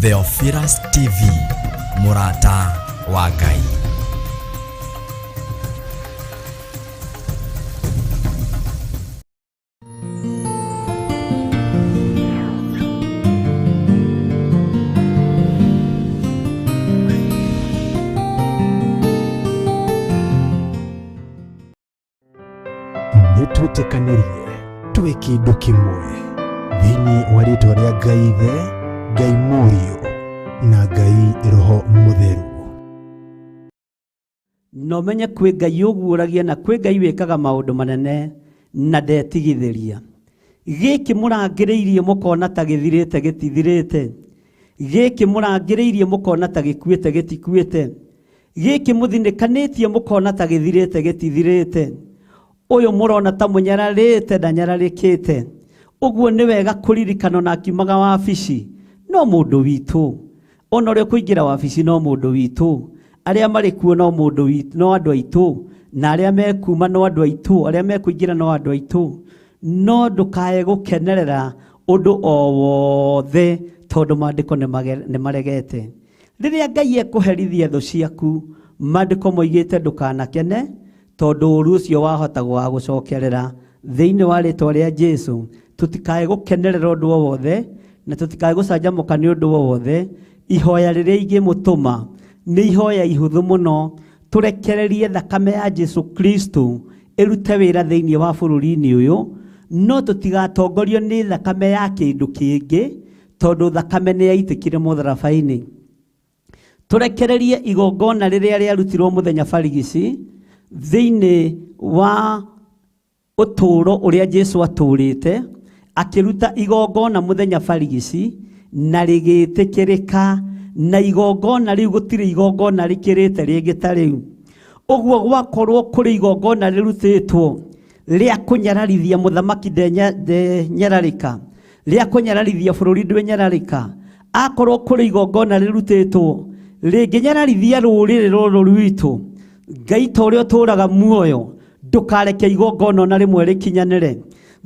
Theophilus TV, mũrata wa Ngai. Nĩ twĩtĩkanĩrie twĩ kĩndũ kĩmwe thĩinĩ wa rĩtwa rĩa Ngai Ithe, Ngai Mũriũ na Ngai Roho Mũtheru. Na ũmenye kwĩ Ngai ũguũragia na kwĩ Ngai wĩkaga maũndũ manene na ndetigithĩria. Gĩkĩ mũrangĩrĩirie mũkona ta gĩthirĩte gĩtithirĩte. Gĩkĩ mũrangĩrĩirie mũkona ta gĩkuĩte gĩtikuĩte. Gĩkĩ mũthinĩkanĩtie mũkona ta gĩthirĩte gĩtithirĩte. Ũyũ mũrona ta mũnyararĩte ndanyararĩkĩte. Ũguo nĩ wega kũririkana ona akiumaga wabici no mũndũ witũ. Ona ũrĩa ũkũingĩra wabici no mũndũ witũ. Arĩa marĩ kuo no mũndũ witũ, no andũ aitũ. Na arĩa mekuma no andũ aitũ, arĩa mekũingĩra no andũ aitũ. No ndũkae gũkenerera ũndũ o wothe tondũ maandĩko nĩ maregete. Rĩrĩa Ngai ekũherithia thũ ciaku, maandĩko moigĩte ndũkanakene, tondũ ũru ũcio wahota gũgagũcokerera. Thĩinĩ wa rĩtwa rĩa Jesu, tũtikae gũkenerera ũndũ o wothe, na tũtikae gũcanjamũka nĩ ũndũ o wothe. Ihoya rĩrĩa ingĩmũtũma nĩ ihoya ihũthũ mũno, tũrekererie thakame ya Jesu Kristo ĩrute wĩra thĩinĩ wa bũrũri-inĩ ũyũ, no tũtigatongorio nĩ thakame ya kĩndũ kĩngĩ, tondũ thakame nĩ yaitĩkire mũtharaba-inĩ. Tũrekererie igongona rĩrĩa rĩarutirwo mũthenya barigici thĩinĩ wa ũtũũro ũrĩa Jesu atũũrĩte, akĩruta igongona mũthenya barigici na rĩgĩtĩkĩrĩka, na igongona rĩu gũtirĩ igongona rĩkĩrĩte rĩngĩ ta rĩu. Ũguo gwakorwo kũrĩ igongona rĩrutĩtwo rĩa kũnyararithia mũthamaki ndenyararĩka, rĩa kũnyararithia bũrũri ndwenyararĩka, akorwo kũrĩ igongona rĩrutĩtwo rĩngĩnyararithia rũrĩrĩ rũrũ rwitũ, Ngai ta ũrĩa ũtũũraga muoyo, ndũkareke igongona ona rĩmwe rĩkinyanĩre.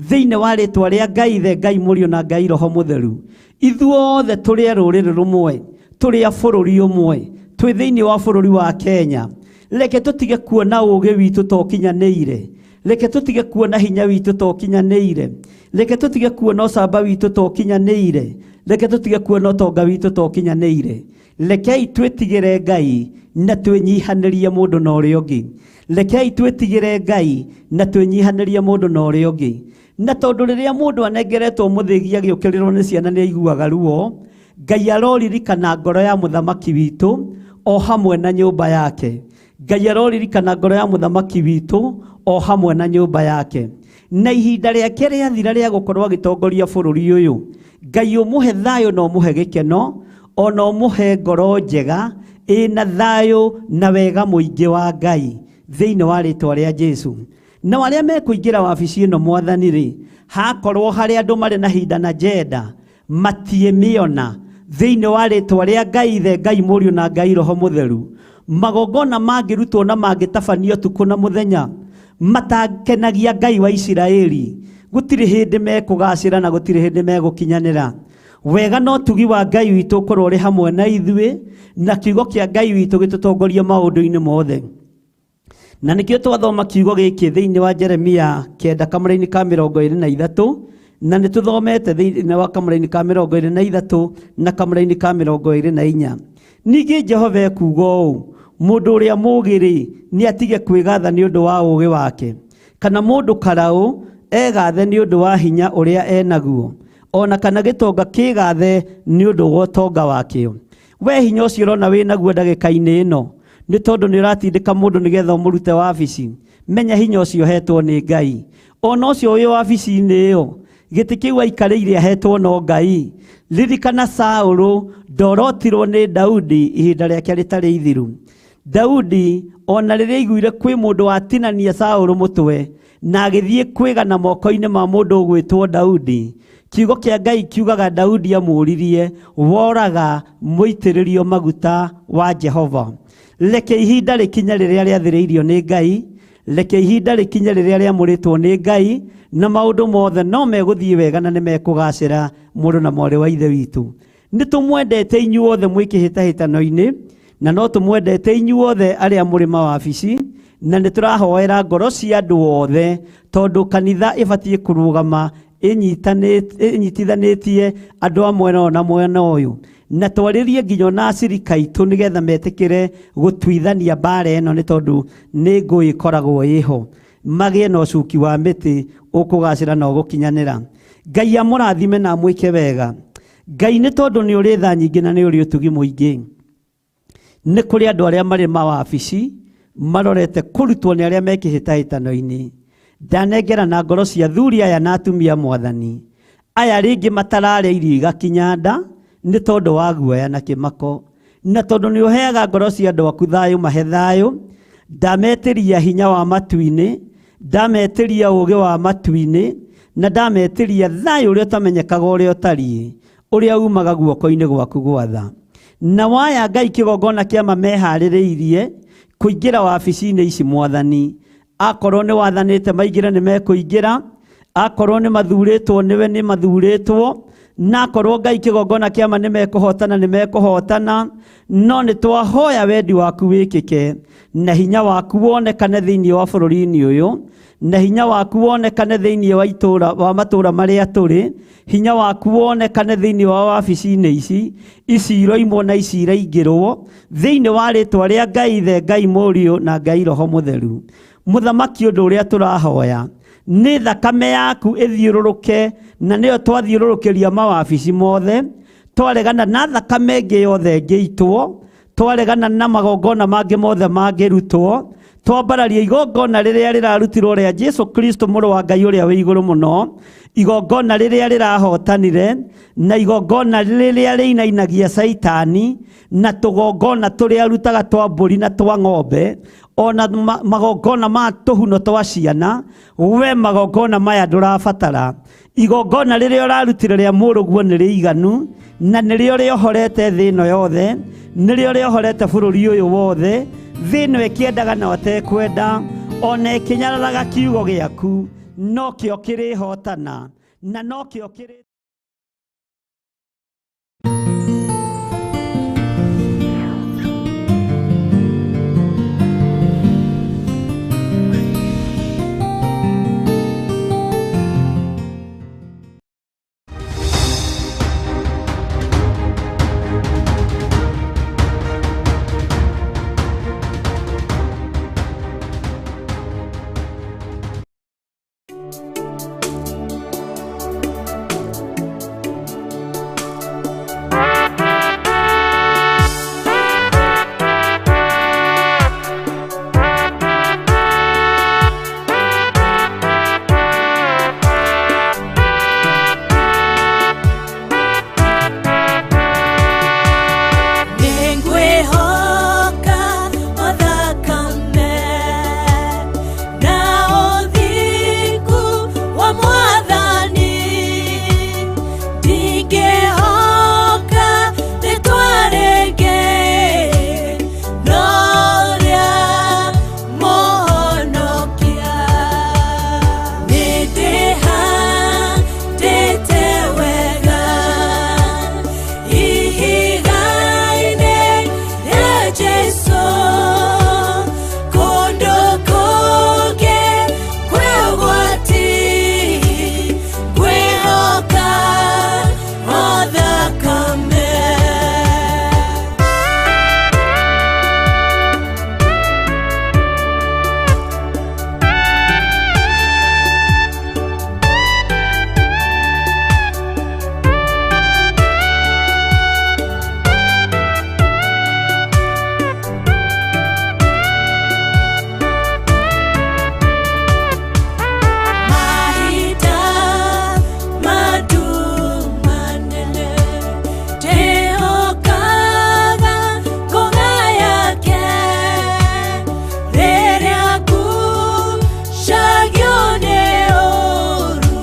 Thĩinĩ wa rĩtwa rĩa Ngai Ithe, Ngai Mũriũ na Ngai Roho Mũtheru, ithuothe tũrĩ a rũrĩrĩ rũmwe, tũrĩ a bũrũri ũmwe, twĩ thĩinĩ wa bũrũri wa Kenya. Reke tũtige kuona ũũgĩ witũ ta ũkinyanĩire. Reke tũtige kuona hinya witũ ta ũkinyanĩire. Reke tũtige kuona ũcamba witũ ta ũkinyanĩire. Reke tũtige kuona ũtonga witũ ta ũkinyanĩire. Rekei twĩtigĩre Ngai na twĩnyihanĩrie mũndũ na ũrĩa ũngĩ. Rekei twĩtigĩre Ngai na twĩnyihanĩrie mũndũ na ũrĩa ũngĩ. Na tondũ rĩrĩa mũndũ anengeretwo mũthĩgi agĩũkĩrĩrwo nĩ ciana nĩ aiguaga ruo, Ngai aroririkana ngoro ya mũthamaki witũ o hamwe na nyũmba yake. Ngai aroririkana ngoro ya mũthamaki witũ o hamwe na nyũmba yake. Na ihinda rĩake rĩathira rĩa gũkorwo agĩtongoria bũrũri ũyũ, Ngai ũmũhe thayũ na ũmũhe gĩkeno, ona ũmũhe ngoro njega ĩna thayũ na wega mũingĩ wa Ngai thĩinĩ wa rĩtwa rĩa Jesu. Nao arĩa mekũingĩra wabici ĩno Mwathani rĩ, hakorwo harĩ andũ marĩ na hinda na njenda, matiĩmĩona thĩinĩ wa rĩtwa rĩa Ngai Ithe, Ngai Mũriũ na Ngai Roho Mũtheru. Magongona mangĩrutwo na mangĩtabanio ũtukũ na mũthenya matakenagia Ngai wa Isiraeli, gũtirĩ hĩndĩ mekũgacĩra na gũtirĩ hĩndĩ megũkinyanĩra. Wega na ũtugi wa Ngai witũ ũkorwo ũrĩ hamwe na ithuĩ, na kiugo kĩa Ngai witũ gĩtũtongorie maũndũ-inĩ mothe. Na nĩkĩo twathoma kiugo gĩkĩ thĩinĩ wa Jeremia kenda kamũra-inĩ ka mĩrongo ĩrĩ na ithatũ, na nĩ tũthomete thĩinĩ wa kamũra-inĩ ka mĩrongo ĩrĩ na ithatũ na kamũra-inĩ ka mĩrongo ĩrĩ na inya. Ningĩ Jehova ekuuga ũũ, mũndũ ũrĩa mũũgĩ-rĩ, nĩ atige kwĩgatha nĩ ũndũ wa ũũgĩ wake, kana mũndũ karaũ egathe nĩ ũndũ wa hinya ũrĩa enaguo, o na kana gĩtonga kĩgathe nĩ ũndũ wa ũtonga wakĩo. We hinya ũcio ũrona wĩ naguo ndagĩka-inĩ ĩno, nĩ tondũ nĩ ũratindĩka mũndũ nĩgetha ũmũrute wabici. Menya hinya ũcio ũhetwo nĩ Ngai. Ona ũcio wĩ wabici-inĩ ĩyo, gĩtĩ kĩu aikarĩire ahetwo no Ngai. Ririkana Saũlũ ndorotirwo nĩ Daudi ihinda rĩake rĩtarĩ ithiru. Daudi ona rĩrĩa aiguire kwĩ mũndũ watinania Saũlũ mũtwe na agĩthiĩ kwĩgana moko-inĩ ma mũndũ ũgwĩtwo Daudi, kiugo kĩa Ngai kiugaga Daudi amũririe, woraga mũitĩrĩrio maguta wa Jehova. Reke ihinda rĩkinye rĩrĩa rĩathĩrĩirio nĩ Ngai, reke ihinda rĩkinye rĩrĩa rĩamũrĩtwo nĩ Ngai, na maũndũ mothe no megũthiĩ wega na nĩ mekũgacĩra mũrũ na mwarĩ wa Ithe witũ. Nĩ tũmwendete inyuothe mwĩ kĩhĩtahĩtano-inĩ, na no tũmwendete inyuothe arĩa mũrĩ mawabici, na nĩ tũrahoera ngoro cia andũ othe, tondũ kanitha ĩbatiĩ kũrũgama ĩnyitithanĩtie andũ a mwena ũyũ na mwena ũyũ, na twarĩrie nginya ona acirika aitũ nĩgetha metĩkĩre gũtuithania mbara ĩno, nĩ tondũ nĩ ngũĩ ĩkoragwo ĩho, magĩe na ũcuki wa mĩtĩ ũkũgacĩra na ũgũkinyanĩra. Ngai amũrathime na amwĩke wega. Ngai nĩ tondũ nĩ ũrĩ tha nyingĩ na nĩ ũrĩ ũtugi mũingĩ, nĩ kũrĩ andũ arĩa marĩ mawabici marorete kũrutwo nĩ arĩa me kĩhĩtahĩtano-inĩ. Ndanengera na ngoro cia athuri aya na atumia mwathani, aya rĩngĩ matararĩa irio igakinya nda nĩ tondũ wa guoya na kĩmako, na tondũ nĩ ũheaga ngoro cia andũ aku thayũ, mahe thayũ. Ndametĩria hinya wa matu-inĩ, ndametĩria ũũgĩ wa matu-inĩ, na ndametĩria thayũ ũrĩa ũtamenyekaga ũrĩa ũtariĩ, ũrĩa umaga guoko-inĩ gwaku gwatha. Na waya Ngai kĩgongona kĩama meharĩrĩirie kũingĩra wabici-inĩ ici mwathani, akorwo nĩ wathanĩte maingĩre nĩ mekũingĩra, akorwo nĩ mathurĩtwo nĩwe nĩ mathurĩtwo, na akorwo Ngai kĩgongona kĩama nĩ mekũhotana nĩ mekũhotana. No nĩ twahoya wendi waku wĩkĩke, na hinya waku wonekane thĩinĩ wa bũrũri-inĩ ũyũ, na hinya waku wonekane thĩinĩ wa itũra wa matũra marĩa tũrĩ, hinya waku wonekane thĩinĩ wa wabici-inĩ ici, ici iroimwo na ici iraingĩrwo, thĩinĩ wa rĩtwa rĩa Ngai Ithe, Ngai Mũriũ na Ngai Roho Mũtheru. Mũthamaki, ũndũ ũrĩa tũrahoya nĩ thakame yaku ĩthiũrũrũke, na nĩyo twathiũrũrũkĩria mawabici mothe, twaregana na thakame ĩngĩ yothe ĩngĩitwo, twaregana na magongona mangĩ mothe mangĩrutwo, twambararia igongona rĩrĩa rĩrarutirwo rĩa Jesu Kristo mũrũ wa Ngai ũrĩa wĩ igũrũ mũno, igongona rĩrĩa rĩrahotanire, na igongona rĩrĩa rĩinainagia Caitani, na tũgongona tũrĩa arutaga twa mbũri na twa ng'ombe, ona magongona ma tũhuno twa ciana. We magongona maya ndũrabatara. Igongona rĩrĩa ũrarutire rĩa mũrũguo nĩ rĩiganu, na nĩrĩo rĩohorete thĩ ĩno yothe, nĩrĩo rĩohorete bũrũri ũyũ wothe. Thĩ ĩno ĩkĩendaga na ũtekwenda, ona ĩkĩnyararaga kiugo gĩaku, no kĩo kĩrĩhotana, na no kĩo kĩrĩ Nĩngwĩhoka o thakame na ũthingu wa Mwathani, ndingĩhoka rĩtwa rĩngĩ no rĩa Mũhonokia. Nĩndĩhandĩte wega ihiga-inĩ rĩa Jesũ, kũndũ kũngĩ kwĩ ũgwati, ngwĩhoka o thakame. Mahinda manene ndĩhokaga ngũga yake, rĩrĩa ngucagio nĩ ũũru,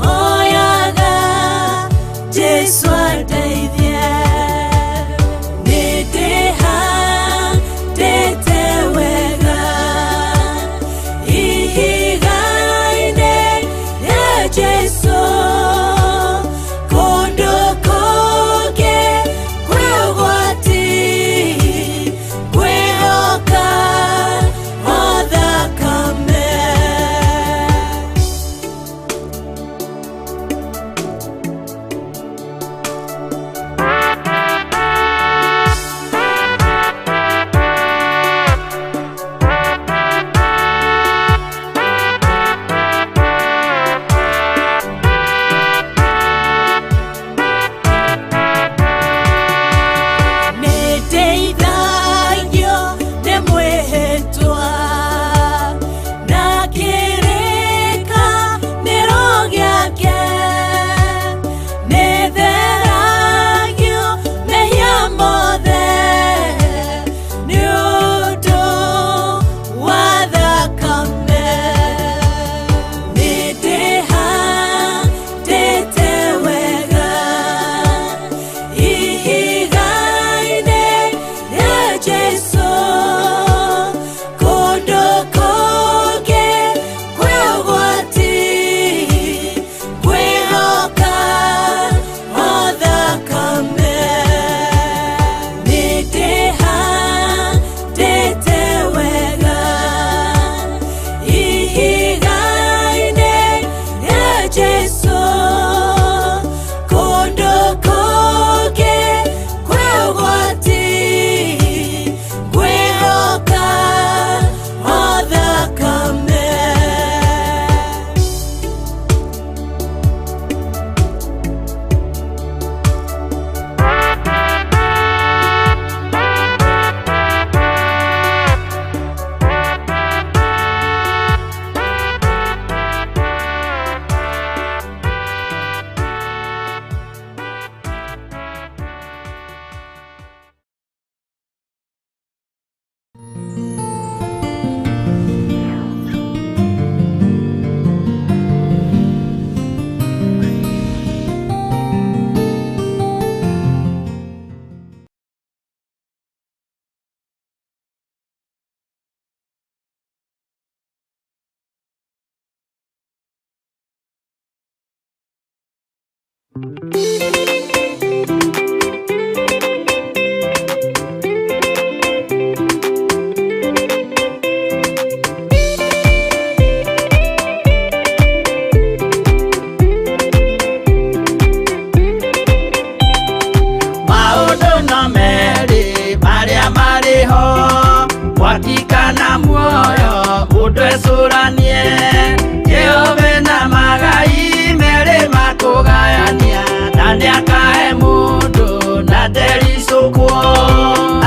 hoyaga Jesũ andeithie. Nĩndĩhandĩte wega ihiga-inĩ rĩa Jesũ, kũndũ kũngĩ Maũndũ no merĩ marĩa marĩ ho, mwaki kana muoyo, mũndũ ecũranie. Jehova na magai merĩ makũgayania, na nĩakahe mũndũ na ndericũkwo.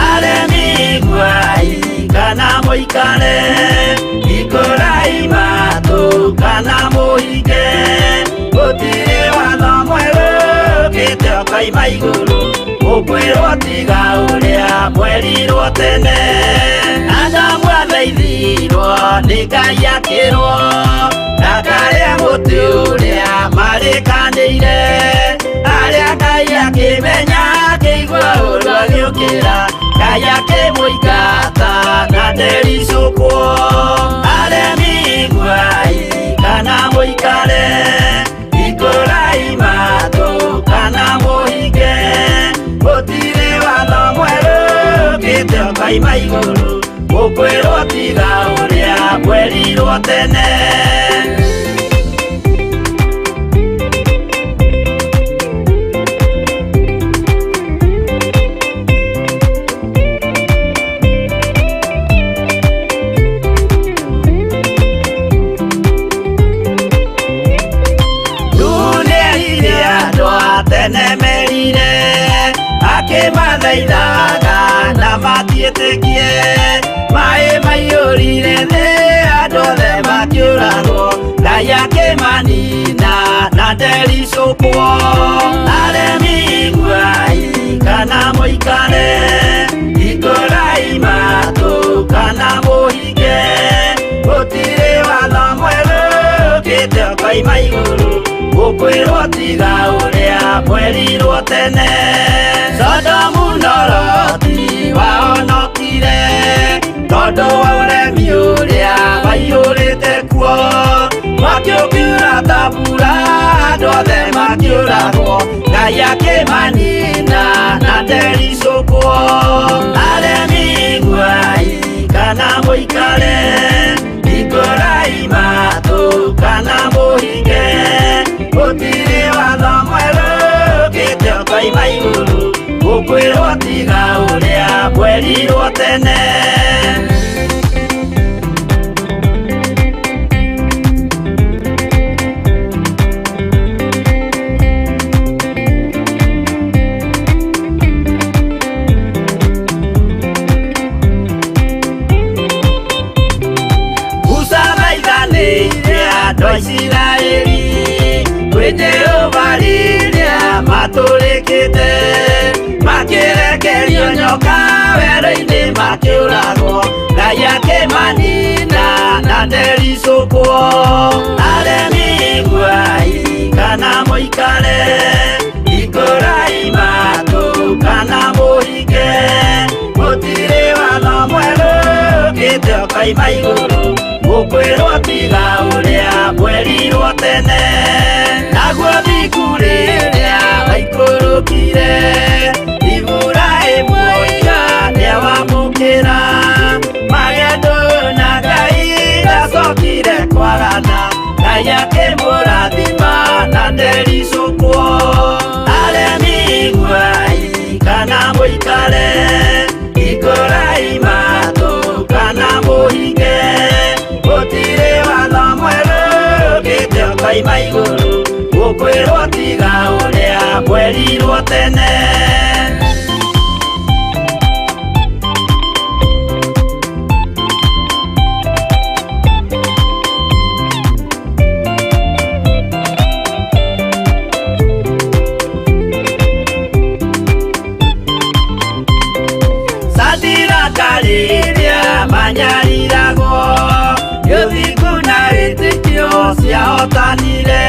Aremi iguai kana mũikare, hingũrai matũ kana mũhinge, gũtirĩ watho mwerũ ũkĩte ũkoima igũrũ, mũkwĩrwo tiga ũrĩa mwerirwo tene. Adamu athaithirwo nĩ Ngai akĩrwo ndakarĩe mũtĩ ũrĩa marĩkanĩire, arĩa Ngai akĩmenya akĩigua ũru agĩũkĩra, Ngai akĩmũingata na ndericũkwo. Aremi iguai kana mũikare, hingũrai matũ kana mũhinge, gũtirĩ watho mwerũ ũkĩte ũkoima igũrũ, mũkwĩrwo tiga ũrĩa mwerirwo tene. Nĩerire andũ a tene merire, akĩmathaithaga na matiĩtĩkie, maĩ maiyũrire thĩ andũ othe makĩũragwo, Ngai akĩmanina na ndericũkwo. Aremi iguai kana mũikare, hingũrai matũ kana mũhinge, gũtirĩ watho mwerũ ũkĩte ũkoima igũrũ, mũkwĩrwo tiga ũrĩa mwerirwo tene. Sodomu na Loti wahonokire tondũ wa ũremi ũrĩa waiyũrĩte kuo, mwaki ũkiura ta mbura andũ othe makĩũragwo, Ngai akĩmanina na ndericũkwo. Aremi iguai kana mũikare, hingũrai matũ kana mũhinge, gũtirĩ watho mwerũ ũkĩte ũkoima igũrũ, mũkwĩrwo tiga ũrĩa mwerirwo tene. Musa thaithanĩire andũ a Isiraeli kwĩ Jehova rĩrĩa matũrĩkĩte, makĩrekerio nyoka werũ-inĩ makĩũragwo, Ngai akĩmanina na ndericũkwo. Aremi iguai kana mũikare, hingũrai matũ kana mũhinge, gũtirĩ watho mwerũ ũkĩte ũkoima igũrũ, mũkwĩrwo tiga ũrĩa mwerirwo tene. Naguo thingu rĩrĩa waikũrũkire, Iburahĩmu oiga nĩawamũkĩra, magendo na Ngai ndacokire kwagana, Ngai akĩmũrathima na ndericũkwo. Aremi iguai kana mũikare, hingũrai matũ kana mũhinge, gũtirĩ watho mwerũ ũkĩte ũkoima igũrũ, mũkwĩrwo tiga ũrĩa mwerirwo tene. Sadiraka rĩrĩa manyariragwo, ũthingu na wĩtĩkio ciahotanire,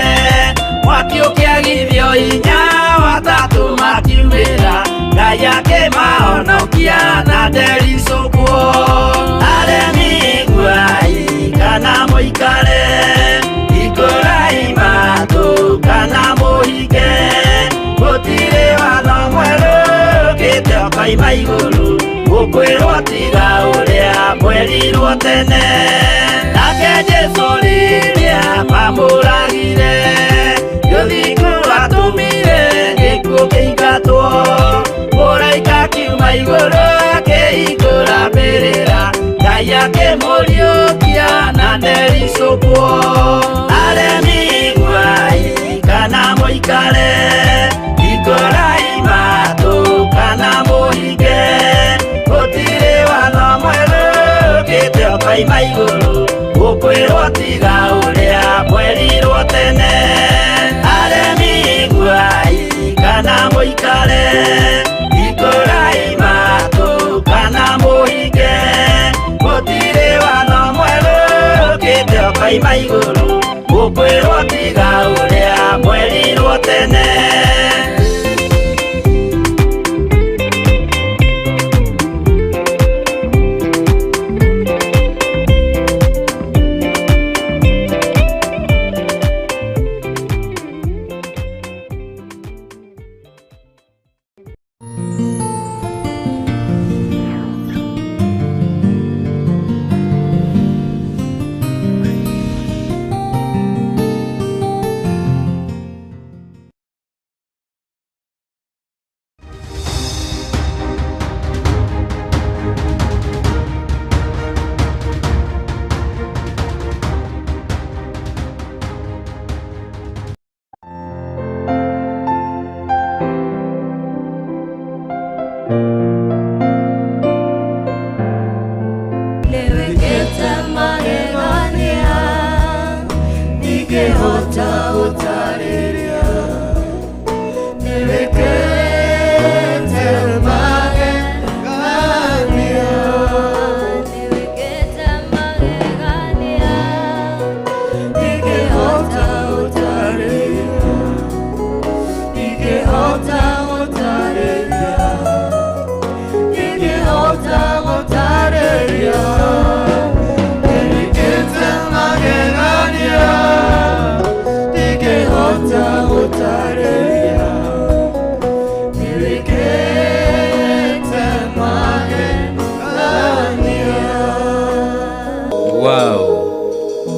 mwaki ũkĩagithio hinya watatũ makiumĩra, Ngai akĩmahonokia na ndericũkwo. Aremi iguai kana mũikare, hingũrai matũ kana mũhinge, ũkoima igũrũ gũkwĩrwo tiga ũrĩa mwerirwo tene nake Jesũ rĩrĩa mamũragire gĩthingu atũmire gĩkuũ kĩingatwo mũraika akiuma igũrũ akĩhingũra mbĩrĩra Ngai akĩmũriũkia na ndericũkwo aremi iguai kana mũikare hingũrai matũ kana mũhinge gũtirĩ watho mwerũ ũkĩte ũkoima igũrũ gũkwĩrwo tiga ũrĩa mwerirwo tene aremi iguai kana mũikare hingũrai matũ kana mũhinge gũtirĩ watho mwerũ ũkĩte ũkoima igũrũ gũkwĩrwo tiga ũrĩa mwerirwo tene.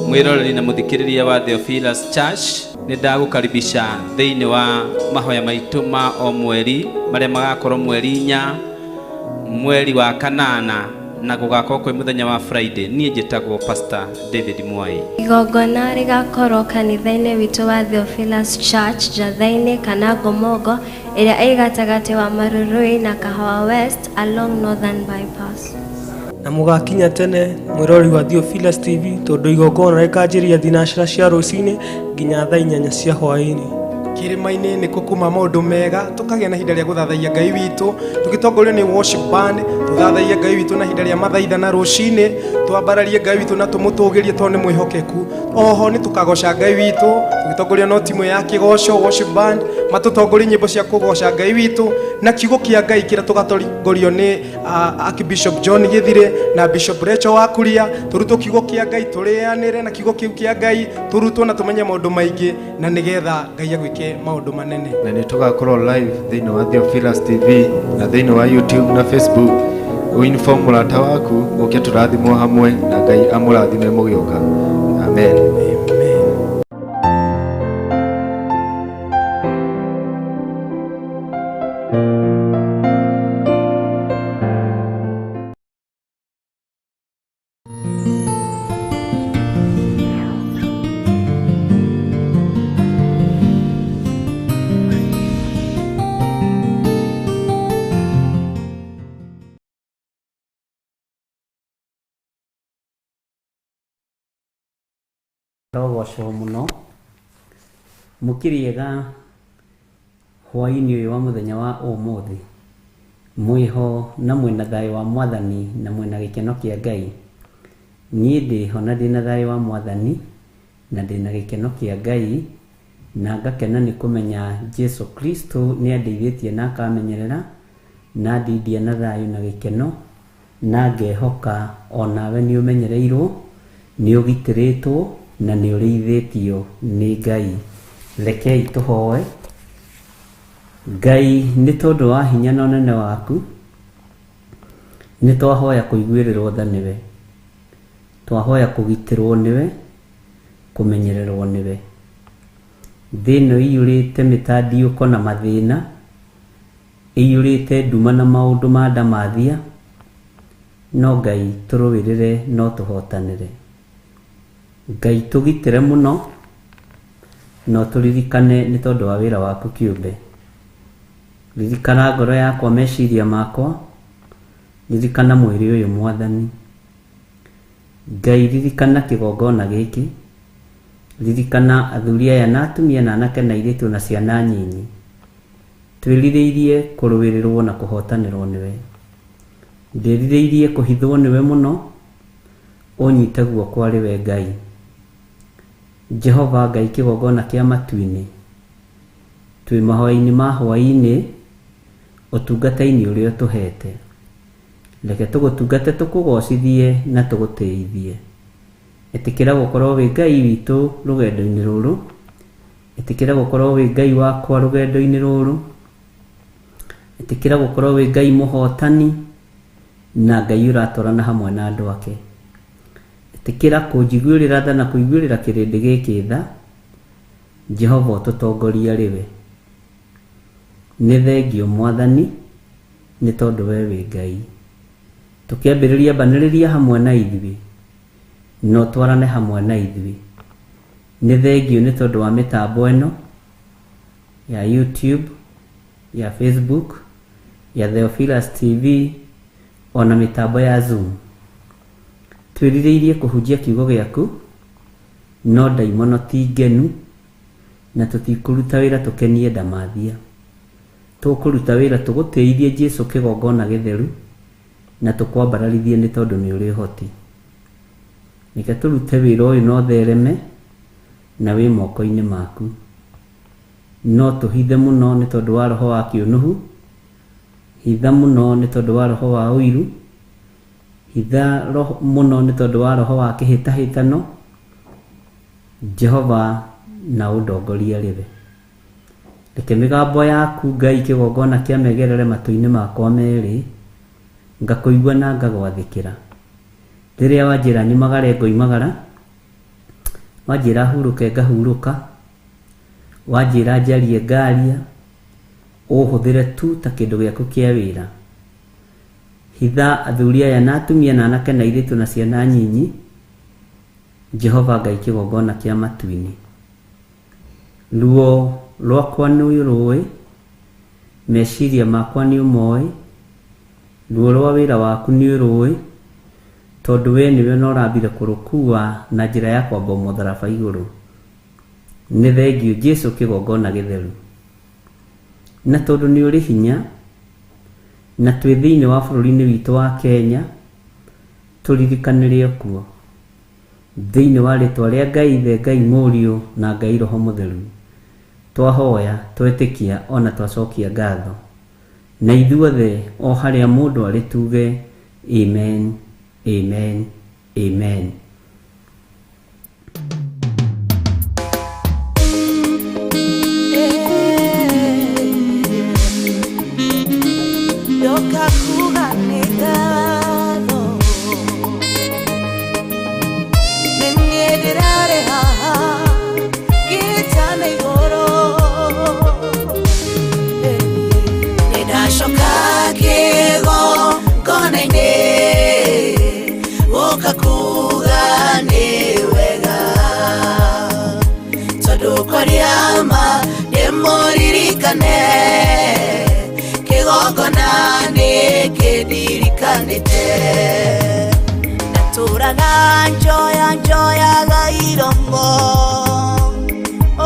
Mwiroreri na muthikiriria wa Theophilus Church ni ndagukaribisha thiini wa mahoya maitu ma o mweri maria magakorwo mweri 4 mweri wa 8 na gugakorwo kwi muthenya wa Friday. Nie njitagwo Pastor David Mwai. Igongona rigakorwo kanitha-inĩ witũ wa Theophilus Church Njatha-inĩ kana Ngomongo ĩrĩa ĩ gatagatĩ wa Marurui na Kahawa West along Northern Bypass. Na mugakinya tene mwirori wa Theophilus TV tondu igongona rikanjiria thinacera cia rucini nginya thaa 8 cia hwaini. Kirima-inĩ nĩkuo kuma maũndũ mega tũkagĩa na ihinda rĩa gũthathaiya Ngai witũ tũgĩtongorio nĩ worship band tũthathaiye Ngai witũ na ihinda rĩa mathaitha na rũcinĩ twambararie Ngai witũ na tũmũtũgĩrie tondũ nĩ mwĩhokeku. Oho nĩ tũkagoca Ngai witũ tũgĩtongorio no timu ya kĩgoco worship band matũtongorie nyĩmbo cia kũgoca Ngai witũ na kiugo kĩa Ngai kĩrĩa tũgatongorio nĩ Archbishop John Githire na Bishop Rachel Wakuria tũrutwo kiugo kĩa Ngai tũrĩanĩre na kiugo kĩu kĩa Ngai tũrutwo na tũmenye maũndũ maingĩ na nĩgetha Ngai agwĩke maũndũ manene. Na nĩ tũgakorwo live thĩinĩ wa Theophilus TV na thĩinĩ wa YouTube na Facebook. Uinform mũrata waku ũke tũrathimwo hamwe na Ngai amũrathime mũgĩũka. Amen. Amen. Rogocwo muno mukiriega hwaini uyu wa muthenya wa umuthi mwiho na mwina thayo wa mwathani na mwina gikeno kia Ngai. Niĩ ndĩho na ndĩna thayo wa mwathani na ndĩna gĩkeno kĩa Ngai na ngakena nĩ kũmenya Jesu Kristo nĩ andeithĩtie na akamenyerera na ndindia na thayũ na gĩkeno na ngehoka onawe nĩ ũmenyereirwo nĩ ũgitĩrĩtwo na nĩ ũrĩithĩtio nĩ Ngai. Rekei tũhoe. Ngai nĩ tondũ wa hinya na ũnene waku Nĩ twahoya kũiguĩrĩrwo tha nĩwe, twahoya kũgitĩrwo nĩwe, kũmenyererwo nĩwe. Thĩ ĩno ĩiyũrĩte mĩtandiũko na mathĩna, ĩiyũrĩte nduma na maũndũ ma ndamathia, no Ngai tũrũĩrĩre no tũhotanĩre. Ngai tũgitĩre mũno, no tũririkane nĩ tondũ wa wĩra waku kĩũmbe. Ririkana ngoro yakwa, meciria makwa, ririkana mwĩrĩ ũyũ Mwathani. Ngai ririkana kĩgongona gĩkĩ, ririkana athuri aya na atumia na anake na airĩtu na ciana nyinyi. Twĩrirĩirie kũrũĩrĩrwo na kũhotanĩrwo nĩwe. Ndĩrirĩirie kũhithwo nĩwe mũno, ũnyite guoko arĩ we Ngai. Jehova Ngai kĩgongona kĩa matu-inĩ, twĩ mahoya-inĩ ma hwaĩ-inĩ, ũtungata-inĩ ũrĩa ũtũhete. Reke tũgũtungate tũkũgocithie na tũgũtĩithie. Ĩtĩkĩra gũkorwo wĩ Ngai witũ rũgendo-inĩ rũrũ, ĩtĩkĩra gũkorwo wĩ Ngai wakwa rũgendo-inĩ rũrũ, ĩtĩkĩra gũkorwo wĩ Ngai mũhotani na Ngai ũratwarana hamwe na andũ ake. Ĩtĩkĩra kũnjiguĩrĩra tha na kũiguĩrĩra kĩrĩndĩ gĩkĩ tha, Jehova ũtũtongorie arĩ we. Nĩ thengio Mwathani nĩ tondũ we wĩ Ngai. Tũkĩambĩrĩria mbanĩrĩria hamwe na ithuĩ, na ũtwarane hamwe na ithuĩ. Nĩ thengio nĩ tondũ wa mĩtambo ĩno ya YouTube, ya Facebook, ya Theophilus TV, ona mĩtambo ya Zoom. Twĩrirĩirie kũhunjia kiugo gĩaku, no ndaimono ti ngenu, na tũtikũruta wĩra tũkenie ndamathia. Tũkũruta wĩra tũgũtĩithie Jesu kĩgongona gĩtheru, na tũkwambararithie nĩ tondũ nĩ ũrĩ ũhoti. Reke tũrute wĩra ũyũ na ũthereme, na wĩ moko-inĩ maku. No tũhithe mũno nĩ tondũ wa roho wa kĩũnũhu, hitha mũno nĩ tondũ wa roho wa ũiru, hitha mũno nĩ tondũ wa roho wa kĩhĩtahĩtano. Jehova na ũndongorie arĩ we. Reke mĩgambo yaku Ngai kĩgongona kĩa megerere matũ-inĩ makwa merĩ, ngakũigua na ngagwathĩkĩra. Rĩrĩa wanjĩra nyumagare ngoimagara, wanjĩra hurũke ngahurũka, wanjĩra njarie ngaria, ũhũthĩre tu ta kĩndũ gĩaku kĩa wĩra. Hitha athuri aya na atumia na anake na airĩtu na ciana nyinyi, Jehova Ngai kĩgongona kĩa matu-inĩ. Ruo rwakwa nĩ ũrũĩ, meciria makwa nĩ ũmoĩ, ruo rwa wĩra waku nĩ ũrũĩ, tondũ we nĩwe na ũrambire kũrũkua na njĩra ya kwamba mũtharaba igũrũ. Nĩ thengio Jesu kĩgongona gĩtheru. Na tondũ nĩ ũrĩ hinya, na twĩ thĩinĩ wa bũrũri-inĩ witũ wa Kenya, tũririkanĩre kuo. Thĩinĩ wa rĩtwa rĩa Ngai Ithe, Ngai Mũriũ na Ngai Roho Mũtheru, twahoya, twetĩkia ona twacokia ngatho. Na ithuothe o harĩa mũndũ arĩ tuge amen, amen, amen. Ndoka kuga nĩ ngatho nĩ niĩ ndĩrarĩ haha ngĩtana igũrũ nĩ ndacoka kĩgongona-inĩ gũka kuga nĩ wega tondũ kwaria ma ndĩmũririkane kĩgongona nĩ kĩndirikanĩte natũraga njoya njoyaga iromo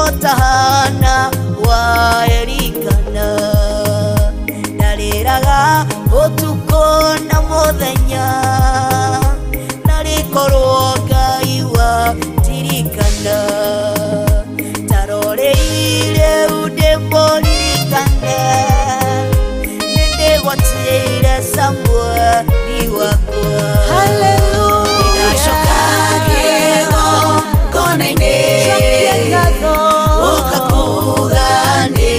ũtahana wa Elikana ndarĩraga ũtukũ na mũthenya narĩkorwo Ngai wandirikana tarorĩire ndĩmũririkane nĩndĩgwatĩire Samueli wakwa. Nĩndacoka kĩgongona-inĩ gũka kuga nĩ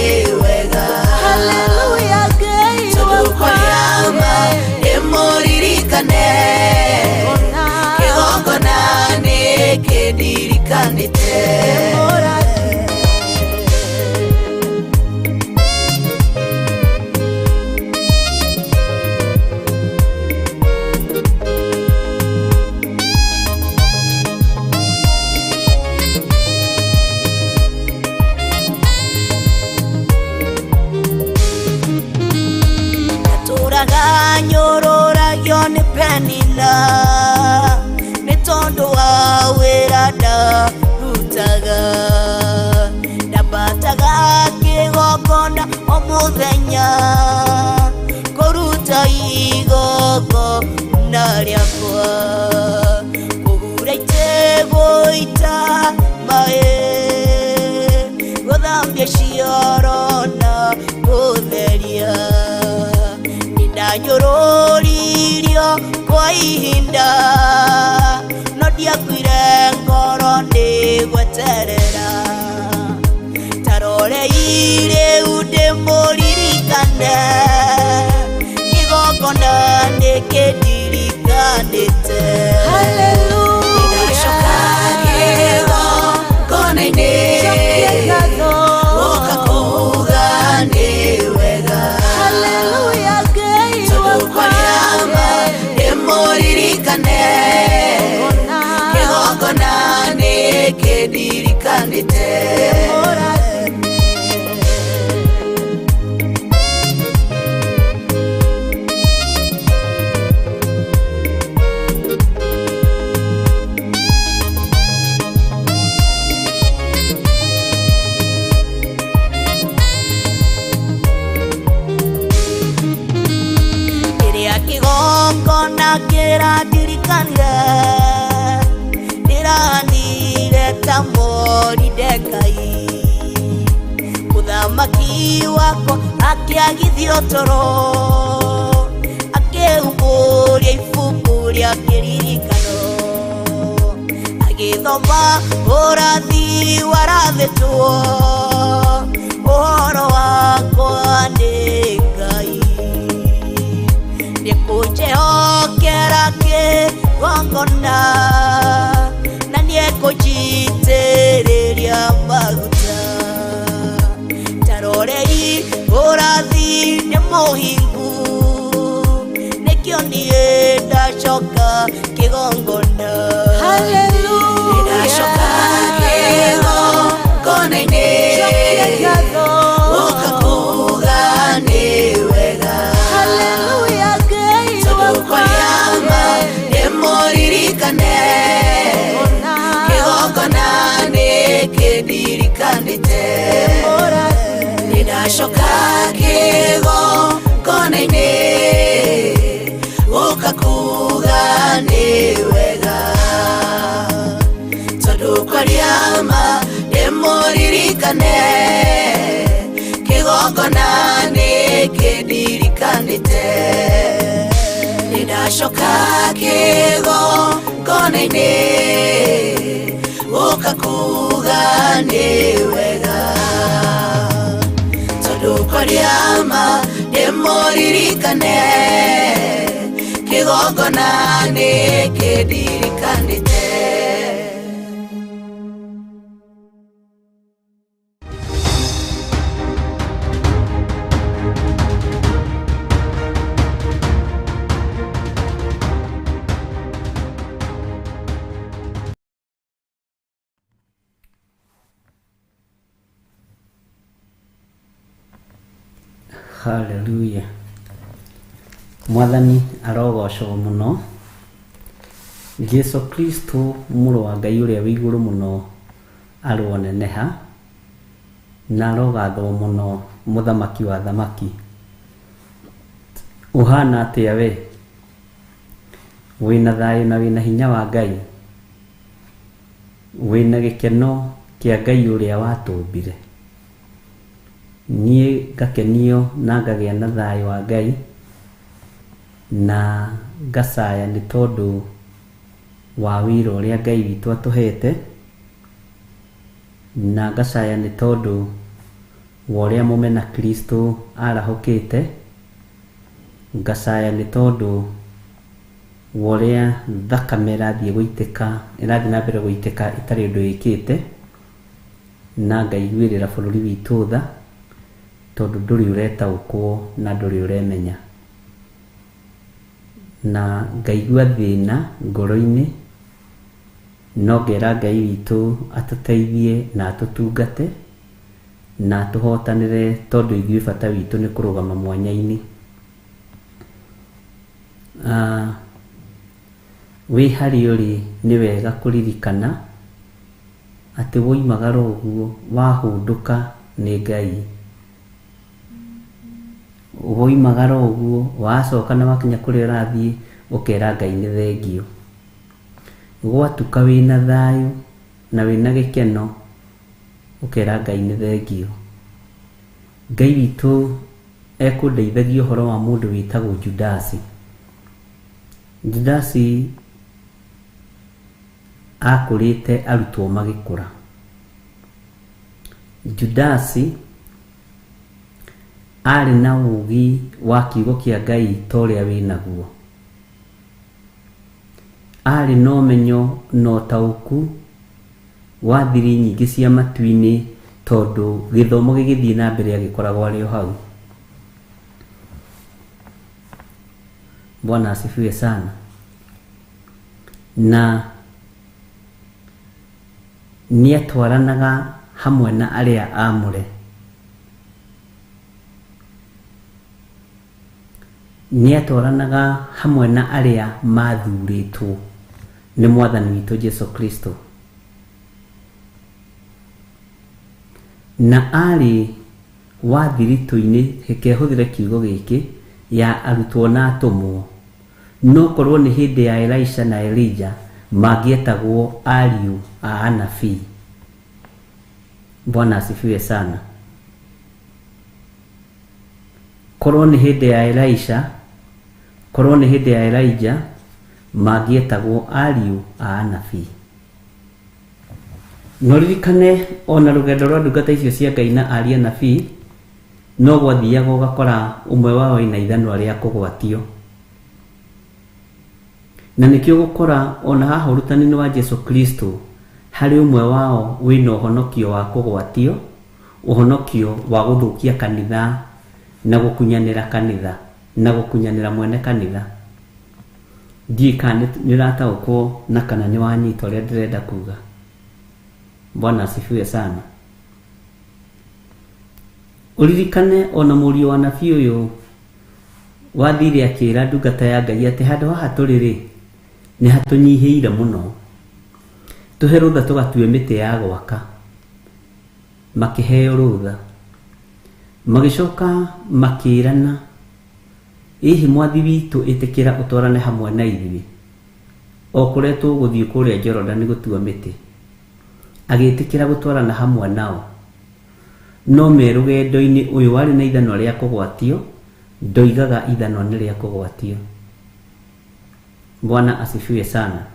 nĩkĩndirikanĩte. Ndatũraga nyũrũragio nĩ Penina nĩ tondũ wa wĩra ndarutaga. Ndambataga kĩgongona o mũthenya kũruta igongona rĩakwa, kũhura itĩ gũita maĩ, gũthambia cioro na gũtheria. Nĩndanyũrũririo kwa ihinda no ndiakuire ngoro nĩ gweterera. Tarorei rĩu ndĩmũririkane, kĩgongona nĩkĩndirikanĩte. Nĩndacoka kĩgongona-inĩ gũka kuuga nĩ wega, tondũ kwaria ma ndĩmũririkane, kĩgongona nĩkĩndirikanĩte. Rĩrĩa kĩgongona kĩrandirikanire, ndĩranire ta Moridekai. Mũthamaki wakwa akĩagithio toro, akĩhumbũria ibuku rĩa kĩririkano, agĩthoma ũrathi warathĩtwo ũhoro wakwa nĩ Ngai. Nĩekũnjĩhokera kĩgongona na nĩekũnjitĩrĩria maguta. Tarorei ũrathi nĩ mũhingu, nĩkĩo niĩ ndacoka kĩgongona. Nĩndacoka kĩgongona-inĩ gũka kuuga nĩ wega, tondũ kwaria ma ndĩmũririkane, kĩgongona nĩkĩndirikanĩte. Nĩndacoka kĩgongona-inĩ gũka kuuga nĩ wega, tondũ kwaria ma ndĩmũririkane, kĩgongona nĩkĩndirikanĩte. Nĩndacoka kĩgongona-inĩ gũka kuuga nĩ wega, tondũ kwaria ma ndĩmũririkane, kĩgongona nĩkĩndirikanĩte. Haleluya. Mwathani arogocwo mũno. Jesu Kristo mũrũ wa Ngai ũrĩa wĩ igũrũ mũno aroneneha na arogathwo mũno, mũthamaki wa thamaki. Ũhana atĩa we? Wĩna thayũ na wĩna hinya wa Ngai, wĩna gĩkeno kĩa Ngai ũrĩa watũmbire. Niĩ ngakenio na ngagĩa na thayũ wa Ngai na ngacaya nĩ tondũ wa wĩra ũrĩa Ngai witũ atũhete, na ngacaya nĩ tondũ wa ũrĩa mũmena Kristo arahũkĩte, ngacaya nĩ tondũ Wa ũrĩa thakame ĩrathiĩ gũitĩka, ĩrathiĩ na mbere gũitĩka ĩtarĩ ũndũ ĩkĩte, na ngaiguĩrĩra bũrũri witũ tha, tondũ ndũrĩ ũretaũkwo na ndũrĩ ũremenya. Na ngaigua thĩna ngoro-inĩ, no ngera Ngai witũ atũteithie na atũtungate na atũhotanĩre, tondũ ithuĩ bata witũ nĩ kũrũgama mwanya-inĩ. Wĩ harĩa ũrĩ nĩ wega kũririkana atĩ woimagara ũguo wahũndũka nĩ Ngai. Woimagara ũguo wacoka na wakinya kũrĩa ũrathiĩ ũkera Ngai nĩ thengio. Gwatuka wĩna thayũ na wĩna gĩkeno ũkera Ngai nĩ thengio. Ngai witũ ekũndeithagia ũhoro wa mũndũ wĩtagwo Judasi. Judasi akũrĩte arutwo magĩkũra. Judasi arĩ na ũũgĩ wa kiugo kĩa Ngai ta ũrĩa wĩnaguo. Arĩ na ũmenyo na ũtaũku wa thiri nyingĩ cia matu-inĩ, tondũ gĩthomo gĩgĩthiĩ na mbere agĩkoragwo arĩ o hau. Bwana asifiwe sana. Na nĩatwaranaga hamwe na arĩa aamũre. Nĩatwaranaga hamwe na arĩa mathurĩtwo nĩ Mwathani witũ Jesu Kristo. Na arĩ wa thiritũ-inĩ, reke hũthĩre kiugo gĩkĩ, ya arutwo na atũmwo. No korwo nĩ hĩndĩ ya Elisha na Elijah mangĩetagwo ariũ a anabii. Bwana asifiwe sana. Korwo nĩ hĩndĩ ya Elisha, korwo nĩ hĩndĩ ya Elijah mangĩetagwo ariũ a anabii. No ririkane ona rũgendo rwa ndungata icio cia Ngai na ariũ anabii, no gwathiaga ũgakora ũmwe wao ena ithanwa rĩa kũgwatio. Na nĩkĩo gũkora ona haha ũrutani-inĩ wa Jesu Kristo harĩ ũmwe wao wĩna ũhonokio wa kũgwatio, ũhonokio wa gũthũkia kanitha na gũkunyanĩra kanitha na gũkunyanĩra mwene kanitha. Ndiũĩ kana nĩ ũrataũkwo na kana nĩ wanyita ũrĩa ndĩrenda kuga. Bwana asifiwe sana. Ũririkane ona mũriũ wa nabii ũyũ wathire akĩra ndungata ya Ngai atĩ handũ haha tũrĩ rĩ nĩ hatũnyihĩire mũno, tũhe rũtha tũgatue mĩtĩ ya gwaka. Makĩheo rũtha, magĩcoka makĩrana, ĩhĩ mwathi witũ ĩtĩkĩra ũtwarane hamwe na ithuĩ o kũrĩa tũgũthiĩ kũrĩa Jorodani gũtua mĩtĩ. Agĩtĩkĩra gũtwarana hamwe nao, no me rũgendo-inĩ ũyũ warĩ na ithanwa rĩa kũgwatio, ndoigaga ithanwa nĩ rĩa kũgwatio. Bwana asifiwe sana.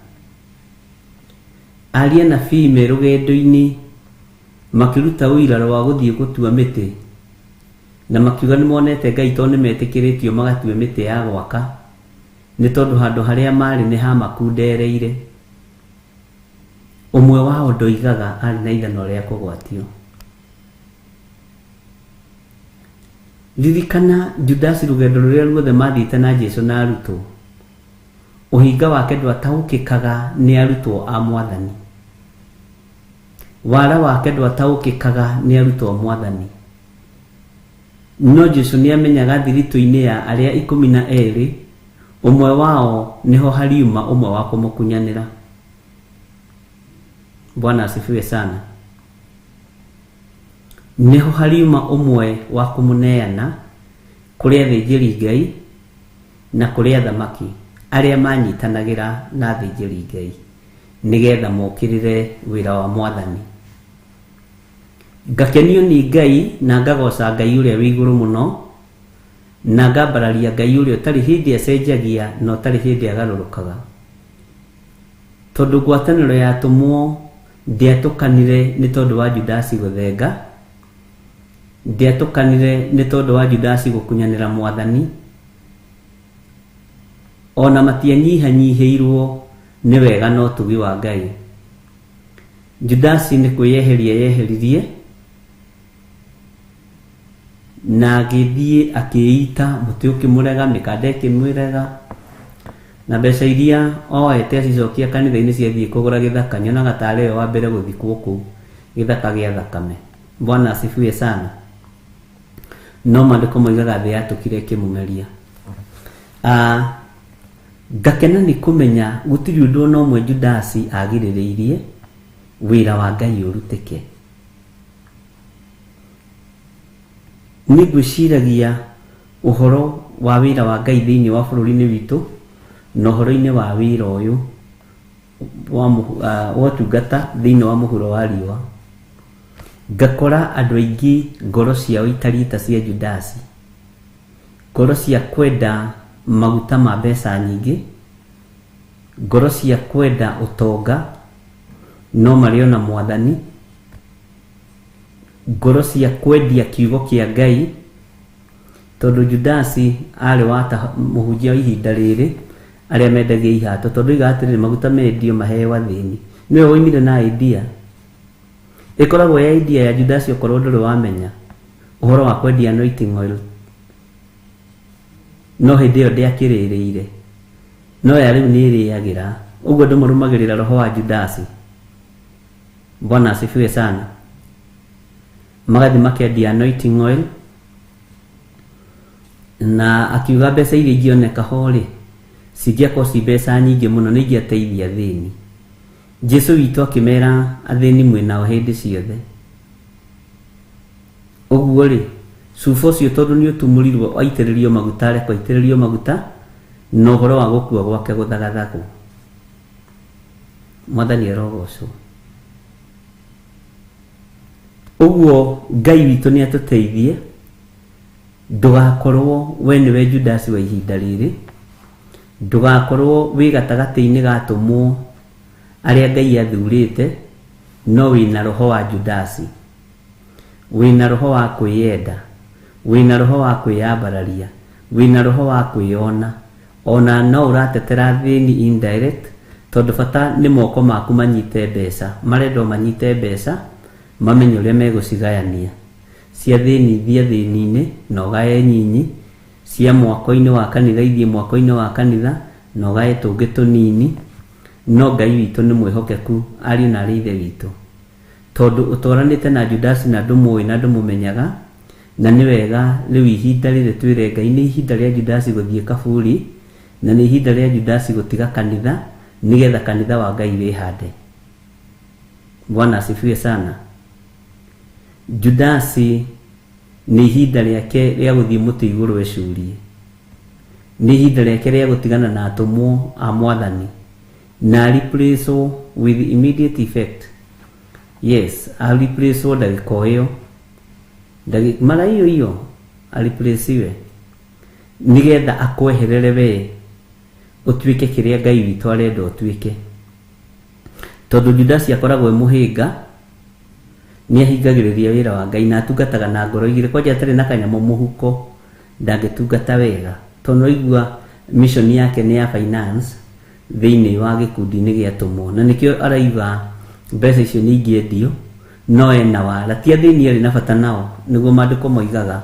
Aria nabii me rũgendo-inĩ makĩruta ũira wa gũthiĩ gũtua mĩtĩ, na makiuga nĩ monete Ngai tondũ nĩ metĩkĩrĩtio magatue mĩtĩ ya gwaka, nĩ tondũ handũ harĩa marĩ nĩ hamakundereire. Ũmwe wao ndoigaga arĩ na ithanwa rĩa kũgwatio. Ririkana Judasi rũgendo rũrĩa ruothe mathiĩte na Jesu na arutwo, ũhinga wake ndwataũkĩkaga nĩ arutwo a Mwathani. Wara wake ndwataũkĩkaga nĩ arutwo a Mwathani. No Jesu nĩ amenyaga thiritũ-inĩ ya arĩa 12, ũmwe wao nĩho hariuma ũmwe wa kũmũkunyanĩra. Bwana asifiwe sana. Nĩho hariuma ũmwe wa kũmũneana kũrĩ athĩnjĩri Ngai na kũrĩ athamaki arĩa manyitanagĩra na athĩnjĩri Ngai nĩgetha mokĩrĩre wĩra wa Mwathani. Ngakenio nĩ Ngai na ngagoca Ngai ũrĩa wĩ igũrũ mũno, na ngambararia Ngai ũrĩa ũtarĩ hĩndĩ acenjagia na ũtarĩ hĩndĩ agarũrũkaga, tondũ ngwatanĩro ya atũmwo ndĩatũkanire nĩ tondũ wa Judasi gũthenga, ndĩatũkanire nĩ tondũ wa Judasi gũkunyanĩra Mwathani. Ona matianyihanyihĩirwo nĩ wega na ũtugi wa Ngai. Judasi nĩ kwĩyeheria yeheririe na agĩthiĩ akĩita mũtĩ ũkĩmũrega, mĩkanda ĩkĩmũrega, na mbeca iria oete acicokia kanitha-inĩ ciathiĩ kũgũra gĩthaka. Nyonaga tarĩ we wa mbere gũthikwo kũu gĩthaka gĩa thakame. Bwana asifiwe sana. No maandĩko moigaga thĩ yatũkire ĩkĩmũmeria. Ngakena nĩ kũmenya gũtirĩ ũndũ ona ũmwe Judasi agirĩrĩirie wĩra wa Ngai ũrutĩke. Nĩ ngwĩciragia ũhoro wa wĩra wa Ngai thĩinĩ wa bũrũri-inĩ witũ na ũhoro-inĩ wa wĩra ũyũ wa ũtungata thĩinĩ wa mũhuro wa riũa. Ngakora andũ aingĩ ngoro ciao itariĩ ta cia Judasi, ngoro cia kwenda maguta ma mbeca nyingĩ, ngoro cia kwenda ũtonga no marĩ ona mwathani, ngoro cia kwendia kiugo kĩa Ngai, tondũ Judasi arĩ wa ta mũhunjia wa ihinda rĩrĩ arĩa mendagia ihato, tondũ oigaga atĩrĩrĩ, maguta mendio maheo athĩni. Nĩwe woimire na idea ĩkoragwo ya idea ya Judasi, okorwo ndũrĩ wamenya ũhoro wa kwendia anointing oil, no hĩndĩ ĩyo ndĩakĩrĩrĩire, no ya rĩu nĩ ĩrĩagĩra. Ũguo andũ marũmagĩrĩra roho wa Judasi. Bwana asifiwe sana. Magathiĩ makendia anointing oil, na akiuga mbeca iria ingĩoneka ho rĩ, cingĩakorwo ci mbeca nyingĩ mũno nĩ ingĩateithia athĩni. Jesu witũ akĩmera athĩni mwĩnao hĩndĩ ciothe. Ũguo rĩ, cuba ũcio tondũ nĩ ũtumũrirwo aitĩrĩrio maguta, arekwo aitĩrĩrio maguta na ũhoro wa gũkua gwake gũthagathagwo. Mwathani arogocwo. Ũguo Ngai witũ nĩ atũteithie ndũgakorwo we nĩwe Judasi wa ihinda rĩrĩ, ndũgakorwo wĩ gatagatĩ-inĩ ga atũmwo arĩa Ngai athurĩte, no wĩna roho wa Judasi, wĩna roho wa kwĩyenda, wĩna roho wa kwĩyambararia, wĩna roho wa kwĩyona, ona no ũratetera athĩni indirect, tondũ bata nĩ moko maku manyite mbeca, marendwo manyite mbeca mamenye ũrĩa megũcigayania. Cia thĩni ithiĩ athĩni-inĩ na ũgaye nyinyi, cia mwako-inĩ wa kanitha ithiĩ mwako-inĩ wa kanitha na ũgaye tũngĩ tũnini. No Ngai witũ nĩ mwĩhokeku, ariũ na arĩ ithe witũ, tondũ ũtwaranĩte na Judasi na ndũmũĩ na ndũmũmenyaga, na nĩ wega rĩu ihinda rĩrĩ twĩre Ngai nĩ ihinda rĩa Judasi gũthiĩ kaburi, na nĩ ihinda rĩa Judasi gũtiga kanitha nĩgetha kanitha wa Ngai wĩhande. Bwana asifiwe sana. Judasi nĩ ihinda rĩake rĩa gũthiĩ mũtĩ igũrũ ecurie, nĩ ihinda rĩake rĩa gũtigana na atũmwo a mwathani na replace with immediate effect. Yes, a replace ndagĩka o ĩyo, mara hiyo hiyo areplaciwe nĩgetha akweherere we ũtuĩke kĩrĩa Ngai witũ arenda ũtuĩke. Tondũ Judasi akoragwo e mũhĩnga, nĩ ahingagĩrĩria wĩra wa Ngai na atungataga na ngoro igĩrĩ, kwanja atarĩ na kanyamũ mũhuko ndangĩtungata wega, tondũ aigua mission yake nĩ ya finance thĩinĩ wa gĩkundi-inĩ gĩa atũmwo, na nĩkĩo arauga mbeca icio nĩ ingĩendio, no ena wara. Ti athĩni arĩ na bata nao, nĩguo maandĩko moigaga,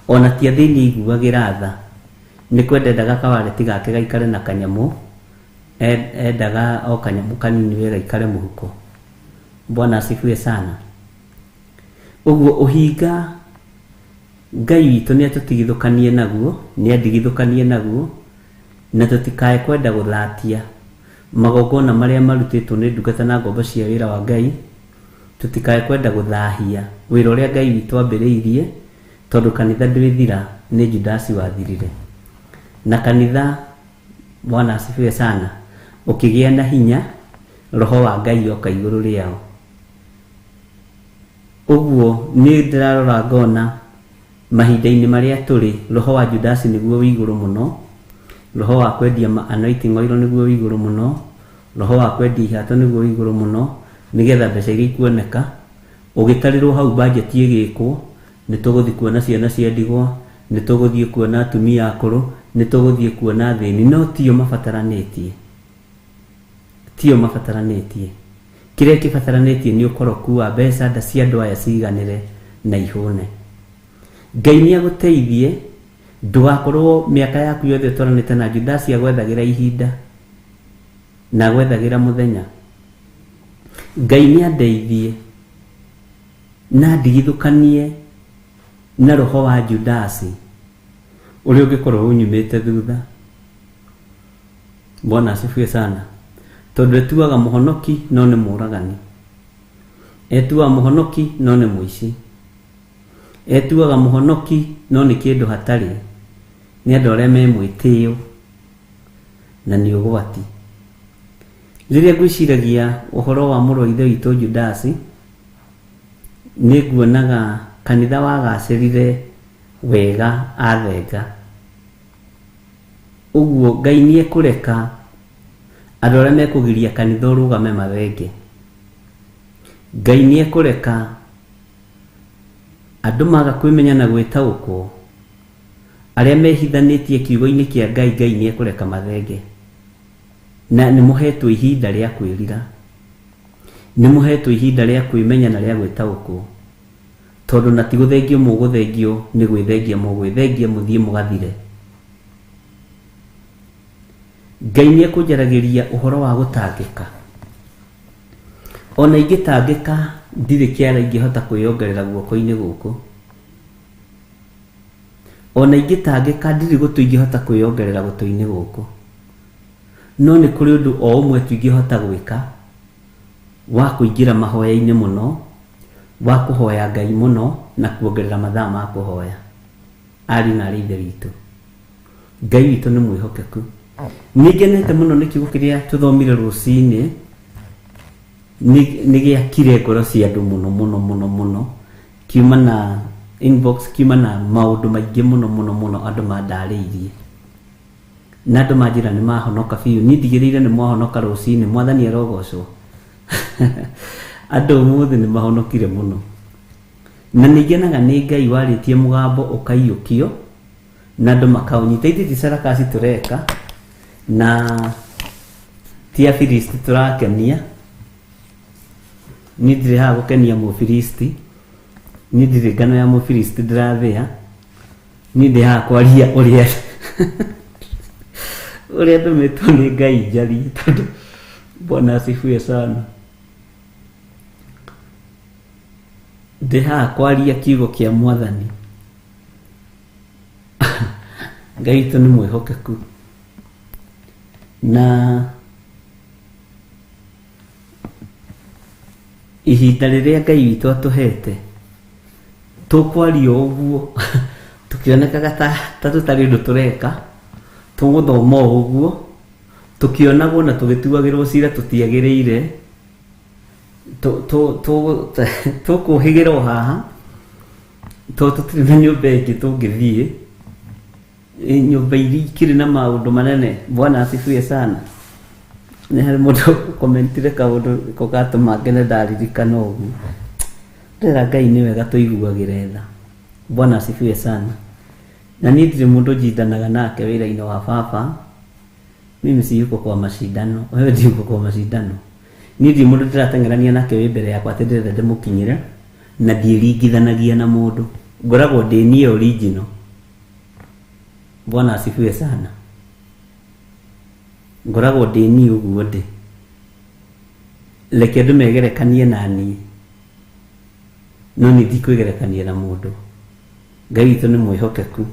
ona ti athĩni aiguagĩra tha, nĩ kwenda endaga kawareti gake gaikare na kanyamũ, endaga o kanyamũ kanini we gaikare mũhuko. Bwana asifiwe sana. Ũguo ũhinga Ngai witũ nĩ atũtigithũkanie naguo, nĩ andigithũkanie naguo, na tũtikae kwenda gũthatia magongona marĩa marutĩtwo nĩ ndungata na ngombo cia wĩra wa Ngai, tũtikae kwenda gũthahia wĩra ũrĩa Ngai witũ ambĩrĩirie, tondũ kanitha ndwĩthira, nĩ Judasi wathirire. Na kanitha, Bwana asifiwe sana, ũkĩgĩa na hinya, roho wa Ngai oka igũrũ rĩao. Ũguo nĩ ndĩrarora ngona mahinda-inĩ marĩa tũrĩ, roho wa Judasi nĩguo wĩ igũrũ mũno, roho wa kwendia anointing oil nĩguo wĩ igũrũ mũno, roho wa kwendia ihato nĩguo wĩ igũrũ mũno, nĩgetha mbeca iria ikuoneka ũgĩtarĩrwo hau budget ĩgĩkwo, nĩ tũgũthiĩ kuona ciana cia ndigwa, Nĩ tũgũthiĩ kuona atumia akũrũ, nĩ tũgũthiĩ kuona athĩni, no tio mabataranĩtie, tio mabataranĩtie. Kĩrĩa kĩbataranĩtie nĩ ũkoroku wa mbeca, nda cia andũ aya ciganĩre na ihũne. Ngai nĩ agũteithie ndũgakorwo mĩaka yaku yothe ũtwaranĩte na Judasi agwethagĩra ihinda na agwethagĩra mũthenya. Ngai nĩ andeithie na ndigithũkanie na roho wa Judasi ũrĩa ũngĩkorwo ũnyumĩte thutha. Bwana asifiwe sana. Tondũ etuaga mũhonoki no nĩ mũragani, etuaga mũhonoki no nĩ mũici, etuaga mũhonoki no nĩ kĩndũ hatarĩ, nĩ andũ arĩa me mwĩtĩo na nĩ ũgwati. Rĩrĩa ngwĩciragia ũhoro wa mũrũ wa ithe witũ Judasi, nĩ nguonaga kanitha wagacĩrire wega athenga. Ũguo Ngai nĩ ekũreka andũ arĩa mekũgiria kanitha ũrũgame mathenge. Ngai nĩ ekũreka andũ maga kwĩmenya na gwĩtaũkwo, arĩa mehithanĩtie kiugo-inĩ kĩa Ngai, Ngai nĩ ekũreka mathenge. Na nĩ mũhetwo ihinda rĩa kwĩrira, nĩ mũhetwo ihinda rĩa kwĩmenya na rĩa gwĩtaũkwo, tondũ na ti gũthengio mũgũthengio, nĩ gwĩthengia mũgwĩthengia mũthiĩ mũgathire. Ngai nĩ ekũnjaragĩria ũhoro wa gũtangĩka. Ona ingĩtangĩka ndirĩ kĩara ingĩhota kwĩyongerera guoko-inĩ gũkũ. Ona ingĩtangĩka ndirĩ gũtũ ingĩhota kwĩyongerera gũtũ-inĩ gũkũ. No nĩ kũrĩ ũndũ o ũmwe tu ingĩhota gwĩka, wa kũingĩra mahoya-inĩ mũno, wa kũhoya Ngai mũno, na kuongerera mathaa ma kũhoya. Ariũ na arĩ ithe witũ, Ngai witũ nĩ mwĩhokeku. Nĩ ngenete mũno nĩ kiugo kĩrĩa tũthomire rũcinĩ, nĩ gĩakire ngoro cia andũ mũno mũno mũno mũno. Kiuma na inbox, kiuma na maũndũ maingĩ mũno mũno mũno andũ mandarĩirie. Na andũ manjĩra nĩ mahonoka biũ. Niĩ ndigĩrĩire nĩ mwahonoka rũcinĩ, Mwathani arogocwo. Andũ ũmũthĩ nĩ mahonokire mũno. Na nĩ ngenaga nĩ Ngai warĩtie mũgambo ũkaiyũkio na andũ makaũnyita. Ithuĩ ti sarakasi tũreka na ti Afilisti tũrakenia. Niĩ ndirĩ haha gũkenia Mũfilisti, niĩ ndirĩ ngano ya Mũfilisti ndĩrathĩa. Niĩ ndĩ haha kwaria ũrĩa ũrĩa ndũmĩtwo nĩ Ngai njarie, tondũ Bwana asifiwe sana. Ndĩ haha kwaria kiugo kĩa Mwathani. Ngai witũ nĩ mwĩhokeku. Na ihinda rĩrĩa Ngai witũ atũhete tũkwaria ũguo tũkĩonekaga ta tũtarĩ ũndũ tũreka, tũgũthoma o ũguo tũkĩonagwo na tũgĩtuagĩrwo cira tũtiagĩrĩire, tũkũhĩgĩra o haha tondũ tũtirĩ na nyũmba ĩngĩ tũngĩthiĩ, nyũmba iria ikĩrĩ na maũndũ manene. Bwana asifiwe sana. Nĩ harĩ mũndũ ũkomentire kaũndũ ko gatũma ngene ndaririkana ũguo. Ndĩrera Ngai nĩ wega tũiguagĩre tha. Bwana asifiwe sana. Na niĩ ndirĩ mũndũ njindanaga nake wĩra-inĩ wa baba. Mimi si yuko kwa mashindano, wewe ndi yuko kwa mashindano. Niĩ ndirĩ mũndũ ndĩrateng'erania nake wĩ mbere yakwa atĩ ndĩrenda ndĩmũkinyĩre, na ndiĩringithanagia na mũndũ. Ngoragwo ndĩ niĩ original. Bwana asifiwe sana. Ngoragwo ndĩ niĩ ũguo ndĩ. Reke andũ megerekanie na niĩ, no niĩ ndikwĩgerekania na mũndũ. Ngai witũ nĩ mwĩhokeku.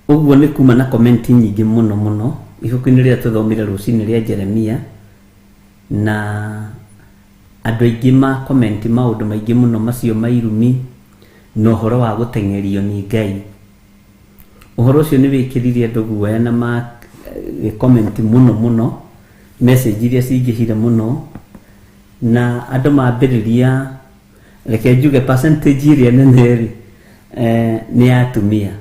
Ũguo nĩ kuma na komenti nyingĩ mũno mũno ibuku-inĩ rĩrĩa tũthomire rũcinĩ rĩa Jeremia, na andũ aingĩ ma komenti maũndũ maingĩ mũno macio ma irumi na ũhoro wa gũteng'erio nĩ Ngai. Ũhoro ũcio nĩ wĩkĩrire andũ guoya na ma komenti mũno mũno, message iria cingĩhire mũno, na andũ mambĩrĩria, reke njuge percentage ĩrĩa nene rĩ, nĩ ya atumia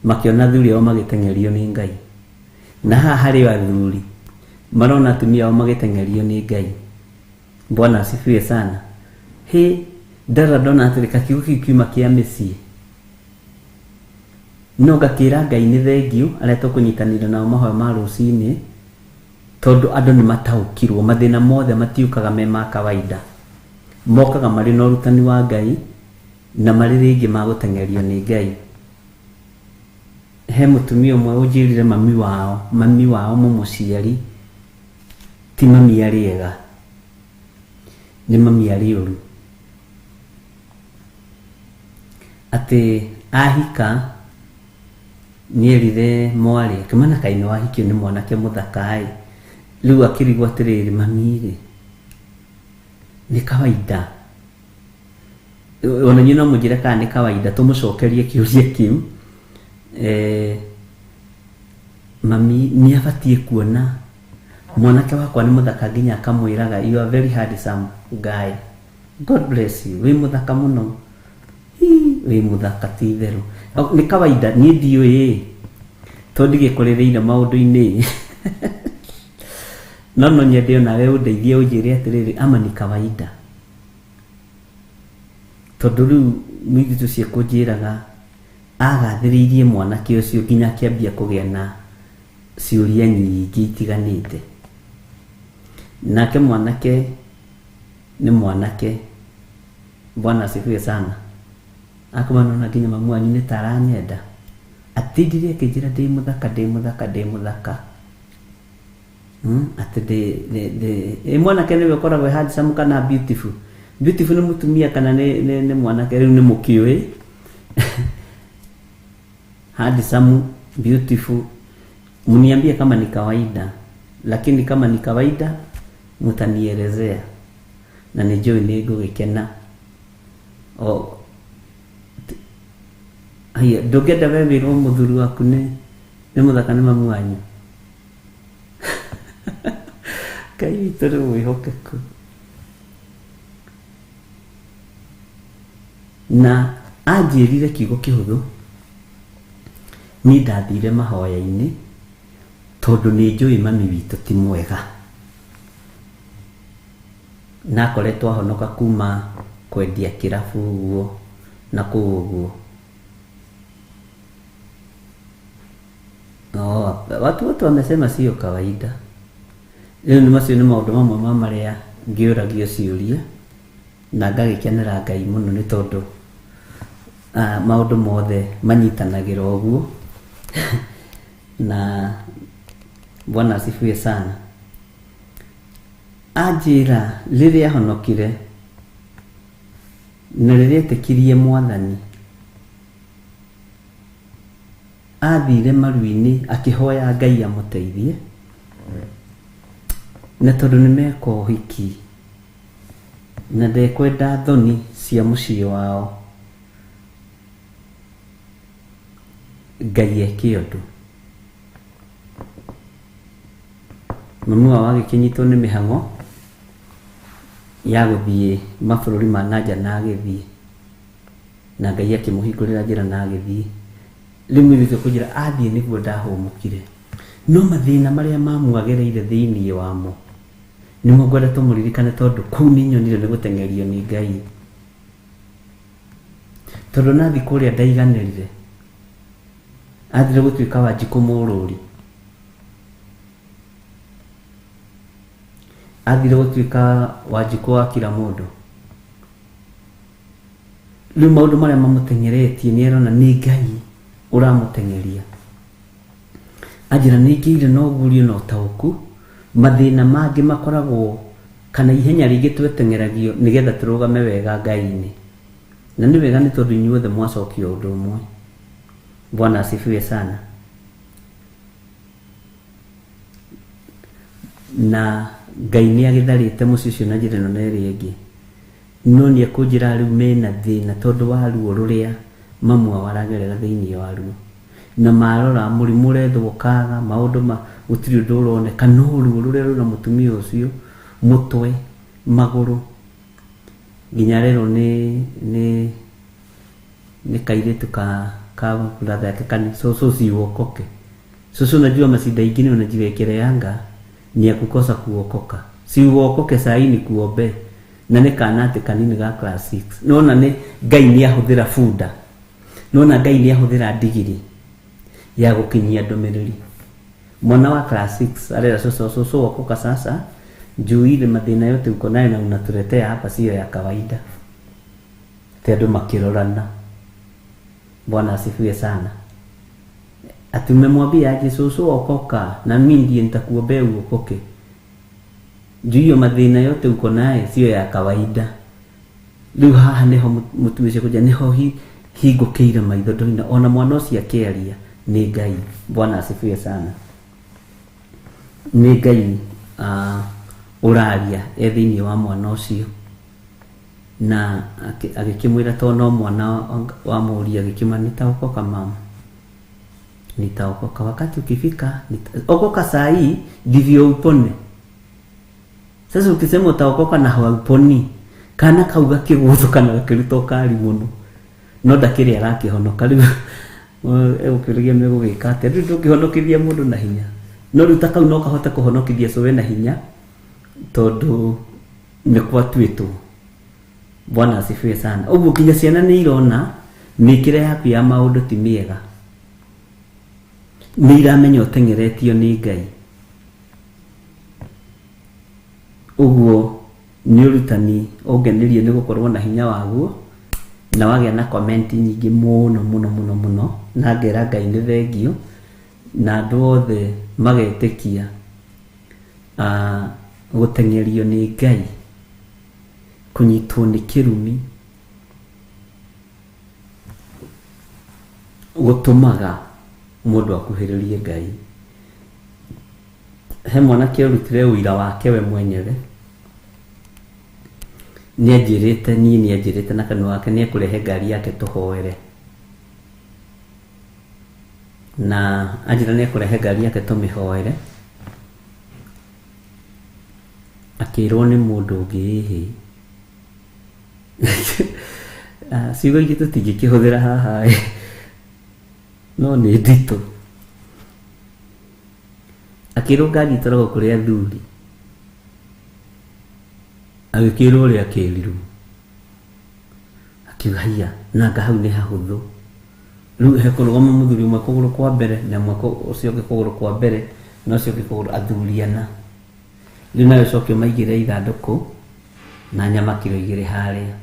makĩona athuri ao magĩteng'erio nĩ Ngai. Na haha harĩ athuri marona atumia ao magĩteng'erio nĩ Ngai. Bwana asifiwe sana. Hĩ, Ndarora ndona atĩrĩ kakiugo kĩu kiuma kĩa mĩciĩ no ngakĩra Ngai nĩ thengiũ arĩa tũkũnyitanĩra nao mahoya ma rũcinĩ tondũ andũ nĩ mataũkirwo mathĩna mothe matiũkaga me ma kawaida mokaga marĩ na ũrutani wa Ngai na marĩ rĩngĩ ma gũteng'erio nĩ Ngai. He mũtumia ũmwe ũnjĩrire mami wao mũmũciari ti mami arĩ ega, nĩ mami arĩ ũru, atĩ ahika nĩerire mwarĩ akĩmana kaĩ nĩ wahikio nĩ mwanake mũthaka ĩ, rĩu akĩrigwo atĩrĩrĩ mami rĩ nĩ kawaida, ona inyuĩ no mũnjĩre kana nĩ kawaida tũmũcokerie kĩũria kĩu. Mami nĩ abatiĩ kuona mwanake wakwa nĩ mũthaka nginya akamwĩraga you are very handsome guy, God bless you, wĩ mũthaka mũno, wĩ mũthaka ti itherũ. Nĩ kawaida niĩ ndiũĩ tondũ ndigĩkũrĩrĩire maũndũ-inĩ no no nyende onawe ũndeithie ũnjĩre atĩrĩrĩ ama ni kawaida, tondũ rĩu mũirĩtu ũcio ekũnjĩraga agathĩrĩirie mwanake ũcio nginya akĩambia kũgĩa na ciũria nyingĩ itiganĩte. Nake mwanake nĩ mwanake, Bwana asifiwe sana, akoma nona nginya mamu wanyu nĩ ta aranyenda, atindire akĩnjĩra ndĩ mũthaka ndĩ mũthaka ndĩ mũthaka, atĩ ndĩ mwanake nĩwe ũkoragwo e handsome kana beautiful. Beautiful nĩ mũtumia kana nĩ mwanake, rĩu nĩ mũkĩũĩ handsome beautiful, mniambie kama ni kawaida, lakini kama ni kawaida mtanielezea na nĩnjũĩ nĩ ngũgĩkena. O haya, ndũngĩenda we wĩrwo mũthuri waku nĩ mũthaka nĩ mamu wanyu? Ngai witũ nĩ mwĩhokeku. Na anjĩrire kiugo kĩhũthũ, niĩ ndathire mahoya-inĩ tondũ nĩ njũĩ mami witũ ti mwega, na akoretwo ahonoka kuma kwendia kĩrabu ũguo na kũu ũguo. No, watu wote wamesema sio kawaida. Rĩu nĩ macio nĩ maũndũ mamwe ma marĩa ngĩũragio ciũria na ngagĩkenera Ngai mũno nĩ tondũ maũndũ mothe manyitanagĩra ũguo na Bwana asifiwe sana. Anjĩra rĩrĩa ahonokire na rĩrĩa etĩkirie Mwathani athire maru-inĩ akĩhoya Ngai amũteithie, na tondũ nĩ meka ũhiki na ndekwenda thoni cia mũciĩ wao, Ngai eke ũndũ. Mami wao agĩkĩnyitwo nĩ mĩhang'o ya gũthiĩ mabũrũri ma nanja na agĩthiĩ, na Ngai akĩmũhingũrĩra njĩra na agĩthiĩ. Rĩu mũirĩtu ekũnjĩra athiĩ nĩguo ndahũmũkire, no mathĩna marĩa mamwagereire thĩinĩ wamo nĩmo ngwenda tũmũririkane, tondũ kũu nĩ nyonire nĩ gũteng'erio nĩ Ngai, tondũ nathi kũrĩa ndaiganĩrire, athire gũtuĩka Wanjikũ mũrũri, athire gũtuĩka Wanjikũ wa kila mũndũ. Rĩu maũndũ marĩa mamũteng'eretie nĩ arona nĩ Ngai ũramũteng'eria. Anjĩra nĩ ngĩire na ũguũrio na ũtaũku, mathĩna mangĩ makoragwo kana ihenya rĩngĩ tweteng'eragio nĩgetha tũrũgame wega Ngai-inĩ, na nĩ wega nĩ tondũ inyuothe mwacokio ũndũ ũmwe. Bwana asifiwe sana. Na Ngai nĩ agĩtharĩte mũciĩ ũcio na njĩra ĩno na ĩrĩa ĩngĩ, no nĩ ekũnjĩra rĩu mena thĩna tondũ wa ruo rũrĩa mamu wao aragerera thĩinĩ wa ruo, na marora mũrimũ ũrethwo ũkaga maũndũ ma gũtirĩ ũndũ ũroneka, no ruo rũrĩa rwĩna mũtumia ũcio mũtwe magũrũ nginya arerwo nĩ kairĩtu ka brother yake kani so si uokoke. Sasa unajua masida ingine unajiwekeleanga ni ya kukosa kuokoka. Si uokoke saa hii ni kuombe. Na nĩ kana atĩ kanini ga class 6. Nona nĩ Ngai nĩ ahũthĩra bunda. Nona Ngai nĩ ahũthĩra ndigiri ya gũkinyia ndũmĩrĩri. Mwana wa class 6 arera cũcũ, cũcũ okoka sasa juu ile mathĩna yote uko nayo na unatuletea hapa sio ya kawaida. Te andũ makĩrorana. Bwana asifiwe sana. Ati umemwambia aje cũcũ okoka na mimi ndiye nitakuombea uokoke. Juu hiyo mathĩna yote uko naye sio ya kawaida. Rĩu haha nĩho mũtumia ũcio kũnjĩra nĩho hingũkĩire maitho ndoina ona mwana ũcio akĩaria nĩ Ngai. Bwana asifiwe sana. Nĩ Ngai ũraria e thĩinĩ wa mwana ũcio. Na agĩkĩmwĩra to no mwana wa mũriũ agĩkĩmwĩra nitaokoka mama. Nitaokoka wakati ukifika, okoka saa hii ndivyo upone. Sasa ukisema utaokoka na hauponi, kana kau gakĩgũthũka na gakĩruta ũkari mũno. No ndakĩrĩ arakĩhonoka rĩu egũkĩũria megũgĩka atĩa. Rĩu ndũngĩhonokithia mũndũ na hinya. No rĩu ta kau no kahote kũhonokithia cũwe na hinya tondũ nĩ gwatuĩtwo. Bwana asifiwe sana. Ũguo nginya ciana nĩ irona mĩkĩre yaku ya maũndũ ti mĩega. Nĩ iramenya ũteng'eretio nĩ Ngai. Ũguo nĩ ũrutani ũngenirie nĩ gũkorwo na hinya waguo na wagĩa na comment nyingĩ mũno mũno mũno mũno na ngera Ngai nĩ thengio na andũ othe magetĩkia gũteng'erio nĩ Ngai, kũnyitwo nĩ kĩrumi gũtũmaga mũndũ akuhĩrĩrie Ngai. He mwanake ũrutire ũira wake we mwenyewe. Nĩanjĩrĩte niĩ nĩanjĩrĩte na kanua gake nĩekũrehe ngari yake tũhoere. Na anjĩra nĩekũrehe ngari yake tũmĩhoere. Akĩrwo nĩ mũndũ ũngĩ ĩhĩ. Ciugo ingĩ tũtingĩkĩhũthĩra haha ĩ. No nĩ nditũ. Akĩrwo ngari ĩtwaragwo kũrĩ athuri. Agĩkĩrwo ũrĩa akĩrirwo. Akiuga haiya, nanga hau nĩ hahũthũ. Rĩu hekũrũgama mũthuri ũmwe kũgũrũ kwa mbere na ũmwe ũcio ũngĩ kũgũrũ kwa mbere na ũcio ũngĩ kũgũrũ athuri ana. Rĩu nawe ũcoke ũmaigĩre ithandũkũ na nyama kiro 2 harĩa.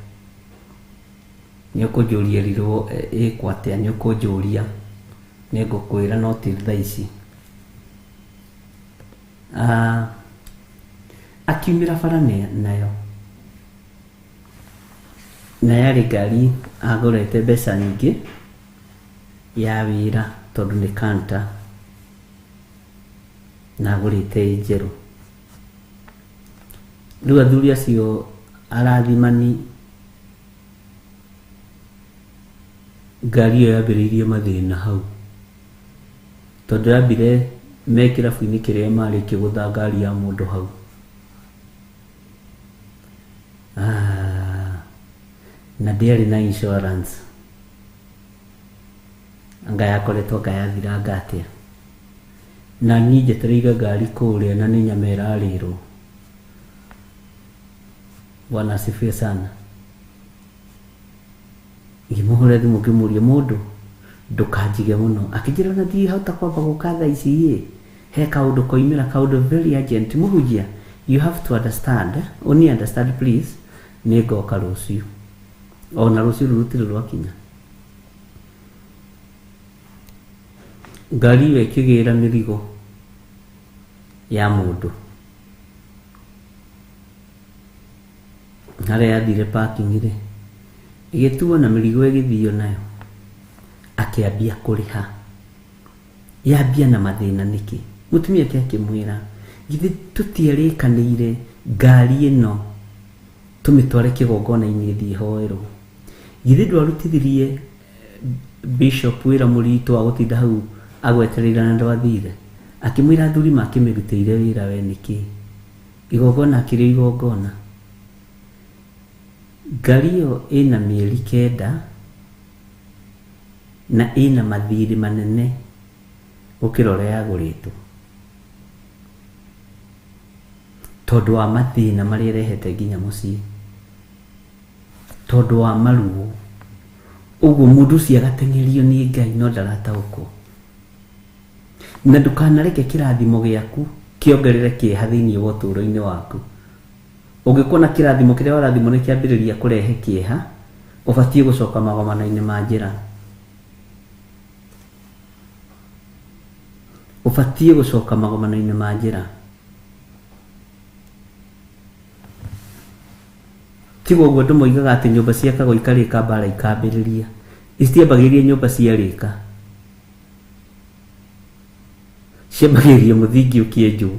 Nĩ ũkũnjũria rirwo ĩkwo atĩa, nĩ ũkũnjũria nĩ ngũkwĩra no ti thaa ici. Akiumĩra bara nayo. Na yarĩ ngari agũrĩte mbeca nyingĩ ya wĩra tondũ nĩ kanta na agũrĩte ĩ njerũ. Rĩu athuri acio arathimani ngari ĩyo yambĩrĩirie mathĩna hau. Tondũ yambire me kĩrabu-inĩ kĩrĩa marĩ ĩkĩgũtha ngari ya mũndũ hau. Na ndĩarĩ na insurance. Anga yakoretwo anga yathiranga atĩa. Na niĩ njetereire ngari kũrĩa na nĩ nyama ĩrarĩrwo. Bwana asifiwe sana. Ngĩmũhũrĩra thimũ ngĩmũũria mũndũ ndũkanjige mũno. Akĩnjĩra ona ndingĩhota kwamba gũka thaa ici ĩ. He kaũndũ koimĩra, kaũndũ very urgent. Mũhunjia, you have to understand, only understand please, nĩ ngoka rũciũ. Ona rũciũ rũu rũtirĩ rwakinya. Ngari ĩyo ĩkĩgĩra mĩrigo ya mũndũ. Harĩa yathire parking rĩ, ĩgĩtuo na mĩrigo ĩgĩthio nayo. Akĩambia kũrĩha. Yambia na mathĩna nĩkĩ? Mũtumia ake akĩmwĩra, githĩ tũtiarĩkanĩire ngari ĩno tũmĩtware kĩgongona-inĩ ĩthiĩ ĩhoerwo. Githĩ ndwarutithirie bishop wĩra mũritũ wa gũtinda hau agwetereire na ndwathire. Akĩmwĩra athuri makĩmĩrutĩire wĩra we nĩkĩ? Igongona akĩrĩ igongona. Ngari ĩyo ĩna mĩeri 9 na ĩna mathirĩ manene gũkĩra ũrĩa yagũrĩtwo. Tondũ wa mathĩna marĩa ĩrehete nginya mũciĩ. Tondũ wa maruo. Ũguo mũndũ ũcio agateng'erio nĩ Ngai no ndarataũkwo. Na ndũkanareke kĩrathimo gĩaku kĩongerere kĩeha thĩinĩ wa ũtũũro-inĩ waku. Ũngĩkona kĩrathimo kĩrĩa warathimwo nĩ kĩambĩrĩria kũrehe kĩeha, ũbatiĩ gũcoka magomano-inĩ ma njĩra. Ũbatiĩ gũcoka magomano-inĩ ma njĩra. Tiga ũguo andũ moigaga atĩ nyũmba ciakagwo ikarĩka mbara ikambĩrĩria. Itiambagĩrĩria nyũmba ciarĩka. Ciambagĩrĩria mũthingi ũkĩenjwo.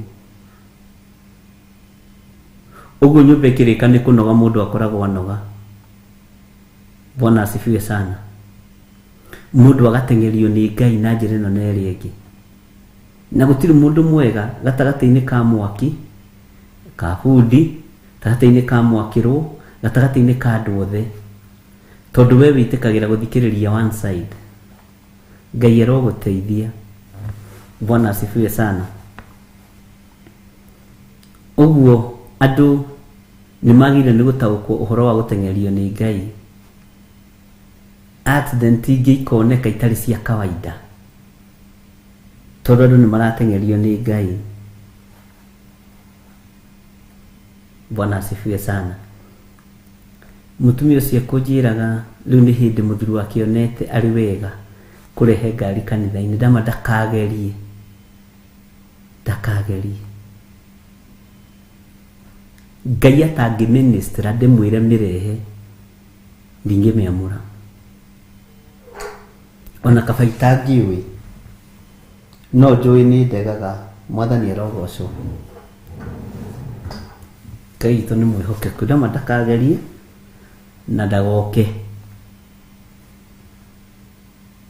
Ũguo nyũmba ĩkĩrĩka nĩ kũnoga mũndũ akoragwo anoga. Bwana asifiwe sana. Mũndũ agateng'erio nĩ Ngai na njĩra ĩno na ĩrĩa ĩngĩ. Na gũtirĩ mũndũ mwega gatagatĩ-inĩ ka mwaki, ka bundi, gatagatĩ-inĩ ka mwakĩrwo, gatagatĩ-inĩ ka andũ othe. Tondũ we wĩtĩkagĩra gũthikĩrĩria one side. Ngai arogũteithia. Bwana asifiwe sana. Ũguo andũ nĩ magĩrĩire nĩ gũtaũkwo ũhoro wa gũteng'erio nĩ Ngai. Accident ingĩ ikoneka itarĩ cia kawaida. Tondũ andũ nĩ marateng'erio nĩ Ngai. Bwana asifiwe sana. Mũtumia ũcio akũnjĩraga rĩu nĩ hĩndĩ mũthuri wake onete arĩ wega kũrehe ngari kanitha-inĩ. Ndama ndakagerie. Ndakagerie. Ngai atangĩministra ndĩmwĩre mĩrehe ndingĩmĩamũra. Ona kaba itangĩũĩ no njũĩ nĩ ndegaga. Mwathani arogocwo. Ngai witũ nĩ mwĩhokeku. Ndama ndakagerie na ndagoke.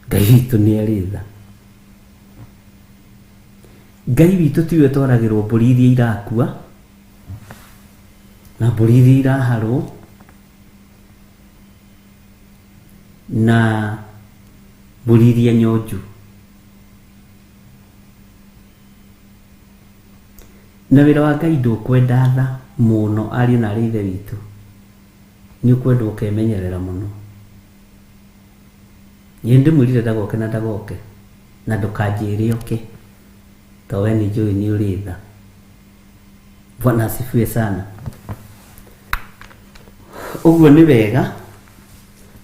Ngai witũ nĩ arĩ tha. Ngai witũ tiwe twaragĩrwo mbũri iria irakua na mbũri iria iraharwo na mbũri iria nyonju. Na wĩra wa Ngai ndũkwenda tha mũno ariũ na arĩ ithe witũ. Nĩ ũkwenda ũkemenyerera mũno. Niĩ ndĩmwĩrire ndagoke na ndagoke na ndũkanjĩre oke to we nĩ njũĩ nĩ ũrĩ tha. Bwana asifiwe sana. Ũguo nĩ wega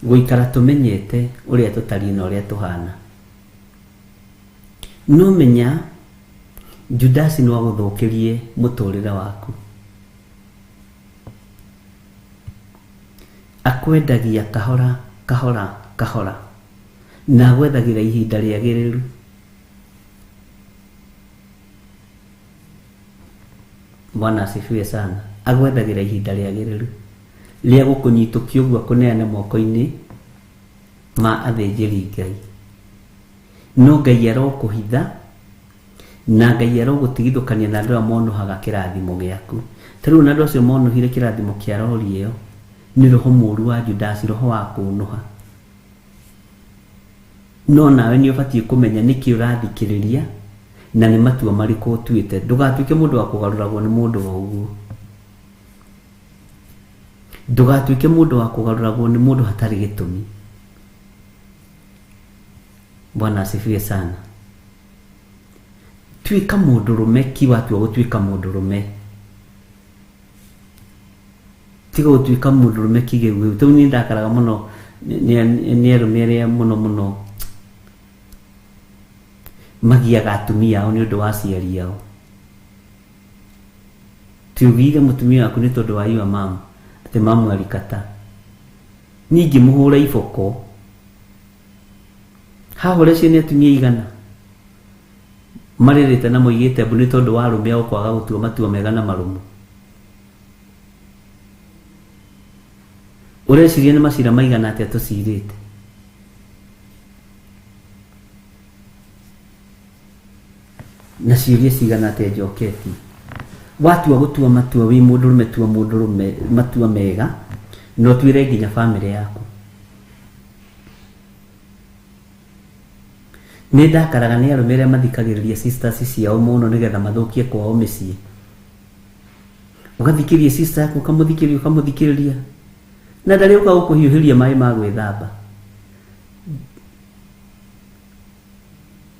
gũikara tũmenyete ũrĩa tũtariĩ na ũrĩa tũhana. No menya Judasi no agũthũkĩrie mũtũrĩre waku. Akwendagia kahora kahora kahora na agwethagĩra ihinda rĩagĩrĩru. Bwana asifiwe sana. Agwethagĩra ihinda rĩagĩrĩru rĩa gũkũnyitũkia ũguo akũneane moko-inĩ ma athĩnjĩri Ngai. No Ngai arokũhitha na Ngai arogũtigithũkania na andũ arĩa monuhaga kĩrathimo gĩaku. Ta rĩu na andũ acio monuhire kĩrathimo kĩa rori ĩyo nĩ roho mũũru wa Judasi, roho wa kũnũha. No nawe nĩ ũbatiĩ kũmenya nĩkĩ ũrathikĩrĩria na nĩ matua marĩkũ ũtuĩte. Ndũgatuĩke mũndũ wa kũgarũragwo nĩ mũndũ o ũguo. Ndũgatuĩke mũndũ wa kũgarũragwo nĩ mũndũ hatarĩ gĩtũmi. Bwana asifiwe sana. Tuĩka mũndũrũme ki watua gũtuĩka mũndũrũme. Tiga gũtuĩka mũndũrũme kĩgĩu. Tondũ niĩ ndakaraga mũno nĩ arũme arĩa mũno mũno magiaga atumia ao nĩ ũndũ wa aciari ao. Tiugire mũtumia waku nĩ tondũ wa your mom, atĩ mamu alikata. Niĩ ingĩmũhũra iboko. Haha ũreciria nĩ atumia igana marĩrĩte na moigĩte mbu nĩ tondũ wa arũme ao kwaga gũtua matua mega na marũmu. Ũreciria nĩ macira maigana atĩa tũcirĩte? Na ciũria cigana atĩa njoketie? Watua gũtua matua wĩ mũndũrũme, tua mũndũrũme matua mega na ũtuĩre nginya bamĩrĩ yaku. Nĩ ndakaraga nĩ arũme arĩa mathikagĩrĩria sisters ciao mũno nĩgetha mathũkie kwao mĩciĩ. Ũgathikĩrĩria sister yaku, ũkamũthikĩrĩria, ũkamũthikĩrĩria. Na ndarĩũka gũkũhiũhĩria maĩ ma gwĩthamba.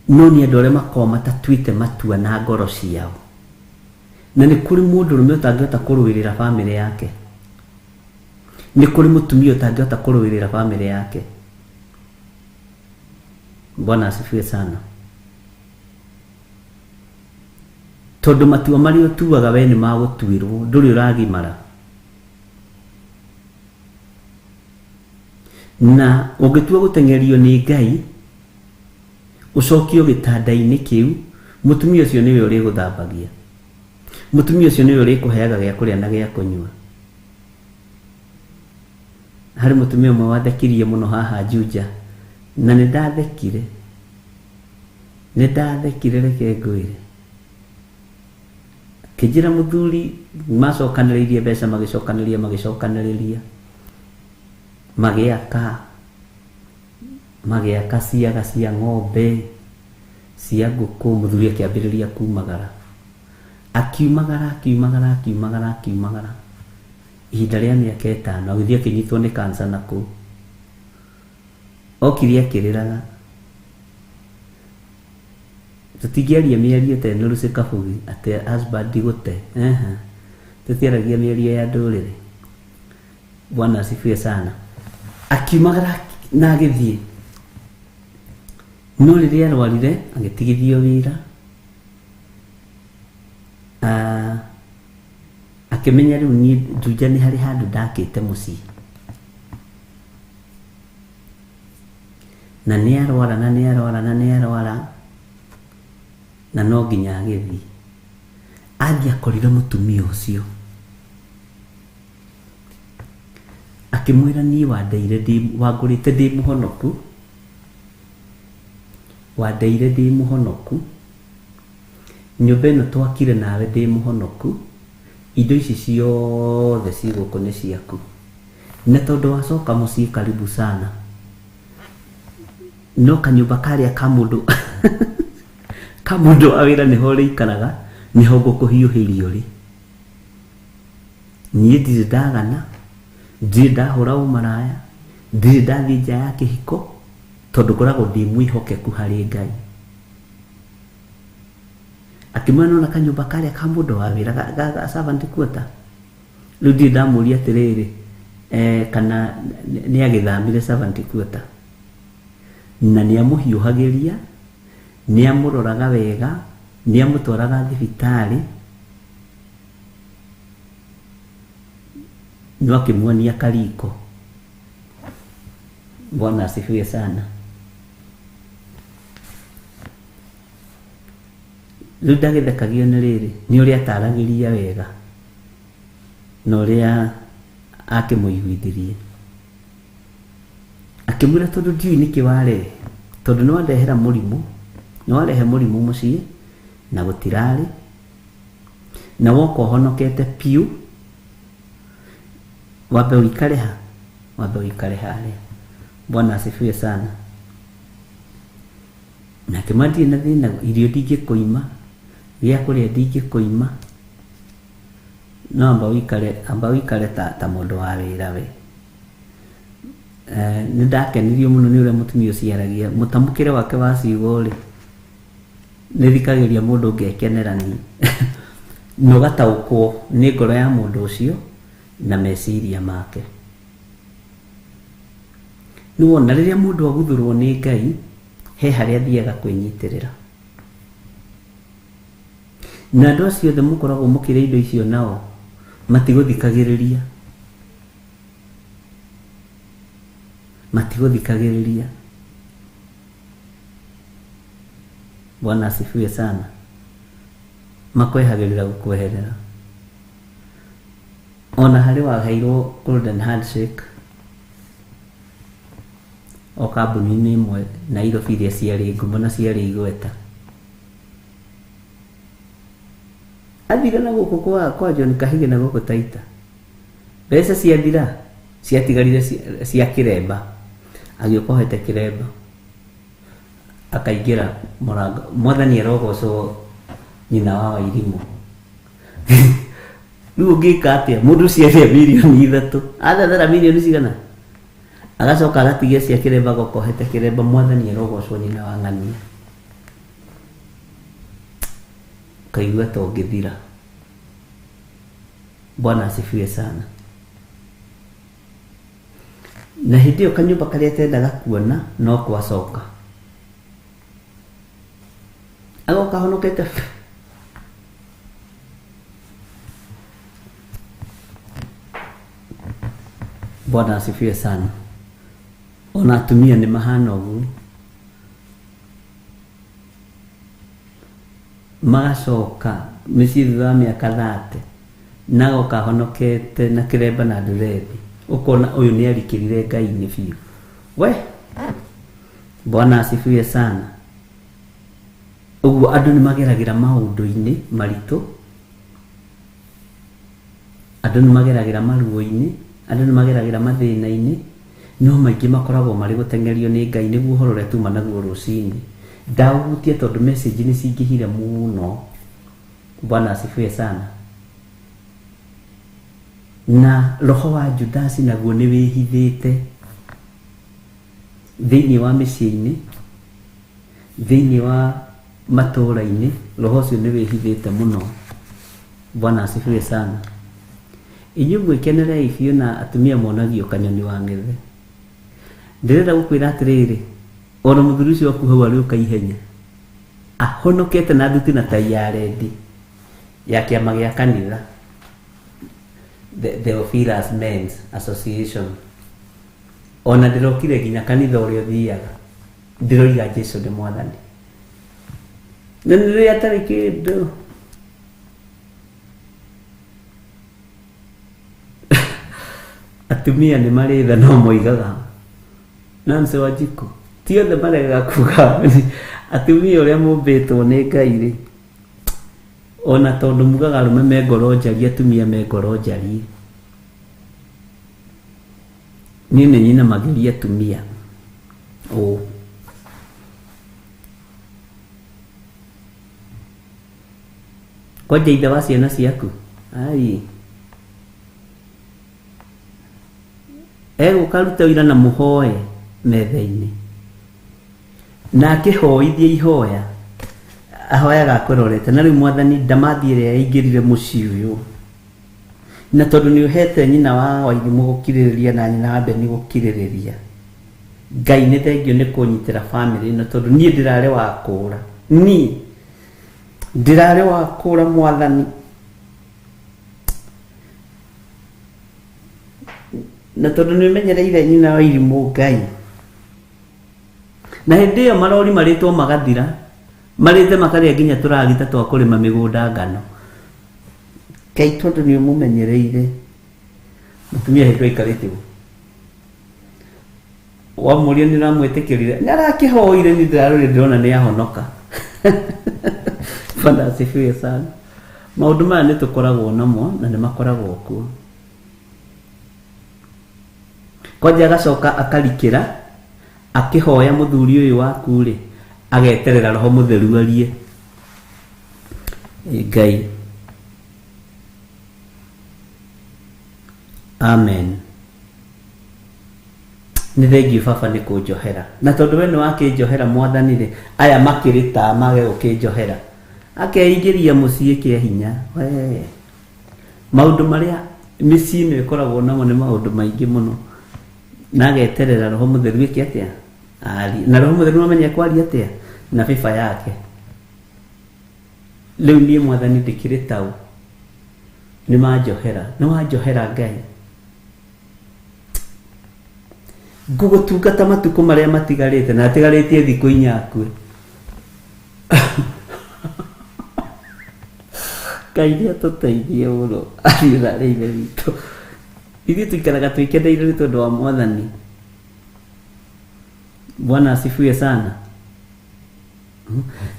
No nĩ andũ arĩa makoragwo matatuĩte matua na ngoro ciao. Na nĩ kũrĩ mũndũrũme ũtangĩhota kũrũĩrĩra bamĩrĩ yake. Nĩ kũrĩ mũtumia ũtangĩhota kũrũĩrĩra bamĩrĩ yake. Bwana asifiwe sana. Tondũ matua marĩa ũtuaga we nĩ magũtuĩrwo, ndũrĩ ũragimara. Na ũngĩtua gũteng'erio nĩ Ngai, ũcokio gĩtanda-inĩ kĩu, mũtumia ũcio nĩwe ũrĩgũthambagia. Mũtumia ũcio nĩwe ũrĩkũheaga gĩa kũrĩa na gĩa kũnyua. Harĩ mũtumia ũmwe wathekirie mũno haha Juja, na nĩ ndathekire. Nĩ ndathekire reke ngwĩre. Akĩnjĩra mũthuri macokanĩrĩirie mbeca magĩcokanĩrĩria magĩcokanĩrĩria. Magĩaka magĩaka ciaga cia ng'ombe cia ngũkũ, mũthuri akĩambĩrĩria kumagara. Akiumagara akiumagara akiumagara akiumagara. Ihinda rĩa mĩaka ĩtano agĩthiĩ akĩnyitwo nĩ kansa na kũu. Okire akĩrĩraga. Tũtingĩaria mĩario ta ĩno Lucy Kabugi atĩ husband gũte. Tũtiaragia mĩario ya ndũrĩrĩ. Bwana asifiwe sana. Akiumagara na agĩthiĩ. No rĩrĩa arwarire agĩtigithio wĩra. Akĩmenya rĩu niĩ Juja nĩ harĩ handũ ndakĩte mũciĩ. Na nĩ arwara na nĩ arwara na nĩ arwara na no nginya agĩthiĩ. Athiĩ akorire mũtumia ũcio. Akĩmwĩra niĩ wandeire ndĩ wangũrĩte ndĩ mũhonoku. Wandeire ndĩ mũhonoku. Nyũmba ĩno twakire nawe ndĩ mũhonoku. Indo ici ciothe ci gũkũ nĩ ciaku. Na tondũ wacoka mũciĩ karibu sana. No kanyũmba karĩa ka mũndũ ka mũndũ wa wĩra nĩho ũrĩikaraga, nĩho ngũkũhiũhĩria ũrĩ. Niĩ ndirĩ ndagana, ndirĩ ndahũra ũmaraya, ndirĩ ndathiĩ nja ya kĩhiko, tondũ ngoragwo ndĩ mwĩhokeku harĩ Ngai. Akĩmwĩra nĩwona kanyũmba karĩa ka mũndũ wa wĩra ga servant quarter. Rĩu ndirĩ ndamũria atĩrĩrĩ, kana nĩ agĩthamire servant quarter. Na nĩ amũhiũhagĩria, nĩ amũroraga wega, nĩ amũtwaraga thibitarĩ, no akĩmuonia kariko. Bwana asifiwe sana. Rĩu ndagĩthekagio nĩ rĩrĩ, nĩ ũrĩa ataragĩria wega na ũrĩa akĩmũiguithirie. Akĩmwĩra tondũ ndiũĩ nĩkĩ warehe, tondũ nĩ wandehera mũrimũ, nĩ warehe mũrimũ mũciĩ na gũtirarĩ, na woka ũhonokete piũ, wambe ũikare ha, wambe ũikare harĩa. Bwana asifiwe sana. Na akĩmwĩra ndirĩ na thĩna, irio ndingĩkũima, gĩa kũrĩa ndingĩkũima, no amba ũikare ta mũndũ wa wĩra we. Nĩ ndakenirio mũno nĩ ũrĩa mũtumia ũcio aragia, mũtamũkĩre wake wa ciugo rĩ, nĩ thikagĩrĩria mũndũ ngekenera niĩ. Na ũgataũkwo nĩ ngoro ya mũndũ ũcio na meciria make. Nĩ wona rĩrĩa mũndũ aguthũrwo nĩ Ngai, he harĩa athiaga kwĩnyitĩrĩra. Na andũ acio othe mũkoragwo mũkĩrĩa indo icio nao, matigũthikagĩrĩria. Matigũthikagĩrĩria. Bwana asifiwe sana. Makwehagĩrĩra gũkweherera. Ona harĩ waheirwo golden handshake o kambuni-inĩ ĩmwe Nairobi iria ciarĩ ngumo na ciarĩ igweta. Athire na gũkũ kwa John Kahige na gũkũ Taita. Mbeca ciathira, ciatigarire cia kĩremba. Agĩũka ohete kĩremba. Akaingĩra mũrango. Mwathani arogocwo nyina wa Wairimũ. Rĩu ũngĩka atĩa? Mũndũ ũcio arĩa mirioni ithatũ, athethera mirioni cigana? Agacoka agatigia cia kĩremba gokohete kĩremba mwathani arogocwo nyina wa ng'ania. Ũkaigua ta ũngĩthira. Bwana asifiwe sana. Na hĩndĩ ĩyo kanyũmba karĩa atendaga kuona no kwacoka. Agoka ahonokete Bwana asifiwe sana. Ona atumia nĩ mahana ũguo. Magacoka mĩciĩ thutha wa mĩaka 30 na agoka ahonokete na kĩremba na ndurethi. Ũkona ũyũ nĩ arikĩrire Ngai-inĩ biũ. We Bwana asifiwe sana. Ũguo andũ nĩ mageragĩra maũndũ-inĩ maritũ, andũ nĩ mageragĩra maruo-inĩ, andũ nĩ mageragĩra mathĩna-inĩ, no maingĩ makoragwo marĩ gũteng'erio nĩ Ngai nĩguo ũhoro ũrĩa tuma naguo rũcinĩ. Ndaũhutia tondũ message nĩ cingĩhire mũno. Bwana asifiwe sana. Na roho wa Judasi naguo nĩ wĩhithĩte thĩinĩ wa mĩciĩ-inĩ, thĩinĩ wa matũũra-inĩ, roho ũcio nĩ wĩhithĩte mũno. Bwana asifiwe sana. Inyuĩ mwĩkenerei biũ na atumia monagio kanyoni wa ng'ethe. Ndĩrenda gũkwĩra atĩrĩrĩ, ona mũthuri ũcio waku hau arĩũka ihenya, ahonokete na thuti na tai ya rendi ya kĩama gĩa kanitha, the Theophilus Men's Association. Ona ndĩrokire nginya kanitha ũrĩa ũthiaga, ndĩroiga Jesu nĩ mwathani. Na nĩ rĩrĩa atarĩ kĩndũ. Atumia nĩ marĩ tha no moigaga Nancy Wanjikũ ti othe maregaga kuga atumia ũrĩa mũmbĩtwo nĩ Ngai rĩ ona tondũ mugaga arũme me ngoro njariĩ atumia me ngoro njariĩ niĩ nĩ nyinamagĩria atumia ũũ kwanja ithe wa ciana ciaku ai egũka arute wĩra na mũhoe metha-inĩ na akĩhoithia ihoya ahoyaga akũrorete na rĩu mwathani ndamathi ĩrĩa yaingĩrire mũciĩ ũyũ na tondũ nĩ ũhete nyina wa Wairimũ gũkirĩrĩria na nyina wa Beni gũkirĩrĩria Ngai nĩ thengio nĩ kũnyitĩra bamĩrĩ ĩno tondũ niĩ ndĩrarĩ wa kũũra niĩ ndĩrarĩ wa kũũra mwathani na tondũ nĩ ũmenyereire nyina wa irimũ Ngai na hĩndĩ ĩyo marori marĩtwo magathira marĩte makarĩa nginya tũragita twa kũrĩma mĩgũnda ngano Ngai tondũ nĩ ũmũmenyereire mũtumia hĩndĩ aikarĩte ũguo wamũria nĩ ũramwĩtĩkĩrire nĩ arakĩhoire nĩ ndĩrarorire ndĩrona nĩ ahonoka Bwana asifiwe sana maũndũ maya nĩ tũkoragwo namo na nĩ makoragwo kuo kwanja agacoka akarikĩra akĩhoya mũthuri ũyũ waku rĩ ageterera roho mũtheru arie Ĩ Ngai amen nĩ thengio baba nĩ kũnjohera na tondũ we nĩ wakĩnjohera mwathani rĩ aya makĩrĩ ta mage gũkĩnjohera akeingĩria mũciĩ kĩa hinya we maũndũ marĩa mĩciĩ ĩno ĩkoragwo namo nĩ maũndũ maingĩ mũno na ageterera roho mũtheru ĩke atĩa arie na roho mũtheru amenye kwaria atĩa na bĩba yake rĩu niĩ mwathani ndĩkĩrĩ taũ nĩ manjohera nĩ wanjohera Ngai ngũgũtungata matukũ marĩa matigarĩte na atigarĩtie thikũ inya akue Ngai nĩ atũteithie mũno ariũ na arĩ ithe witũ ithuĩ tũikaraga twĩkeneire nĩ tondũ wa mwathani Bwana asifiwe sana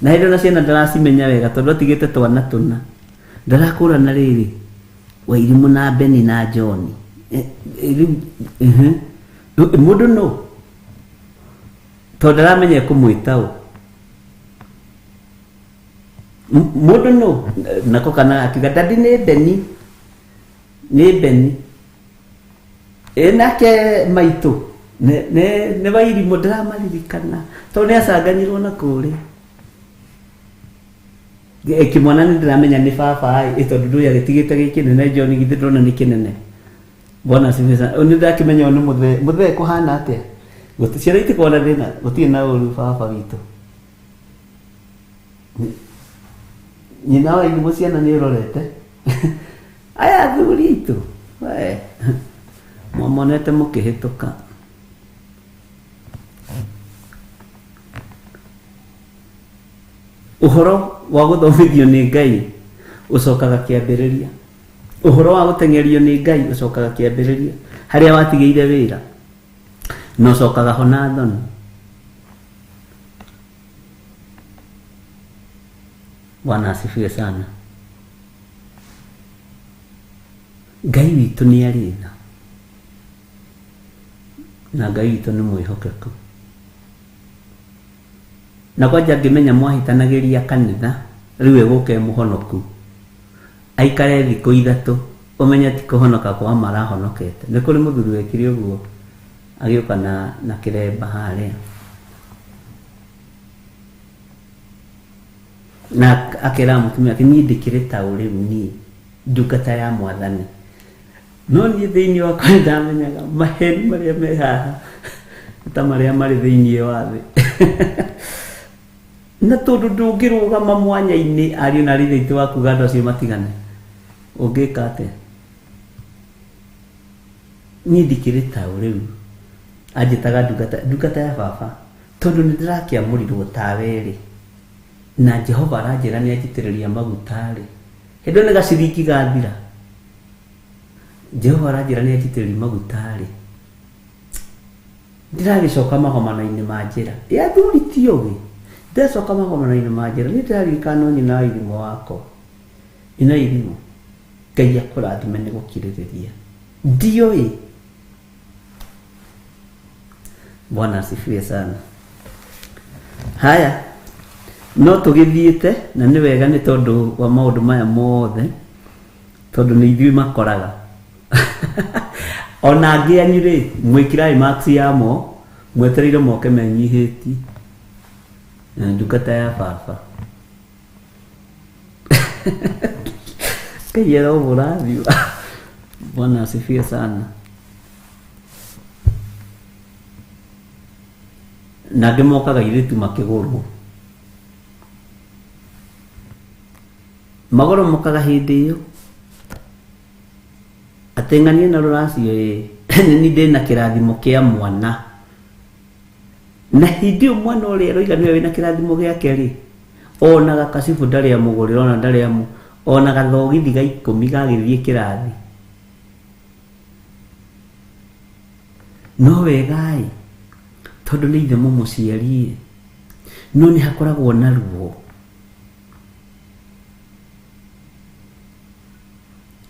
na hĩndĩ ona ciana ndaracimenya wega tondũ atigĩte twana tũna ndarakũrana rĩrĩ Wairimũ na Beni na John rĩu mũndũ nũ tondũ ndaramenya ekũmwĩta ũ mũndũ nũ nako kana akiuga dadi nĩ Beni Nĩ Beni. Ĩ nake maitũ nĩ Wairimũ ndĩramaririkana tondũ nĩ acanganyirwo na kũrĩa. Kĩmwana nĩ ndĩramenya nĩ baba ĩ tondũ ndũĩ agĩtigĩte gĩ kĩnene John githĩ ndũrona nĩ kĩnene. Bwana asifiwe sana. Nĩ ndakĩmenya ũyũ nĩ mũthee. Mũthee kũhana atĩa? Ciana itikoragwo na thĩna, gũtirĩ na ũru baba witũ. Nyina wa irimũ ciana nĩ ũrorete. Aya athuri aitũ, we mwamonete mũkĩhĩtũka. Ũhoro wa gũthomithio nĩ Ngai ũcokaga kĩambĩrĩria. Ũhoro wa gũteng'erio nĩ Ngai ũcokaga kĩambĩrĩria. Harĩa watigĩire wĩra na ũcokaga ho na thoni. Bwana asifiwe sana. Ngai witũ nĩ arĩ tha na Ngai witũ nĩ mwĩhokeku. Na kwanja ngĩmenya mwahĩtanagĩria kanitha rĩu ĩgũka ĩmũhonoku aikare thikũ ithatũ ũmenye ti kũhonoka kwa marahonokete. Nĩ kũrĩ mũthuri wekire ũguo agĩũka na kĩremba harĩa na akĩra mũtumia ake niĩ ndĩkĩrĩ ta ũ rĩu niĩ ndungata ya mwathani. No niĩ thĩinĩ wakwa nĩ ndamenyaga maheni marĩa me haha ta marĩa marĩ thĩinĩ wa thĩ. Na tondũ ndũngĩrũgama mwanya-inĩ ariũ na aarĩ aitũ wa kuga andũ acio matigane, ũngĩka atĩa? Niĩ ndikĩrĩ ta ũ rĩu anjĩtaga ndungata ya baba tondũ nĩ ndĩrakĩamũrirwo tawe rĩ na Jehova aranjĩra nĩ anjitĩrĩria maguta rĩ hĩndĩ ĩyo nĩ gaciringi gathira. Jehova aranjĩra nĩ anjitĩrĩria maguta rĩ ndĩragĩcoka magomano-inĩ ma njĩra. Ĩ athuri ti ũgĩ ndĩracoka magomano-inĩ ma njĩra niĩ ndĩraririkana no nyina wa irimũ wakwa. Nyina wa irimũ Ngai akũrathime nĩ gũkirĩrĩria. Ndiũĩ. Bwana asifiwe sana. Haya no tũgĩthiĩte na nĩ wega nĩ tondũ wa maũndũ maya mothe tondũ nĩ ithuĩ makoraga. Ona angĩ anyu rĩ mwĩkĩrai marks yamo mwetereire moke menyihĩtie ndungata ya baba. Ngai aromũrathima. Bwana asifiwe sana. Na angĩ mokaga airĩtu makĩgũrwo. Magũrũ mokaga hĩndĩ ĩyo ateng'anie na rũracio ĩ nĩ ndĩ na kĩrathimo kĩa mwana. Na hĩndĩ ĩyo mwana ũrĩa aroiga nĩwe wĩna kĩrathimo gĩake rĩ ona gakacibũ ndarĩ amũgũrĩra ona ndarĩ amũ ona gathogithi ga 10 gagĩthiĩ kĩrathi. No wega ĩ tondũ nĩ ithe mũmũciari no nĩ hakoragwo na ruo.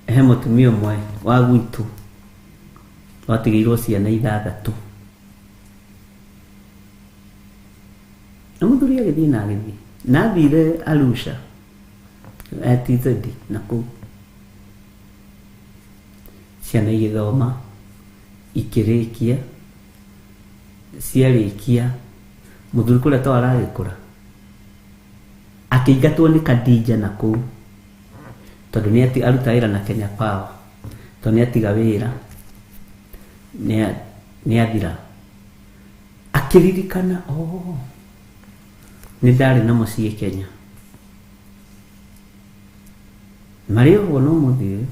He mũtumia ũmwe wa gwitũ watigĩirwo ciana 6 na mũthuri agĩthiĩ na agĩthiĩ na athire Arusha TZ na kũu ciana igĩthoma ikĩrĩkia ciarĩkia mũthuri kũrĩa to aragĩkũra akĩingatwo nĩ Khadija na kũu tondũ nĩ ati aruta wĩra na Kenya Power tondũ nĩ atiga wĩra nĩ athira. Akĩririkana oh nĩ ndarĩ na mũciĩ Kenya marĩ ũguo no mũthĩ ũyũ.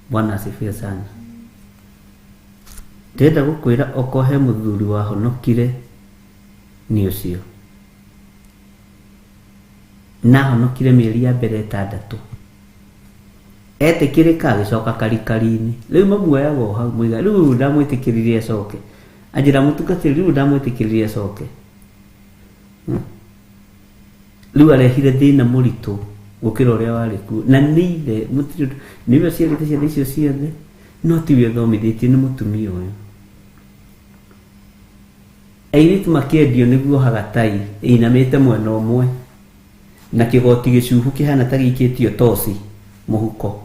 Bwana asifiwe sana. Ndĩrenda gũkwĩra okorwo he mũthuri wahonokire nĩ ũcio. Na ahonokire mĩeri ya mbere 6 etĩkĩrĩka agĩcoka karikari-inĩ. Rĩu mamuoyaga o hau moiga rĩu ndamwĩtĩkĩririe acoke. Anjĩra mũtungatĩri rĩu ndamwĩtĩkĩririe acoke. Rĩu arehire thĩna mũritũ gũkĩra ũrĩa warĩ kuo. Na nĩ ithe mũtirĩ nĩwe ũciarĩte ciana icio ciothe no tiwe ũthomithĩtie nĩ mũtumia ũyũ. Airĩtu makĩendio nĩguo ohaga tai ĩinamĩte mwena ũmwe. Na kĩgoti gĩcuhu kĩhana ta gĩikĩtio toci mũhuko,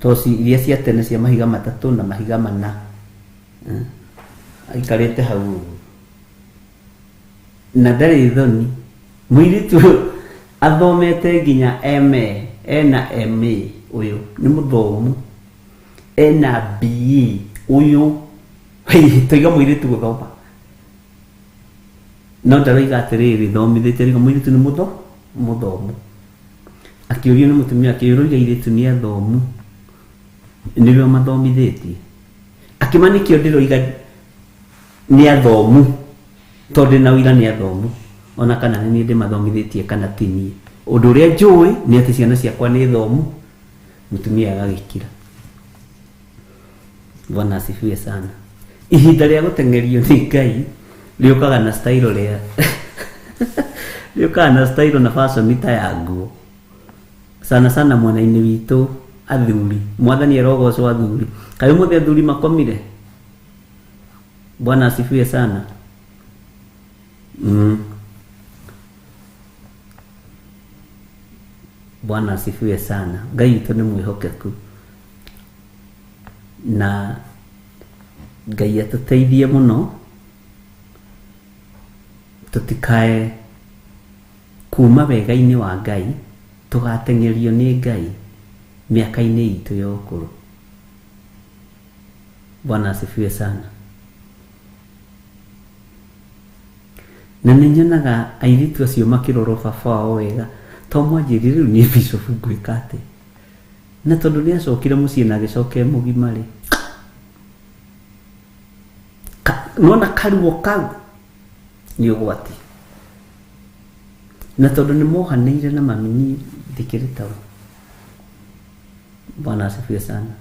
toci iria cia tene cia mahiga matatũ na mahiga mana. Aikarĩte hau ũguo na ndarĩ thoni. Mũirĩtu athomete nginya MA, ena MA, ũyũ nĩ mũthomu, ena BE, ũyũ toiga mũirĩtu gũthoma, no ndaroiga atĩrĩrĩ thomithĩtie, arauga mũirĩtu nĩ mũthomu. Akĩũrio nĩ mũtumia akĩũria airĩtu nĩ athomu, nĩwe mathomithĩtie. Akĩma nĩkĩo ndĩroiga nĩ athomu, tondũ ndĩna ũira nĩ athomu, ona kana nĩ niĩ ndĩmathomithĩtie kana ti niĩ. Ũndũ ũrĩa njũĩ nĩ atĩ ciana ciakwa nĩ thomu. Mũtumia agagĩkira. Bwana asifiwe sana. Ihinda rĩa gũteng'erio nĩ Ngai rĩũkaga na style rĩa rĩũkaga na style na fashion ta ya nguo. Sana sana mwena-inĩ witũ athuri, mwathani arogocwo athuri. Kaĩ ũmũthĩ athuri makomire? Bwana asifiwe sana. Bwana asifiwe sana. Ngai witũ nĩ mwĩhokeku na Ngai atũteithie mũno tũtikae kuma wega-inĩ wa Ngai tũgateng'erio nĩ Ngai mĩaka-inĩ itũ ya ũkũrũ. Bwana asifiwe sana. Na nĩ nyonaga airĩtu acio makĩrorwo baba wao wega, to mwanjĩrire rĩu niĩ bishop ngwĩka atĩa? Na tondũ nĩ acokire mũciĩ na agĩcoka e mũgima rĩ, nona karuo kau nĩ ũgwati. Na tondũ nĩ mohanĩire na mami niĩ ndikĩrĩ taũ. Bwana asifiwe sana.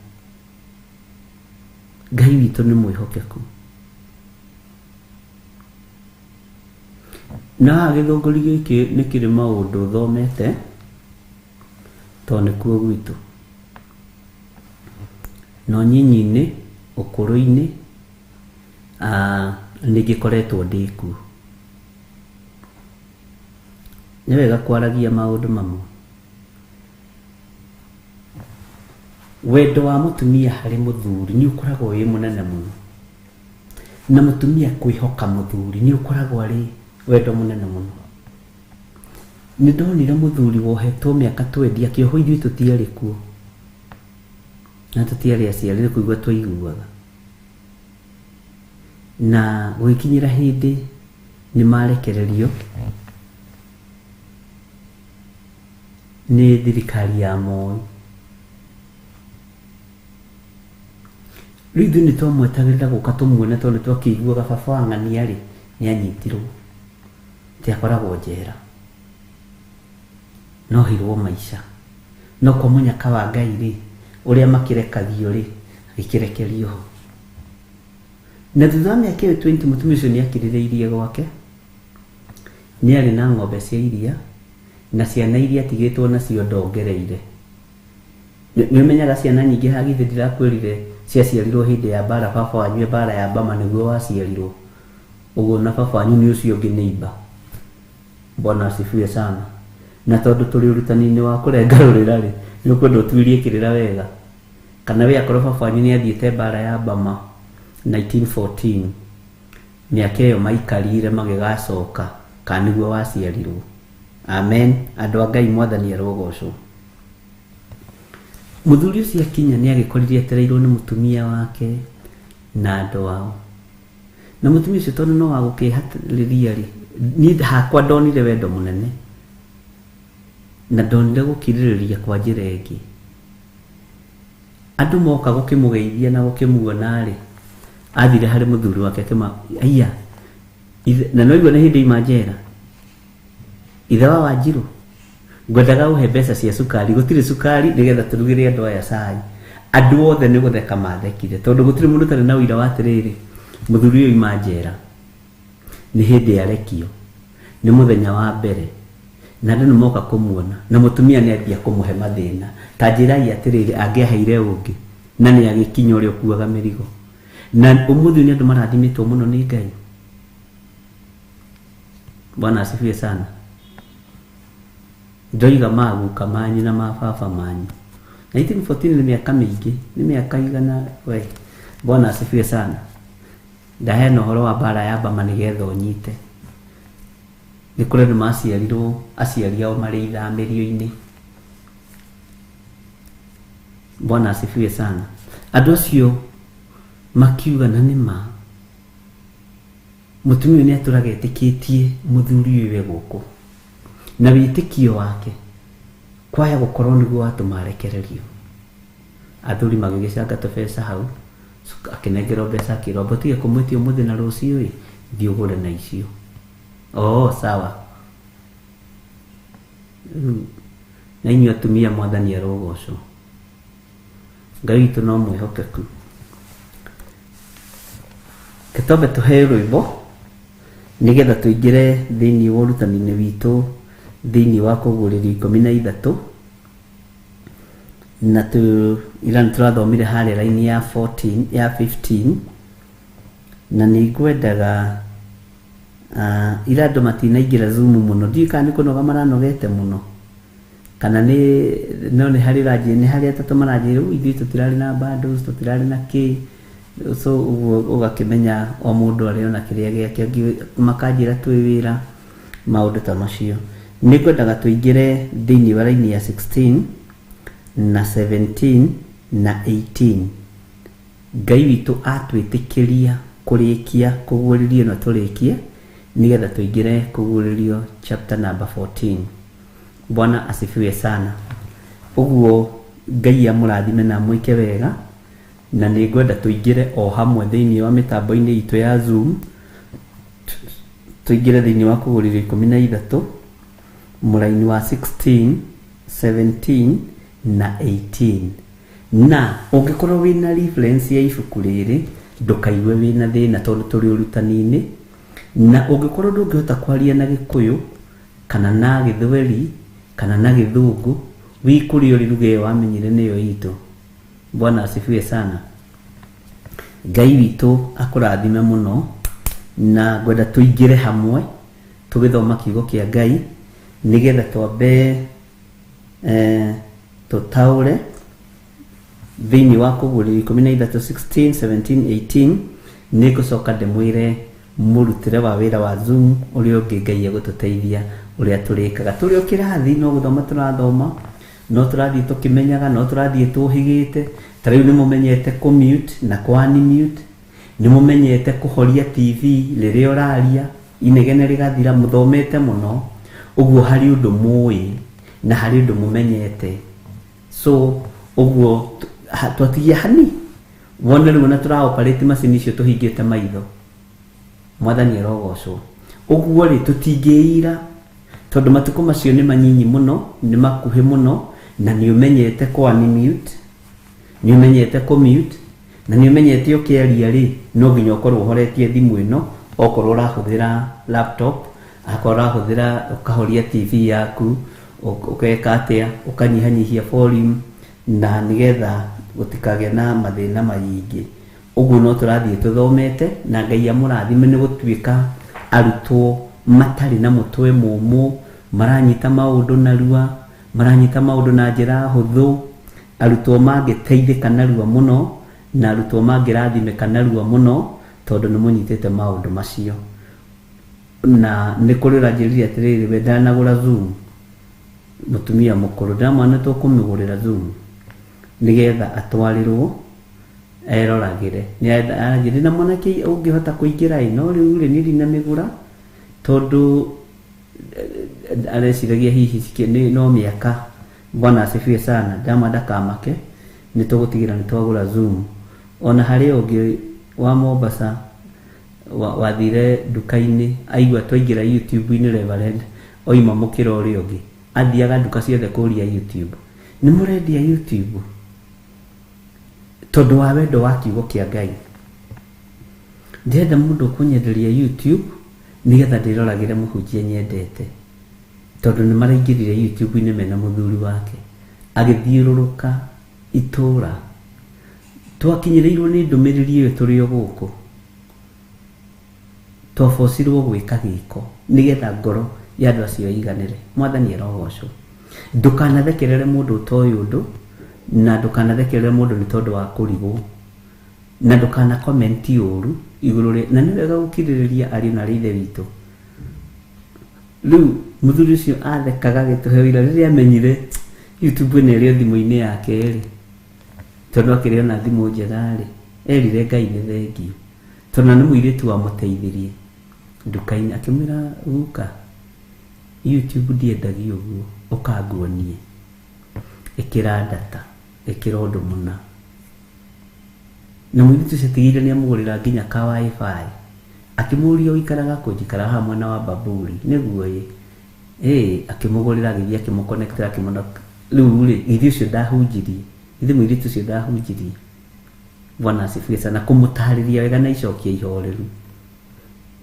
Ngai witũ nĩ mwĩhokeku. Na haha gĩthũngũri gĩkĩ nĩ kĩrĩ maũndũ thomete tondũ nĩkuo gwitũ. No nyinyi-inĩ, ũkũrũ-inĩ, nĩ ngĩkoretwo ndĩ kuo. Nĩ wega kwaragia maũndũ mamwe. Wendo wa mũtumia harĩ mũthuri nĩ ũkoragwo wĩ mũnene mũno, na mũtumia kwĩhoka mũthuri nĩ ũkoragwo arĩ wendo mũnene mũno. Nĩ ndonire mũthuri wohetwo mĩaka 20 akĩohwo, ithuĩ tũtiarĩ kuo na tũtiarĩ aciari, nĩ kũigua twaiguaga. Na gũgĩkinyĩra hĩndĩ nĩ marekererio nĩ thirikari ya Moi. Rĩu ithuĩ nĩ twamwetagĩrĩra gũka tũmuone tondũ nĩ twakĩiguaga baba wa ng'ania rĩ nĩ anyitirwo, tiakoragwo njera, no hirwo maica. No kwa mũnyaka wa Ngai rĩ, ũrĩa makĩrekagio rĩ, agĩkĩrekerio ho. Na thutha wa mĩaka ĩyo 20 mũtumia ũcio nĩ akirĩrĩirie gwake, nĩ arĩ na ng'ombe cia iria na ciana iria atigĩtwo nacio ndongereire. Nĩ ũmenyaga ciana nyingĩ haha githĩ ndirakwĩrire ciaciarirwo hĩndĩ ya mbara, baba wanyu mbara ya Bama nĩguo waciarirwo. Ũguo na baba wanyu nĩ ũcio ũngĩ nĩ imba. Bwana asifiwe sana. Na tondũ tũrĩ ũrutani-inĩ wa kũrenga rũrĩra rĩ, nĩ ũkwenda ũtuĩrie kĩrĩra wega. Kana we akorwo baba wanyu nĩ athiĩte mbara ya Bama 1914, mĩaka ĩyo maikarire magĩgacoka, kana nĩguo waciarirwo. Amen. Andũ a Ngai mwathani arogocwo. Mũthuri ũcio akinya nĩ agĩkorire etereirwo nĩ mũtumia wake na andũ ao. Na mũtumia ũcio tondũ no wa gũkĩhatĩrĩria rĩ, niĩ hakwa ndonire wendo mũnene na ndonire gũkirĩrĩria kwa njĩra ĩngĩ. Andũ moka gũkĩmũgeithia na gũkĩmuona rĩ, athire harĩ mũthuri wake akĩma, aiya, na no igua nĩ hĩndĩ ima njera. Ithe wa Wanjirũ, ngwendaga ũhe mbeca cia cukari, gũtirĩ cukari nĩgetha tũrugĩre andũ aya cai. Andũ othe nĩ gũtheka mathekire tondũ gũtirĩ mũndũ ũtarĩ na ũira wa atĩrĩrĩ, mũthuri ũyũ ima njera nĩ hĩndĩ arekio, nĩ mũthenya wa mbere, na andũ nĩ moka kũmuona, na mũtumia nĩ ambia kũmũhe mathĩna. Ta njĩrai atĩrĩrĩ, angĩaheire ũngĩ na nĩ agĩkinya ũrĩa ũkuaga mĩrigo. Na ũmũthĩ nĩ andũ marathimĩtwo mũno nĩ Ngai. Bwana asifiwe sana. Ndoiga maguka manyu na mababa manyu. 1914 nĩ mĩaka mĩingĩ, nĩ mĩaka igana. We, Bwana asifiwe sana. Ndaheana ũhoro wa mbara ya Bama nĩgetha ũnyite. Nĩ kũrĩ andũ maciarirwo aciari ao marĩ ithamĩrio-inĩ. Bwana asifiwe sana. Andũ acio makiuga na nĩ ma mũtumia ũyũ nĩ atũraga etĩkĩtie mũthuri ũyũ wĩ gũkũ, na wĩtĩkio wake kwaya gũkorwo nĩguo watũma arekererio. Athuri magĩgĩcanga tũbeca hau, akĩnengerwo mbeca akĩrwo amba ũtige kũmwĩtia ũmũthĩ na rũciũ ĩ, thiĩ ũgũre na icio. Oh, sawa. Rĩu na inyuĩ atumia Mwathani arogocwo. Ngai witũ no mwĩhokeku. Reke twambe tũheo rwĩmbo nĩgetha tũingĩre thĩinĩ wa ũrutani-inĩ witũ thĩinĩ wa kũguũrĩrio 13 na tu ira nĩ tũrathomire harĩa raini ya 14 ya 15 na nĩ ngwendaga ira andũ matinaingĩra Zoom mũno, ndiũĩ kana nĩ kũnoga maranogete mũno kana nĩ no nĩ harĩ ũranjĩra, nĩ harĩ atatũ maranjĩra rĩu ithuĩ tũtirarĩ na bundles, tũtirarĩ na kĩ, so ũguo ũgakĩmenya o mũndũ arĩ ona kĩrĩa gĩake, angĩ makanjĩra twĩ wĩra, maũndũ ta macio. Nĩ ngwendaga tũingĩre thĩinĩ wa raini ya 16 na 17 na 18. Ngai witũ atwĩtĩkĩria kũrĩkia kũguũrĩrio ĩno tũrĩkie nĩgetha tũingĩre kũguũrĩrio chapter number 14. Bwana asifiwe sana. Ũguo Ngai amũrathime na amwĩke wega, na nĩ ngwenda tũingĩre o hamwe thĩinĩ wa mĩtambo-inĩ itũ ya Zoom, tũingĩre thĩinĩ wa kũguũrĩrio 13 mũraini wa 16, 17 na 18. Na ũngĩkorwo wĩna reference ya ibuku rĩrĩ ndũkaigue wĩna thĩna tondũ tũrĩ ũrutani-inĩ, na ũngĩkorwo ndũngĩhota kwaria na Gĩkũyũ kana na Gĩthweri kana na Gĩthũngũ, wĩ kũrĩa ũrĩ lugha ĩyo wamenyire nĩyo itũ. Bwana asifiwe sana. Ngai witũ akũrathime mũno, na ngwenda tũingĩre hamwe tũgĩthoma kiugo kĩa Ngai nĩgetha twambe tũtaũre thĩinĩ wa kũguũrĩrio 13 16 17 18. Nĩ ngũcoka ndĩmwĩre mũrutĩre wa wĩra wa Zoom ũrĩa ũngĩ Ngai egũtũteithia ũrĩa tũrĩkaga. Tũrĩ o kĩrathi no gũthoma tũrathoma, no tũrathiĩ tũkĩmenyaga, no tũrathiĩ tũhĩgĩte. Ta rĩu nĩ mũmenyete kũ-mute na kũ-unmute, nĩ mũmenyete kũhoria TV rĩrĩa ũraria inegene rĩgathira, mũthomete mũno. Ũguo harĩ ũndũ mũĩ na harĩ ũndũ mũmenyete. So ũguo twatigia hani wone rĩu ona tũra operate macini icio tũhingĩte maitho. Mwathani arogocwo. Ũguo rĩ tũtingĩira tondũ matukũ macio nĩ manyinyi mũno, nĩ makuhĩ mũno, na nĩ ũmenyete kũ unmute, nĩ ũmenyete kũ mute, na nĩ ũmenyete ũkĩaria rĩ no nginya ũkorwo ũhoretie thimũ ĩno, okorwo ũrahũthĩra laptop, akorwo ũrahũthĩra ũkahoria TV yaku, ũgeka atĩa, ũkanyihanyihia volume, na nĩgetha gũtikagĩe na mathĩna maingĩ. Ũguo no tũrathiĩ tũthomete, na Ngai amũrathime nĩ gũtuĩka arutwo matarĩ na mũtwe mũmũ, maranyita maũndũ narua, maranyita maũndũ na njĩra hũthũ, arutwo mangĩteithĩka narua mũno, na arutwo mangĩrathimĩka narua mũno, tondũ nĩ mũnyitĩte maũndũ macio. Na nĩ kũrĩ ũranjĩrire atĩrĩrĩ, we ndanagũra Zoom, mũtumia mũkũrũ ndĩramwona nĩ tũkũmũgũrĩra Zoom nĩgetha atwarĩrwo eroragĩre. Nĩ aranjĩrire na mwanake ũngĩhota kũingĩra ĩ, no rĩu rĩ niĩ ndinamĩgũra tondũ areciragia hihi no mĩaka. Bwana asifiwe sana. Ndama ndakamake, nĩ tũgũtigĩra nĩ twagũra Zoom. Ona harĩ ũngĩ wa Mombasa wathire nduka-inĩ aigua twaingĩra YouTube-inĩ, Reverend oima mũkĩra ũrĩa ũngĩ, athiaga nduka ciothe kũria YouTube, nĩ mũrendia YouTube? Tondũ wa wendo wa kiugo kĩa Ngai. Ndĩrenda mũndũ ũkũnyenderia YouTube nĩgetha ndĩroragĩre mũhunjia nyendete, tondũ nĩ maraingĩrire YouTube-inĩ mena mũthuri wake agĩthiũrũrũka itũra. Twakinyĩrĩirwo nĩ ndũmĩrĩri ĩyo tũrĩ o gũkũ, twabocirwo gwĩka gĩko nĩgetha ngoro ya andũ acio ĩiganĩre. Mwathani arogocwo. Ndũkanathekerere mũndũ ũtoĩ ũndũ, na ndũkanathekerere mũndũ nĩ tondũ wa kũrigwo, na ndũkana comment ũru igũrũ rĩa, na nĩ wega gũkirĩrĩria ariũ na arĩ ithe witũ. Rĩu mũthuri ũcio athekaga agĩtũhe ũira rĩrĩa amenyire YouTube ĩno ĩrĩ o thimũ-inĩ yake rĩ, tondũ akĩrĩ ona thimũ njega rĩ, erire Ngai nĩ thengiũ, tondũ na nĩ mũirĩtu wamũteithirie nduka-inĩ, akĩmwĩra guka, YouTube ndiendagia ũguo, ũkanguonie, ĩkĩra data, ĩkĩra ũndũ mũna. Na mũirĩtu ũcio atigĩrĩire nĩ amũgũrĩra nginya ka wifi. Akĩmũria ũikaraga kũ? Njikaraga haha mwena wa Baburi. Nĩguo ĩ. Ĩ, akĩmũgũrĩra agĩthiĩ akĩmũconnectĩra akĩmũna. Rĩu rĩ, githĩ ũcio ndahunjirie? Githĩ mũirĩtu ũcio ndahunjirie? Bwana asifiwe sana. Kũmũtarĩria wega na icokia ihoreru.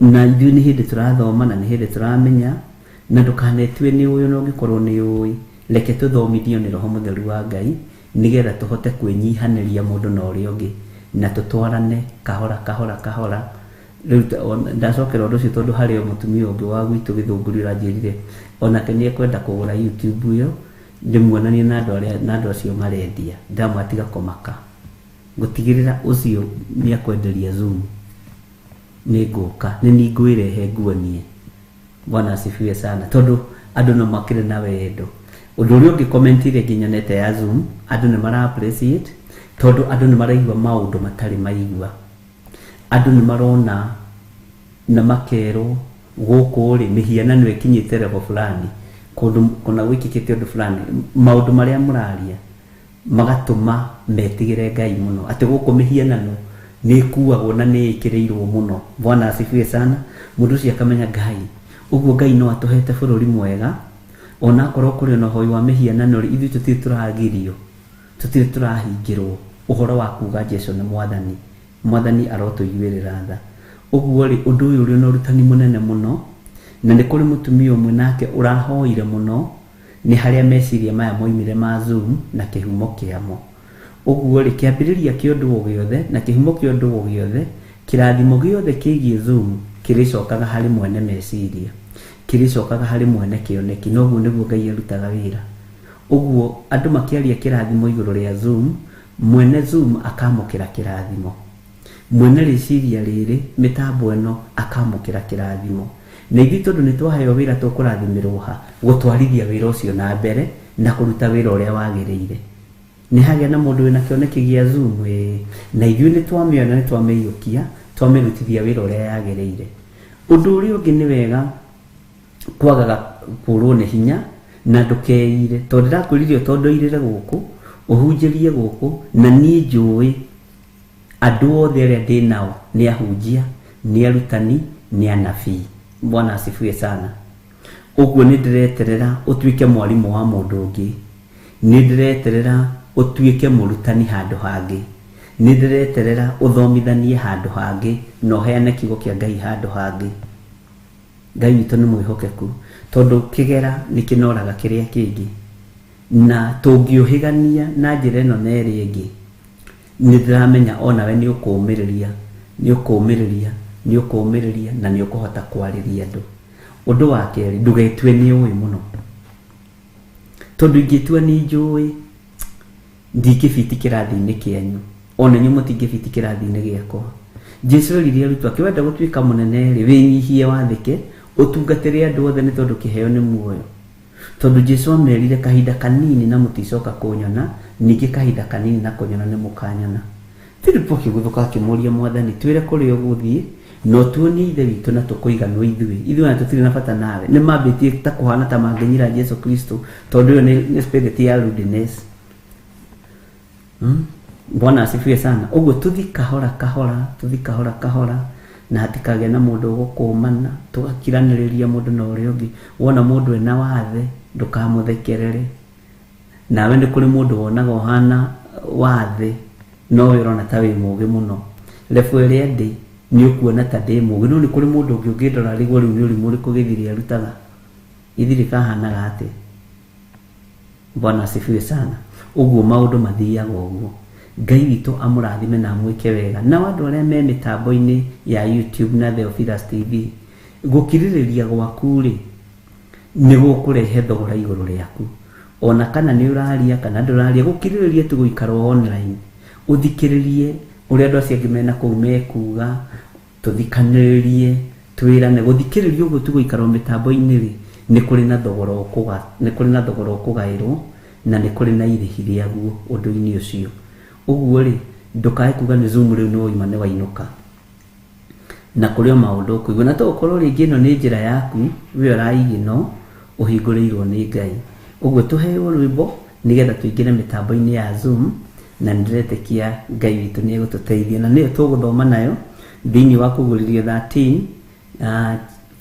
Na ithuĩ nĩ hĩndĩ tũrathoma na nĩ hĩndĩ tũramenya, na ndũkanetue nĩ ũĩ ona ũngĩkorwo nĩ ũĩ. Reke tũthomithio nĩ Roho Mũtheru wa Ngai nĩgetha tũhote kwĩnyihanĩria mũndũ na ũrĩa ũngĩ, na tũtwarane kahora kahora kahora. Rĩu ndacokera ũndũ ũcio tondũ harĩ o mũtumia ũngĩ wa gwitũ Gĩthũngũri ũranjĩrire onake nĩ ekwenda kũgũra YouTube ĩyo, ndĩmuonanie na andũ arĩa, na andũ acio marendia. Ndamwatiga kũmaka, gũtigĩrĩra ũcio nĩ akwenderia Zoom, nĩ ngũka, nĩ niĩ ngwĩrehe nguonie. Bwana asifiwe sana. Tondũ andũ no makĩrĩ na wendo. Ũndũ ũrĩa ũngĩ comment ĩrĩa ĩngĩ nyonete ya Zoom, andũ nĩ mara appreciate tondũ andũ nĩ maraigua maũndũ matarĩ maigua. Andũ nĩ marona na makerwo gũkũ rĩ mĩhianano ĩkinyĩte level fulani, kũndũ kũna gwĩkĩkĩte ũndũ fulani, maũndũ marĩa mũraria magatũma metigĩre Ngai mũno, atĩ gũkũ mĩhianano nĩ ĩkuagwo na nĩ ĩkĩrĩirwo mũno. Bwana asifiwe sana. Mũndũ ũcio akamenya Ngai, ũguo Ngai no atũhete bũrũri mwega, onakorwo kũrĩ na ũhoi wa mĩhianano rĩ, ithuĩ tũtirĩ tũragirio, tũtirĩ tũrahingĩrwo ũhoro wa kuga Jesũ nĩ Mwathani. Mwathani arotũiguĩrĩra tha. Ũguo rĩ, ũndũ ũyũ ũrĩ na ũrutani mũnene mũno, na nĩ kũrĩ mũtumia ũmwe nake ũrahoire mũno nĩ harĩa meciria maya moimire ma Zoom na kĩhumo kĩamo. Ũguo rĩ, kĩambĩrĩria kĩa ũndũ o gĩothe na kĩhumo kĩa ũndũ o gĩothe, kĩrathimo gĩothe kĩgiĩ Zoom kĩrĩcokaga harĩ mwene meciria, kĩrĩcokaga harĩ mwene kĩoneki, na ũguo nĩguo Ngai arutaga wĩra. Ũguo andũ makĩaria kĩrathimo igũrũ rĩa Zoom, mwene Zoom akamũkĩra kĩrathimo, mwene rĩciria rĩrĩ mĩtambo ĩno akamũkĩra kĩrathimo. Na ithuĩ tondũ nĩ twaheo wĩra tũkũrathimĩrwo ha gũtwarithia wĩra ũcio na mbere na kũruta wĩra ũrĩa wagĩrĩire. Nĩ hagĩa na mũndũ wĩna kĩoneki gĩa Zoom, ĩĩ, na ithuĩ nĩ twamĩona, nĩ twamĩiyũkia, twamĩrutithia wĩra ũrĩa yagĩrĩire. Ũndũ ũrĩa ũngĩ nĩ wega kwagaga kũrwo nĩ hinya na ndũkeire, tondũ ndĩrakwĩrire ũtondoirĩre gũkũ, ũhunjĩrie gũkũ, na niĩ njũĩ andũ othe arĩa ndĩ nao nĩ ahunjia, nĩ arutani, nĩ anabii. Bwana asifiwe sana. Ũguo nĩ ndĩreterera ũtuĩke mwarimũ wa mũndũ ũngĩ, nĩ ndĩreterera ũtuĩke mũrutani handũ hangĩ, nĩ ndĩreterera ũthomithanie handũ hangĩ na ũheane kiugo kĩa Ngai handũ hangĩ. Ngai witũ nĩ mwĩhokeku, tondũ kĩgera nĩ kĩnoraga kĩrĩa kĩngĩ, na tũngĩũhĩgania na njĩra ĩno na ĩrĩa ĩngĩ, nĩ ndĩramenya onawe nĩ ũkũũmĩrĩria, nĩ ũkũũmĩrĩria, nĩ ũkũũmĩrĩria, na nĩ ũkũhota kwarĩria andũ. Ũndũ wa kerĩ, ndũgetue nĩ ũĩ mũno, tondũ ingĩtua nĩ njũĩ ndingĩbiti kĩrathi-inĩ kĩanyu, ona inyuĩ mũtingĩbiti kĩrathi-inĩ gĩakwa. Jesũ erire arutwo ake, wenda gũtuĩka mũnene rĩ, wĩnyihie wathĩke, ũtungatĩre andũ othe nĩ tondũ kĩheo nĩ muoyo. Tondũ Jesũ amerire kahinda kanini na mũticoka kũnyona, ningĩ kahinda kanini na kũnyona nĩ mũkanyona. Filipo akĩguthũka akĩmũũria, Mwathani, twĩre kũrĩa ũgũthiĩ, no tuonie Ithe witũ na tũkũiganwo ithuĩ. Ithuĩ ona tũtirĩ na bata nawe. Nĩ mambĩtie ta kũhana ta mangĩnyira Jesũ Kristo, tondũ ĩyo nĩ spirit ya rudeness. Bwana asifiwe sana. Ũguo tũthi kahora kahora, tũthi kahora kahora, na hatikagĩa na mũndũ ũgũkũmana, tũgakiranĩrĩria mũndũ na ũrĩa ũngĩ. Wona mũndũ ena wathe, ndũkamũthekerere. Nawe nĩ kũrĩ mũndũ wonaga ũhana wathe, no we ũrona ta wĩ mũũgĩ mũno. Level ĩrĩa ndĩ, nĩ ũkuona ta ndĩ mũũgĩ, no nĩ kũrĩ mũndũ ũngĩ ũngĩndora arigwo rĩu nĩ ũrimũ ũrĩkũ gĩthiri arutaga. Gĩthiri kahanaga atĩa? Bwana asifiwe sana. Ũguo maũndũ mathiaga ũguo. Ngai witũ amũrathime na amwĩke wega. Nao andũ arĩa me mĩtambo-inĩ ya YouTube na Theophilus TV, gũkirĩrĩria gwaku rĩ, nĩ gũkũrehe thogora igũrũ rĩaku. Ona kana nĩ ũraria kana ndũraria, gũkirĩrĩria tu gũikara online, ũthikĩrĩrie ũrĩa andũ acio angĩ mena kũu mekuga, tũthikanĩrĩrie, twĩrane. Gũthikĩrĩria ũguo tu gũikara mĩtambo-inĩ rĩ, nĩ kũrĩ na thogora ũkũga, nĩ kũrĩ na thogora ũkũgaĩrwo, na nĩ kũrĩ na irĩhi rĩaguo ũndũ-inĩ ũcio. Ũguo rĩ, ndũkae kuga nĩ Zoom rĩu nĩ wauma nĩ wainũka, na kũrĩ o maũndũ ũkũigua. Na to ũkorwo rĩngĩ ĩno nĩ njĩra yaku we ũraigino ũhingũrĩirwo nĩ Ngai. Ũguo tũheo rwĩmbo nĩgetha tũingĩre mĩtambo-inĩ ya Zoom, na nĩndĩretĩkia Ngai witũ nĩ egũtũteithia, na nĩyo tũgũthoma nayo thĩinĩ wa Kũguũrĩrio 13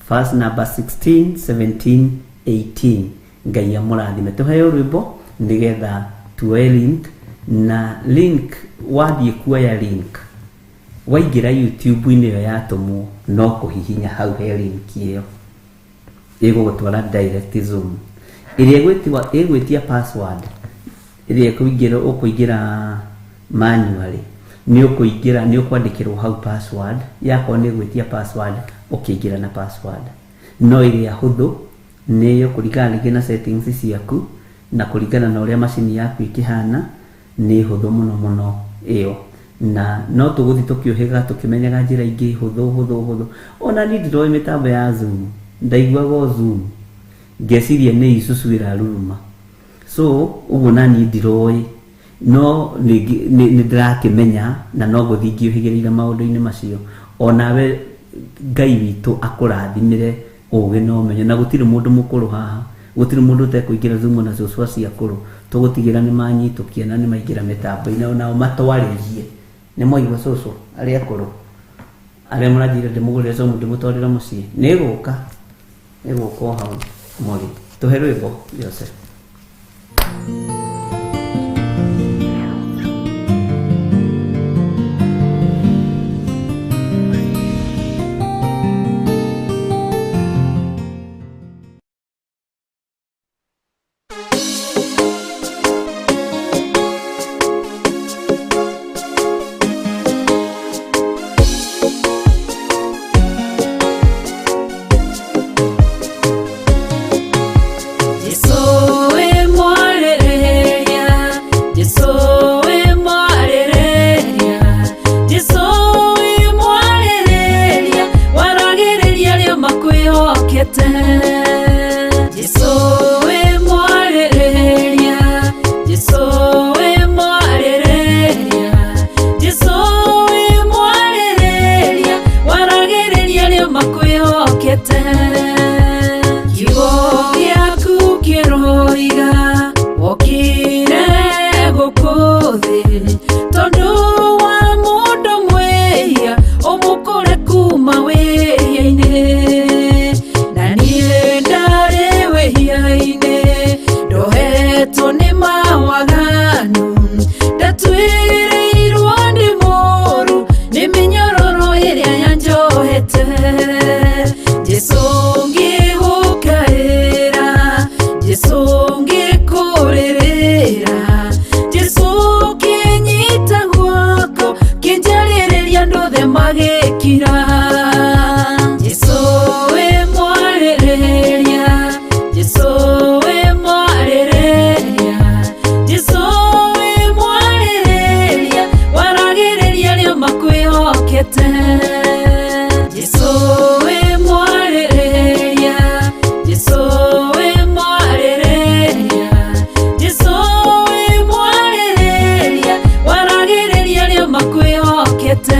verse number 16, 17, 18. Ngai amũrathime. Tũheo rwĩmbo nĩgetha tuoe link, na link wathiĩ kuoya link waingĩra YouTube-inĩ ĩyo yatũmwo, no kũhihinya hau he link ĩyo ĩgũgũtwara direct Zoom ĩrĩa ĩgwĩtiwa ĩgwĩtia password ĩrĩa ĩkũingĩra, ũkũingĩra manually, nĩ ũkũingĩra, nĩ ũkwandĩkĩrwo hau password yakorwo nĩ ĩgwĩtia password, ũkĩingĩra na password. No ĩrĩa hũthũ nĩyo kũringana rĩngĩ na settings ciaku na kũringana na ũrĩa macini yaku ĩkĩhana, nĩ hũthũ mũno mũno ĩyo. Na no tũgũthiĩ tũkĩũhĩga tũkĩmenyaga njĩra ingĩ hũthũ hũthũ hũthũ. Ona niĩ ndiroĩ mĩtambo ya Zoom, ndaiguaga o Zoom ngeciria nĩ isusu ĩraruruma, so ũguo na niĩ ndiroĩ, no nĩ ndĩrakĩmenya na no ngũthiĩ ngĩũhĩgĩrĩire maũndũ-inĩ macio. Onawe Ngai witũ akũrathimĩre ũgĩ na ũmenyo, na gũtirĩ mũndũ mũkũrũ haha, gũtirĩ mũndũ ũtekũingĩra Zoom, na cũcũ acio akũrũ tũgũtigĩra nĩ manyitũkia na nĩ maingĩra mĩtambo-inĩ, nao matwarĩrie. Nĩ mwaigua cũcũ arĩa akũrũ arĩa mũranjĩra ndĩmũgũrĩre Zoom ndĩmũtwarĩre mũciĩ, nĩ ĩgũka, ĩgũka o hau mũrĩ. Tũhe rwĩmbo Joseph. Jesu we mwarĩrĩria, Jesu we mwarĩrĩria, Jesu we mwarĩrĩria, waragĩrĩria arĩa makwĩhokete. Jesu we mwarĩrĩria, Jesu we mwarĩrĩria, Jesu we mwarĩrĩria, waragĩrĩria arĩa makwĩhokete. Kiugo gĩaku kĩroiga wokire gũkũ thĩ tondũ wa mũndũ mwĩhia, ũmũkũre kuma wĩhia-inĩ, na niĩ ndarĩ wĩhia-inĩ, ndohetwo nĩ mawaganu, ndatuĩrĩirwo nĩ mũũru, nĩ mĩnyororo ĩrĩa yanjohete. Jesu ngĩgũkaĩra, Jesu ngĩkũrĩrĩra, Jesu kĩnyita guoko, kĩnjarĩrĩria andũ othe magĩkira. Jesu we mwarĩrĩria, Jesu we mwarĩrĩria, Jesu we mwarĩrĩria, waragĩrĩria arĩa makwĩhokete. Jesu we mwarĩrĩria, Jesu we mwarĩrĩria, Jesu we mwarĩrĩria, waragĩrĩria arĩa makwĩhokete.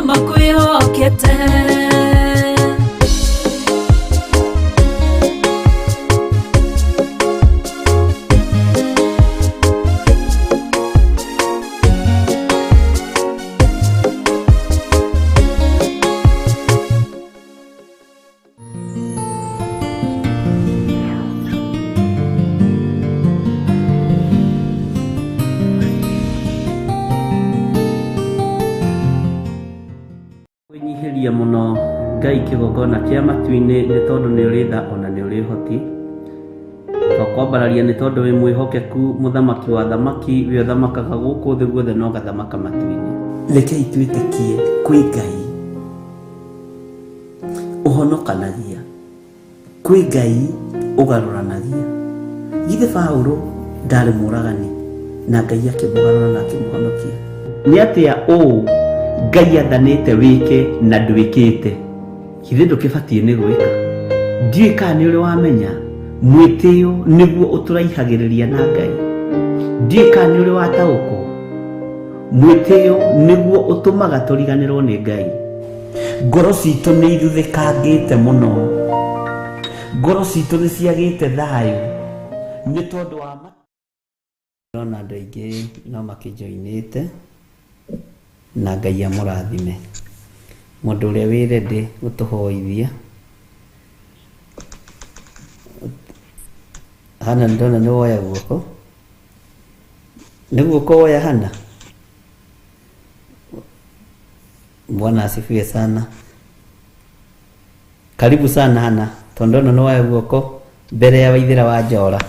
makwĩhokete. Kwĩnyihĩria mũno Ngai kĩgongona kĩa matu-inĩ nĩ tondũ nĩ ũrĩ tha ona nĩ ũrĩ ũhoti. Twakwambararia nĩ tondũ wĩ mwĩhokeku mũthamaki wa thamaki wĩ ũthamakaga gũkũ thĩ guothe na ũgathamaka matu-inĩ. Rekei twĩtĩkie kwĩ Ngai ũhonokanagia, kwĩ Ngai ũgarũranagia. Githĩ Paũlũ ndarĩ mũragani na Ngai akĩmũgarũra na akĩmũhonokia? Nĩ atĩa ũũ Ngai athanĩte wĩke na ndwĩkĩte? Githĩ ndũkĩbatiĩ nĩ gwĩka? Ndiũĩ kana nĩ ũrĩ wamenya mwĩtĩo nĩguo ũtũraihagĩrĩria na Ngai. Ndiũĩ kana nĩ ũrĩ wataũkwo mwĩtĩo nĩguo ũtũmaga tũriganĩrwo nĩ Ngai. Ngoro citũ nĩ ithuthĩkangĩte mũno, ngoro citũ nĩ ciagĩte thayũ nĩ tondũ wa ndĩrona andũ aingĩ no makĩjoinĩte na Ngai amũrathime. Mũndũ ũrĩa wĩ ready gũtũhoithia. Hana ndona nĩ woya guoko. Nĩ guoko woya Hana? Bwana asifiwe sana. Karibu sana Hana, tondũ ndona nĩ woya guoko mbere ya Waithĩra wa Njora.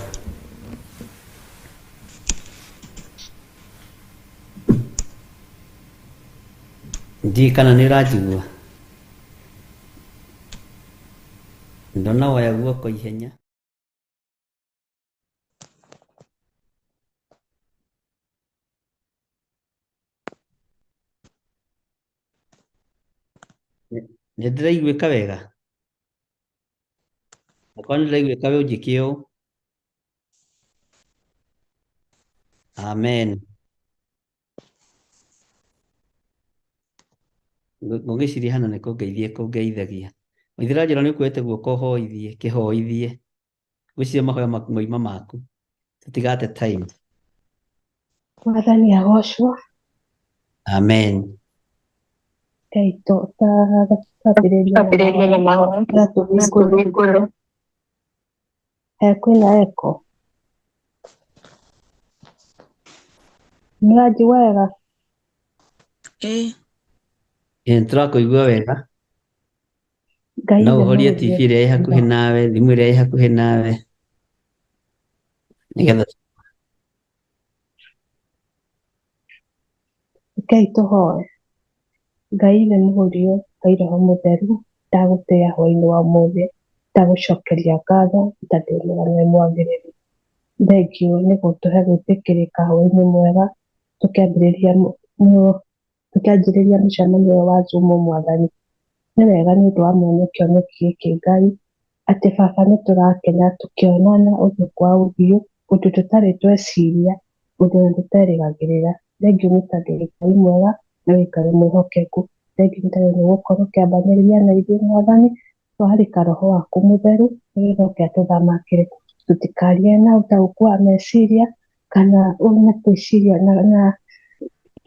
Ndiũĩ kana nĩ ũranjigua. Ndona woya guoko ihenya. Nĩ ndĩraiguĩka wega? Okorwo nĩ ndĩraiguĩka we ũnjĩke ũũ. Amen. Ngũgĩciria Hana nĩ kũngeithia kũngeithagia. Waithĩra Njora nĩ ũkuoete guoko ũhoithie, kĩhoithie. Ngwĩciria mahoya mauma maku. Tũtigate time. Mwathani agocwo. Amen. Ngai twambĩrĩria na mahoya tũhingũre. Kwĩna echo. Mũranjigua wega? Ĩĩ. Ĩĩ nĩtũrakũigua wega. Ngai No ithe ũhorie TV mũrũme. ĩrĩa ĩ hakuhĩ nawe, thimũ ĩrĩa ĩ hakuhĩ nawe nĩgetha Rekei tũhoe. Ngai ithe mũriũ, Ngai roho mũtheru, ndagũtĩĩa hwaĩ-inĩ wa ũmũthĩ, ndagũcokeria ngatho tondũ wĩ mwega na wĩ mwagĩrĩru. Thengiũ nĩ gũtũhe gwĩtĩkĩrĩka hwaĩ-inĩ mwega tũkĩambĩrĩria mũcemanio ũyũ wa Zoom Mwathani. Nĩ wega nĩ ũndũ wa mwanya kĩoneki gĩkĩ Ngai, atĩ baba nĩ tũrakena tũkĩonana ũthiũ kwa ũthiũ, ũndũ tũtarĩ tweciria, ũndũ ona tũterĩgagĩrĩra. Thengiũ nĩ tondũ wĩ Ngai mwega na wĩ Ngai mwĩhokeku. Thengiũ nĩ tondũ nĩ ũgũkorwo ũkĩambanĩria na ithuĩ Mwathani, twarĩka roho waku mũtheru nĩgetha ũke atũthamakĩre. Tũtikarie na ũtaũku wa meciria kana na gwĩciria na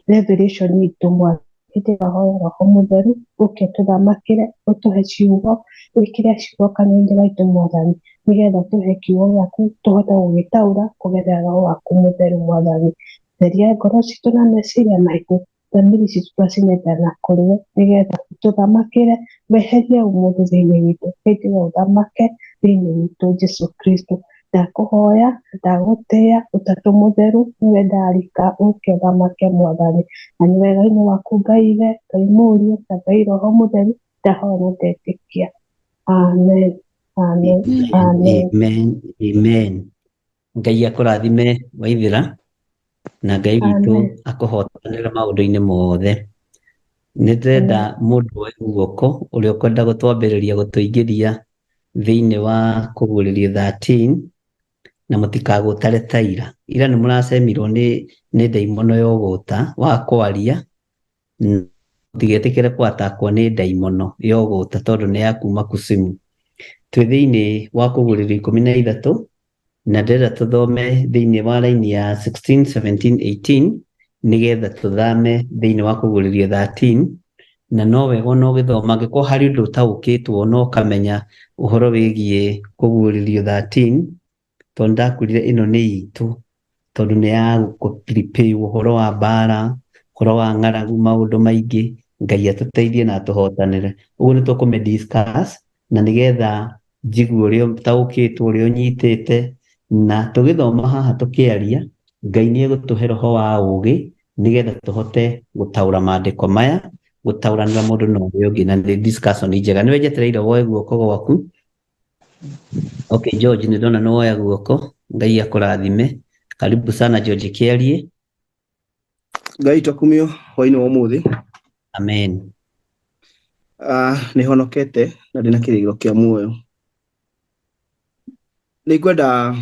revelation itũ Mwathani. Hĩndĩ ĩyo hoya roho mũtheru ũke ũtũthamakĩre, ũtũhe ciugo, wĩkĩre ciugo kanua-inĩ gaitũ Mwathani, nĩgetha ũtũhe kiugo gĩaku tũhote gũgĩtaũra kũgerera roho waku mũtheru Mwathani. Theria ngoro citũ na meciria maitũ, thamiri citũ twacinengera kũrĩ we, nĩgetha ũtũthamakĩre, weherie ũmũndũ thĩinĩ witũ, hĩndĩ ĩyo ũthamake thĩinĩ witũ Jesũ Kristo. Ndakũhoya, ndagũtĩĩa, Ũtatũ Mũtheru, nĩwe ndarika ũke ũthamake Mwathani. Na nĩ wega-inĩ waku Ngai Ithe, Ngai Mũriũ na Ngai Roho Mũtheru, ndahoya na ndetĩkia. Amen. Amen. Amen. Amen. Amen. Ngai akũrathime Waithĩra na Ngai witũ Amen. akũhotanĩre maũndũ-inĩ mothe. Nĩ ndĩrenda mũndũ woe guoko ũrĩa ũkwenda gũtwambĩrĩria gũtũingĩria thĩinĩ wa kũguũrĩrio 13 na mũtikagũtare ta ira. Ira nĩ mũracemirwo nĩ ndaimono ya ũgũta wa kwaria. Mũtigetĩkĩre kwatakwo nĩ ndaimono ya ũgũta tondũ nĩ ya kuma kusimu. Twĩ thĩinĩ wa kũgũrĩrio 13 na ndĩrenda tũthome thĩinĩ wa raini ya 16 17 18 nĩgetha tũthame thĩinĩ wa kũgũrĩrio 13 na no wega ona ũgĩthoma angĩkorwo harĩ ũndũ ũtaũkĩtwo no ũkamenya ũhoro wĩgiĩ kũguũrĩrio 13 tondũ ndakwĩrire ĩno nĩ itũ tondũ nĩ ya gũkũ ũhoro wa mbara, ũhoro wa ng'aragu, maũndũ maingĩ. Ngai atũteithie na atũhotanĩre. Ũguo nĩ tũkũmĩ discuss na nĩgetha njigue ũrĩa ũtaũkĩtwo, ũrĩa ũnyitĩte, na tũgĩthoma haha tũkĩaria, Ngai nĩ egũtũhe roho wa ũũgĩ nĩgetha tũhote gũtaũra maandĩko maya, gũtaũranĩra mũndũ na ũrĩa ũngĩ, na nĩ discussion njega. Nĩwe njetereire woe guoko gwaku. Okay, George, nĩ ndona nĩ woya guoko. Ngai akũrathime. Karibu sana George Kĩarie. Ngai twakumio hwainĩ wa ũmũthĩ. Amen. Nĩ honokete na ndĩna kĩrĩgĩrĩro kĩa muoyo. Nĩ ngwenda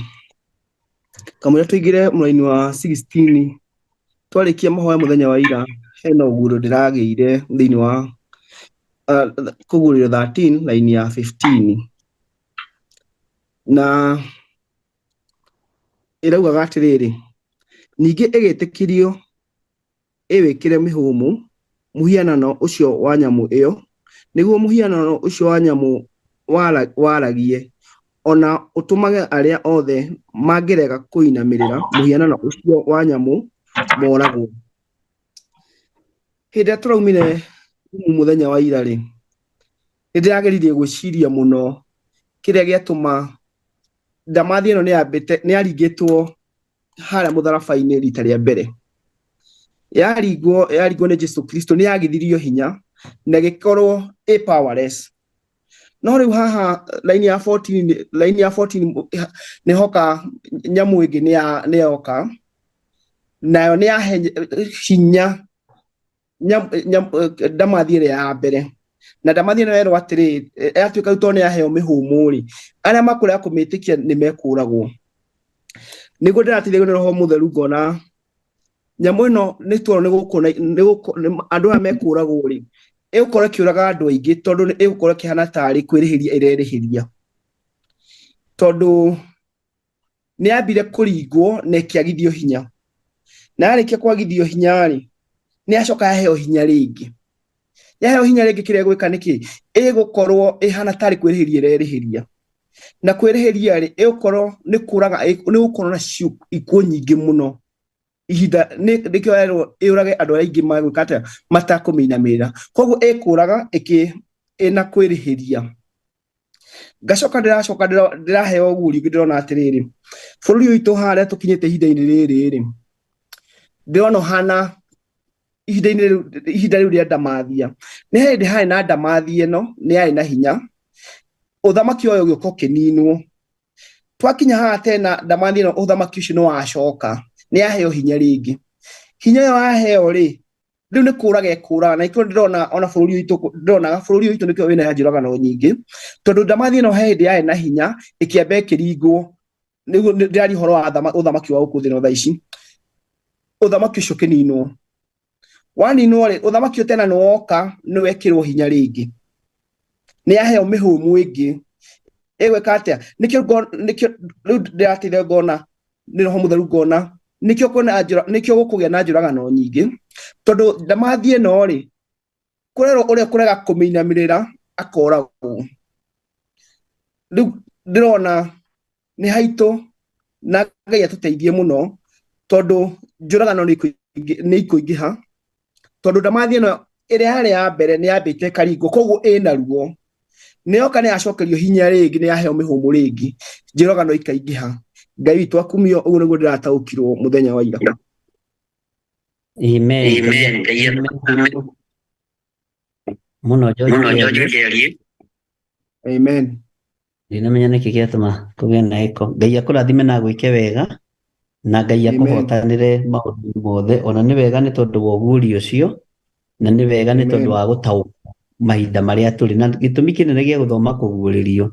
kamũira tũingĩre mũraini wa 16 twarĩkia mahoya mũthenya wa ira, hena ũguũrio ndĩragĩire thĩinĩ wa kũguũrĩrio 13 line ya 15, na ĩraugaga atĩrĩrĩ, ningĩ ĩgĩtĩkĩrio ĩwĩkĩre mĩhũmũ mũhianano ũcio wa nyamũ ĩyo, nĩguo mũhianano ũcio wa nyamũ waragie, ona ũtũmage arĩa othe mangĩrega kũinamĩrĩra mũhianano ũcio wa nyamũ moragwo. Hĩndĩ ĩrĩa tũraumire mũthenya wa ira rĩ, nĩ ndĩrageririe gwĩciria mũno kĩrĩa gĩatũma ndamathi ĩno nĩ yaringĩtwo harĩa mũtharaba-inĩ rita rĩa mbere. Yaringwo nĩ Jesu Kristo, nĩ yagithirio hinya na ĩgĩkorwo ĩ powerless. No rĩu haha line ya 14, line ya 14 nĩ hoka nyamũ ĩngĩ nĩ yoka, nayo nĩ yahe hinya ndamathi ĩrĩa ya mbere. Na ndamathi ĩno yerwo atĩrĩ, yatuĩka rĩu tondũ nĩ yaheo mĩhũmũ rĩ, arĩa makũrega kũmĩtĩkia nĩ mekũragwo. Nĩguo ndĩrateithio nĩ Roho Mũtheru ngona nyamũ ĩno nĩ tuona nĩ gũkũ andũ aya mekũragwo rĩ, ĩgũkorwo ĩkĩũraga andũ aingĩ tondũ ĩgũkorwo ĩkĩhana tarĩ kwĩrĩhĩria ĩrerĩhĩria, tondũ nĩ yambire kũringwo na ĩkĩagithio hinya, na yarĩkia kwagithio hinya rĩ, nĩ yacoka yaheo hinya rĩngĩ. Yaheo hinya rĩngĩ kĩrĩa ĩgwĩka nĩkĩ? Ĩgũkorwo ĩhana tarĩ kwĩrĩhĩria ĩrerĩhĩria, na kwĩrĩhĩria rĩ, ĩgũkorwo nĩ kũraga, nĩ gũkorwo na ikuũ nyingĩ mũno ihinda nĩkĩo yerwo ĩũrage andũ arĩa aingĩ magwĩka atĩa, matakũmĩinamĩrĩra. Koguo ĩkũraga ĩna kwĩrĩhĩria. Ngacoka ndĩracoka ndĩraheo ũguũrio ũngĩ, ndĩrona atĩrĩrĩ, bũrũri ũyũ witũ harĩa tũkinyĩte ihinda-inĩ rĩrĩ rĩ, ndĩrona ũhana ihinda-inĩ rĩu, ihinda rĩu rĩa ndamathia. Nĩ hĩndĩ harĩ na ndamathia ĩno nĩ yarĩ na hinya, ũthamaki ũyũ ũgĩũka ũkĩninwo. Twakinya haha tena ndamathia ĩno, ũthamaki ũcio nĩ wacoka, nĩ yaheo hinya rĩngĩ. Hinya ũyũ waheo rĩ, rĩu nĩ kũraga ĩkũraga, na nĩkĩo ndĩrona ona bũrũri witũ, ndĩronaga bũrũri witũ nĩkĩo wĩna njũragano nyingĩ, tondũ ndamathia ĩno he hĩndĩ yarĩ na hinya ĩkĩamba ĩkĩringwo. Nĩguo ndĩraria ũhoro wa ũthamaki wa gũkũ thĩ no thaa ici, ũthamaki ũcio ũkĩninwo. Waninwo rĩ, ũthamaki ũyũ tena nĩ woka, nĩ wekĩrwo hinya rĩngĩ, nĩ yaheo mĩhũmũ ĩngĩ. Ĩgwĩka atĩa? Nĩkĩo nĩkĩo rĩu ndĩrateithio ngona nĩ Roho Mũtheru ngona nĩkĩo kwĩna njũra, nĩkĩo gũkũgĩa na njũragano nyingĩ, tondũ ndamathi ĩno rĩ, kũrerwo ũrĩa kũrega kũmĩinamĩrĩra akoragwo. Rĩu ndĩrona nĩ haitũ na Ngai atũteithie mũno, tondũ njũragano nĩ ikũingĩha, tondũ ndamathi ĩno ĩrĩa yarĩ ya mbere nĩ yambĩte ĩkaringwo, koguo ĩna ruo. Nĩ yoka nĩ yacokerio hinya rĩngĩ, nĩ yaheo mĩhũmũ rĩngĩ, njũragano ikaingĩha. Ngai witũ akumio. Ũguo nĩguo ndĩrataũkirwo mũthenya wa ira. Amen. Ngai akũrathime mũno George Kĩarie. Amen. Ndinamenya nĩkĩ gĩatũma kũgĩe na ĩko. Ngai akũrathime na agwĩke wega, na Ngai akũhotanĩre maũndũ mothe. Ona nĩ wega nĩ tondũ wa ũguũrio ũcio, na nĩ wega nĩ tondũ wa gũtaũkwo mahinda marĩa tũrĩ. Na gĩtũmi kĩnene gĩa gũthoma kũguũrĩrio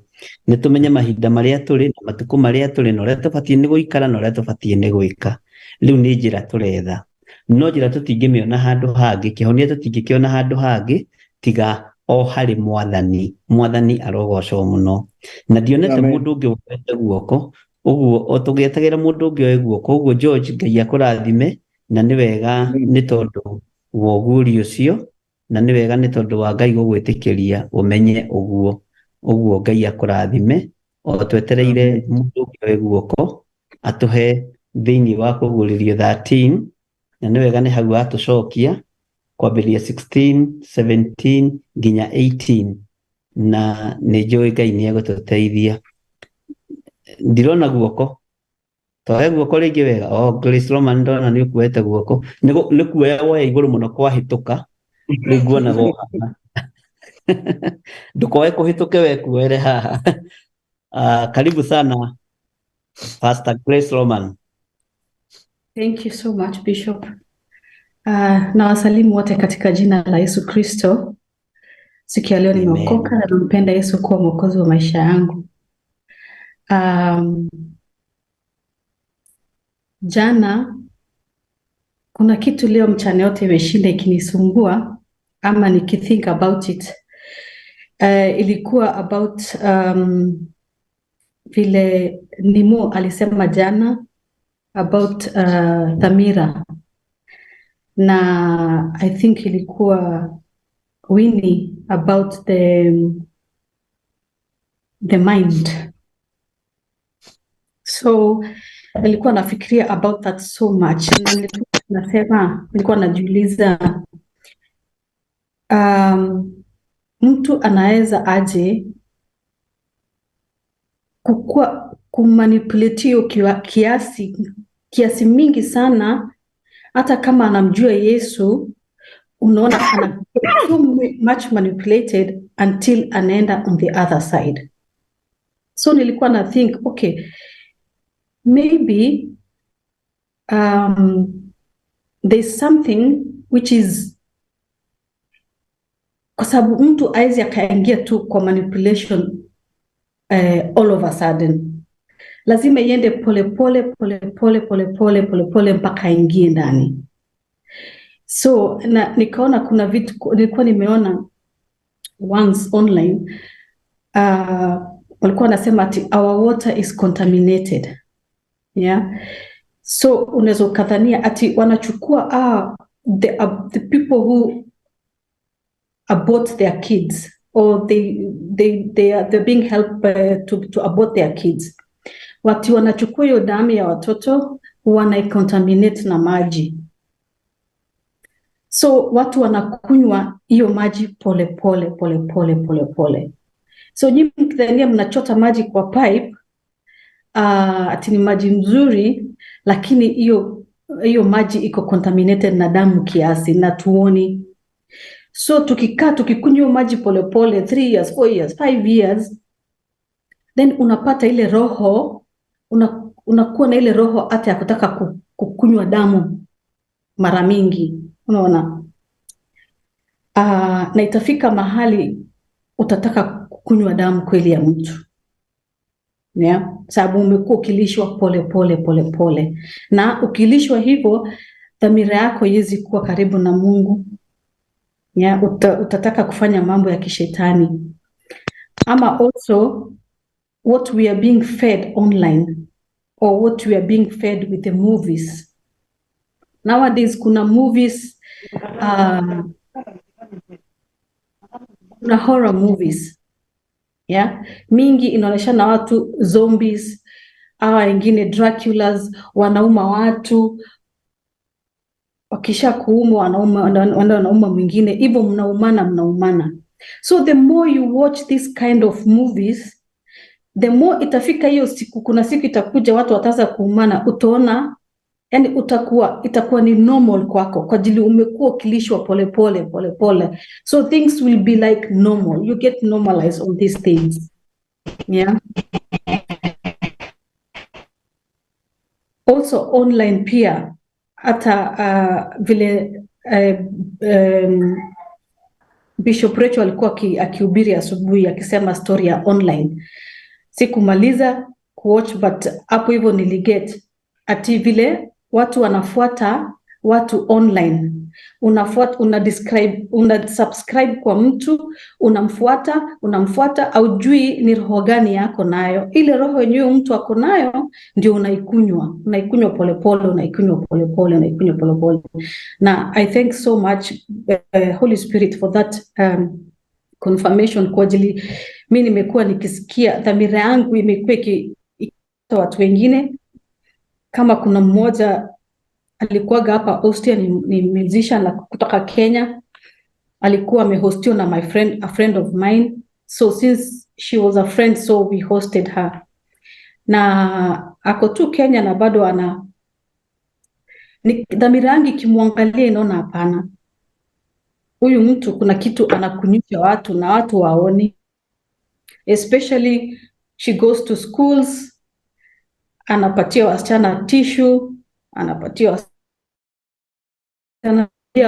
nĩ tũmenye mahinda marĩa tũrĩ na matukũ marĩa tũrĩ, na ũrĩa tũbatiĩ nĩ gũikara na ũrĩa tũbatiĩ nĩ gwĩka. Rĩu nĩ njĩra tũretha. No njĩra tũtingĩmĩona handũ hangĩ, kĩhonia tũtingĩkĩona handũ hangĩ tiga o harĩ Mwathani. Mwathani arogocwo mũno. Na ndionete Amen. mũndũ ũngĩ woete guoko, ũguo o tũgĩetagĩra mũndũ ũngĩ oe guoko. Ũguo George, Ngai akũrathime, na nĩ wega nĩ tondũ wa ũguũrio ũcio, na nĩ wega nĩ tondũ wa Ngai gũgwĩtĩkĩria ũmenye ũguo. Ũguo Ngai akũrathime, o twetereire mũndũ ũngĩ oe guoko atũhe thĩinĩ wa kũguũrĩrio 13, na nĩ wega nĩ hau atũcokia kwambĩrĩria 16, 17 nginya 18, na nĩ njũĩ Ngai nĩ egũtũteithia. Ndirona guoko, toe guoko rĩngĩ wega. Oh, Grace Roman, ndona nĩ ũkuoete guoko. Nĩ kuoya woya igũrũ mũno kwahĩtũka, rĩu nguonaga ũhana. Ndũkoe kũhĩtũke we kuoere haha. Karibu sana Pastor Grace Roman. Thank you so much, Bishop. Na wasalimu wote katika jina la Yesu Kristo. Siku ya leo Amen. nimeokoka na nampenda Yesu kuwa mwokozi wa maisha yangu. Jana kuna kitu leo mchana yote imeshinda ikinisumbua ama nikithink about it. Ilikuwa about vile Nimo alisema jana about dhamira, na I think ilikuwa Winnie about the mind. So nilikuwa nafikiria about that so much, na nilikuwa nasema, nilikuwa najiuliza mtu anaweza aje kukua kumanipulate hiyo kiasi mingi sana, hata kama anamjua Yesu, unaona ana too much manipulated until anaenda on the other side. So nilikuwa na think, okay, maybe there's something which is, kwa sababu mtu hawezi akaingia tu kwa manipulation all of a sudden. Lazima iende pole pole pole pole pole pole pole pole mpaka aingie ndani. So na nikaona kuna vitu nilikuwa nimeona once online, walikuwa wanasema ati our water is contaminated. Yeah. So unaweza ukadhania ati wanachukua the people who abort their kids, or they're being helped to abort their kids. Wati wanachukua hiyo damu ya watoto wanaicontaminate na maji. So watu wanakunywa hiyo maji pole pole pole pole pole pole. So nyinyi mkidhania mnachota maji kwa pipe, ati ni maji mzuri, lakini hiyo maji iko contaminated na damu kiasi na tuoni. So tukikaa tukikunywa maji pole pole 3 years, 4 years, 5 years, then unapata ile roho, unakuwa na ile roho hata ya kutaka kukunywa damu mara mingi, unaona. Na itafika mahali utataka kukunywa damu kweli ya mtu. Yeah, sababu umekuwa ukilishwa pole pole pole pole. Na ukilishwa hivyo, dhamira yako haiwezi kuwa karibu na Mungu. Yeah, utataka kufanya mambo ya kishetani. Ama also what we are being fed online, or what we are being fed with the movies. Nowadays kuna movies, kuna horror movies. Yeah, mingi inaonyeshana watu zombies, hawa wengine Draculas, wanauma watu, wakisha kuumwa wanauma mwingine, hivyo mnaumana. So the more you watch this kind of movies, the more itafika hiyo siku, kuna siku itakuja watu wataanza kuumana, utaona yani itakuwa ni normal kwako kwa ajili umekuwa ukilishwa pole pole pole pole. So things will be like normal. You get normalized on these things. Yeah. Also online pia hata vile Bishop Rachel alikuwa akihubiri asubuhi akisema story ya online. Sikumaliza kuwatch, but hapo hivyo niliget ati vile watu wanafuata watu online, unafuata, una describe, una subscribe kwa mtu, unamfuata, unamfuata, haujui ni roho gani yako nayo. Ile roho yenyewe mtu ako nayo ndio unaikunywa, unaikunywa polepole, unaikunywa polepole, unaikunywa polepole. Na I thank so much Holy Spirit for that confirmation, kwa ajili mi nimekuwa nikisikia dhamira yangu imekuwa ikiita watu wengine. Kama kuna mmoja alikuwaga hapa Austria, ni musician la kutoka Kenya, alikuwa amehostiwa na my friend, a friend of mine. So since she was a friend, so we hosted her, na ako tu Kenya na bado ana ni, dhamira yangu ikimwangalia inaona hapana, huyu mtu kuna kitu anakunyusha watu na watu waoni, especially she goes to schools, anapatia wasichana tissue, anapatia wasichana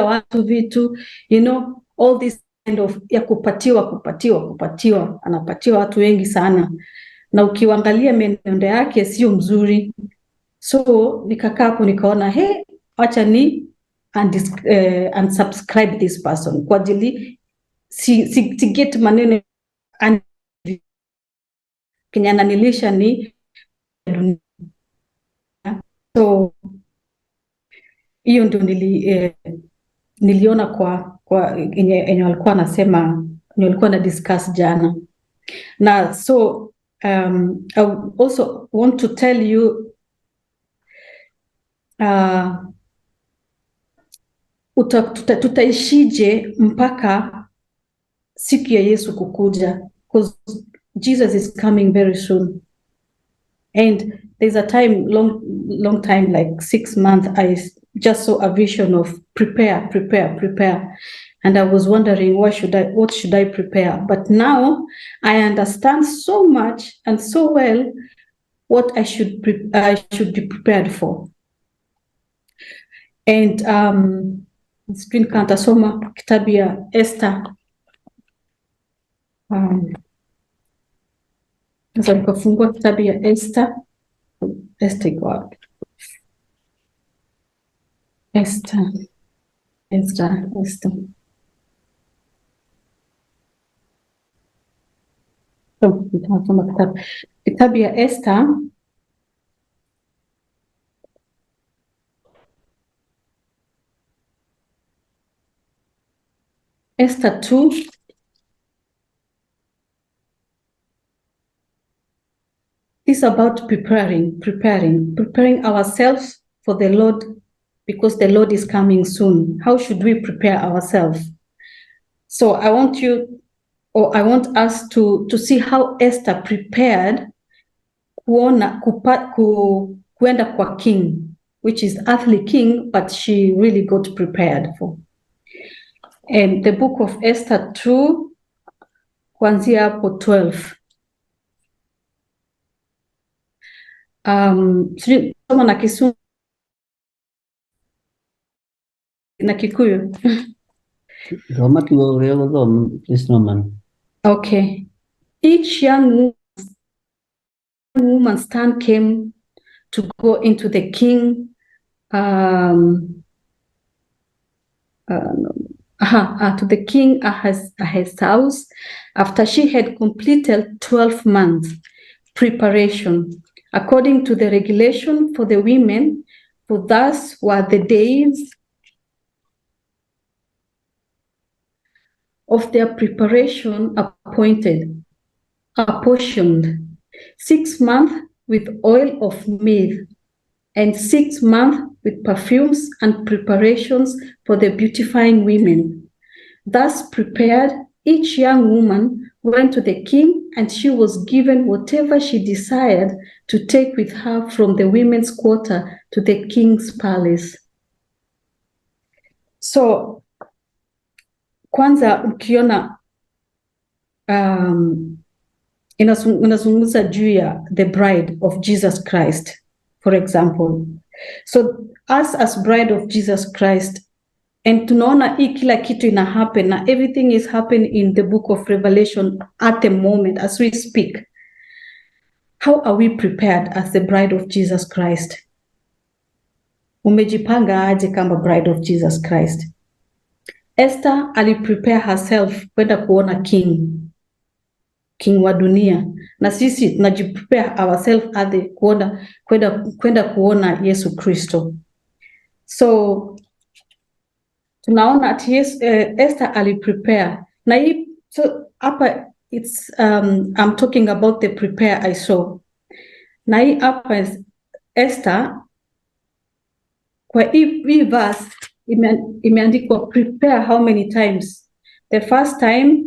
watu vitu, all this kind of ya kupatiwa kupatiwa kupatiwa, anapatiwa watu wengi sana, na ukiangalia mienendo yake sio mzuri. So nikakaa hapo nikaona, he, acha ni unsubscribe this person kwa ajili si get maneno kenye ananilisha ni dunia. So hiyo ndio niliona kwa yenye walikuwa nasema, yenye walikuwa na discuss jana. Na so I also want to tell you tutaishije mpaka siku ya Yesu kukuja, because Jesus is coming very soon. And there's a time, long, long time, like 6 months, I just saw a vision of prepare, prepare, prepare. And I was wondering, what should I prepare? But now I understand so much and so well what I should be prepared for. And sijui kama nitasoma kitabu ya Esther. Sasa nikafungua kitabu ya Esther. Esther iko wapi? Esther, Esther, Esther. Oh, nitasoma kitabu. Kitabu ya Esther. Esther 2. It's about preparing, preparing, preparing ourselves for the Lord, because the Lord is coming soon. How should we prepare ourselves? So I want you, or I want us to see how Esther prepared kuona, kupa, ku, kuenda kwa king, which is earthly king, but she really got prepared for. And the book of Esther 2, kuanzia hapo 12. Sijui soma na Kisungu na Kikuyu. Thoma tu ũrĩa ũgũthoma, Miss Norman. Okay. Each young woman's turn came to go into the king, to the king Ahasuerus after she had completed 12 months preparation, according to the regulation for the women, for thus were the days of their preparation appointed, apportioned, 6 months with oil of myrrh, and 6 months with perfumes and preparations for the beautifying women. Thus prepared, each young woman went to the king, and she was given whatever she desired to take with her from the women's quarter to the king's palace. So, kwanza ukiona inazungumza juu ya the bride of Jesus Christ, for example. So us as bride of Jesus Christ, and tunaona hii kila kitu ina happen na everything is happening in the book of Revelation at the moment as we speak. How are we prepared as the bride of Jesus Christ? Umejipanga aje kama bride of Jesus Christ? Esther aliprepare herself kwenda kuona king wa dunia, na sisi tunajiprepare ourselves hadi kuona kwenda kuona Yesu Kristo. So tunaona ati Esther aliprepare na hii. So hapa it's I'm talking about the prepare I saw. Na hii hapa Esther kwa hii verse imeandikwa prepare how many times? The first time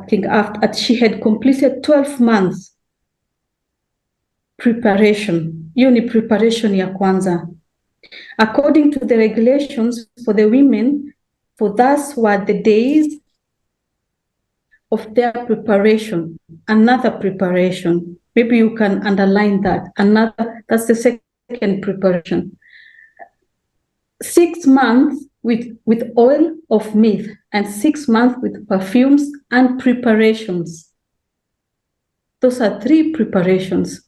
King after she had completed 12 months preparation. Hiyo ni preparation ya kwanza. According to the regulations for the women, for thus were the days of their preparation. Another preparation. Maybe you can underline that. Another, that's the second preparation. 6 months with oil of myrrh and 6 months with perfumes and preparations. Those are 3 preparations.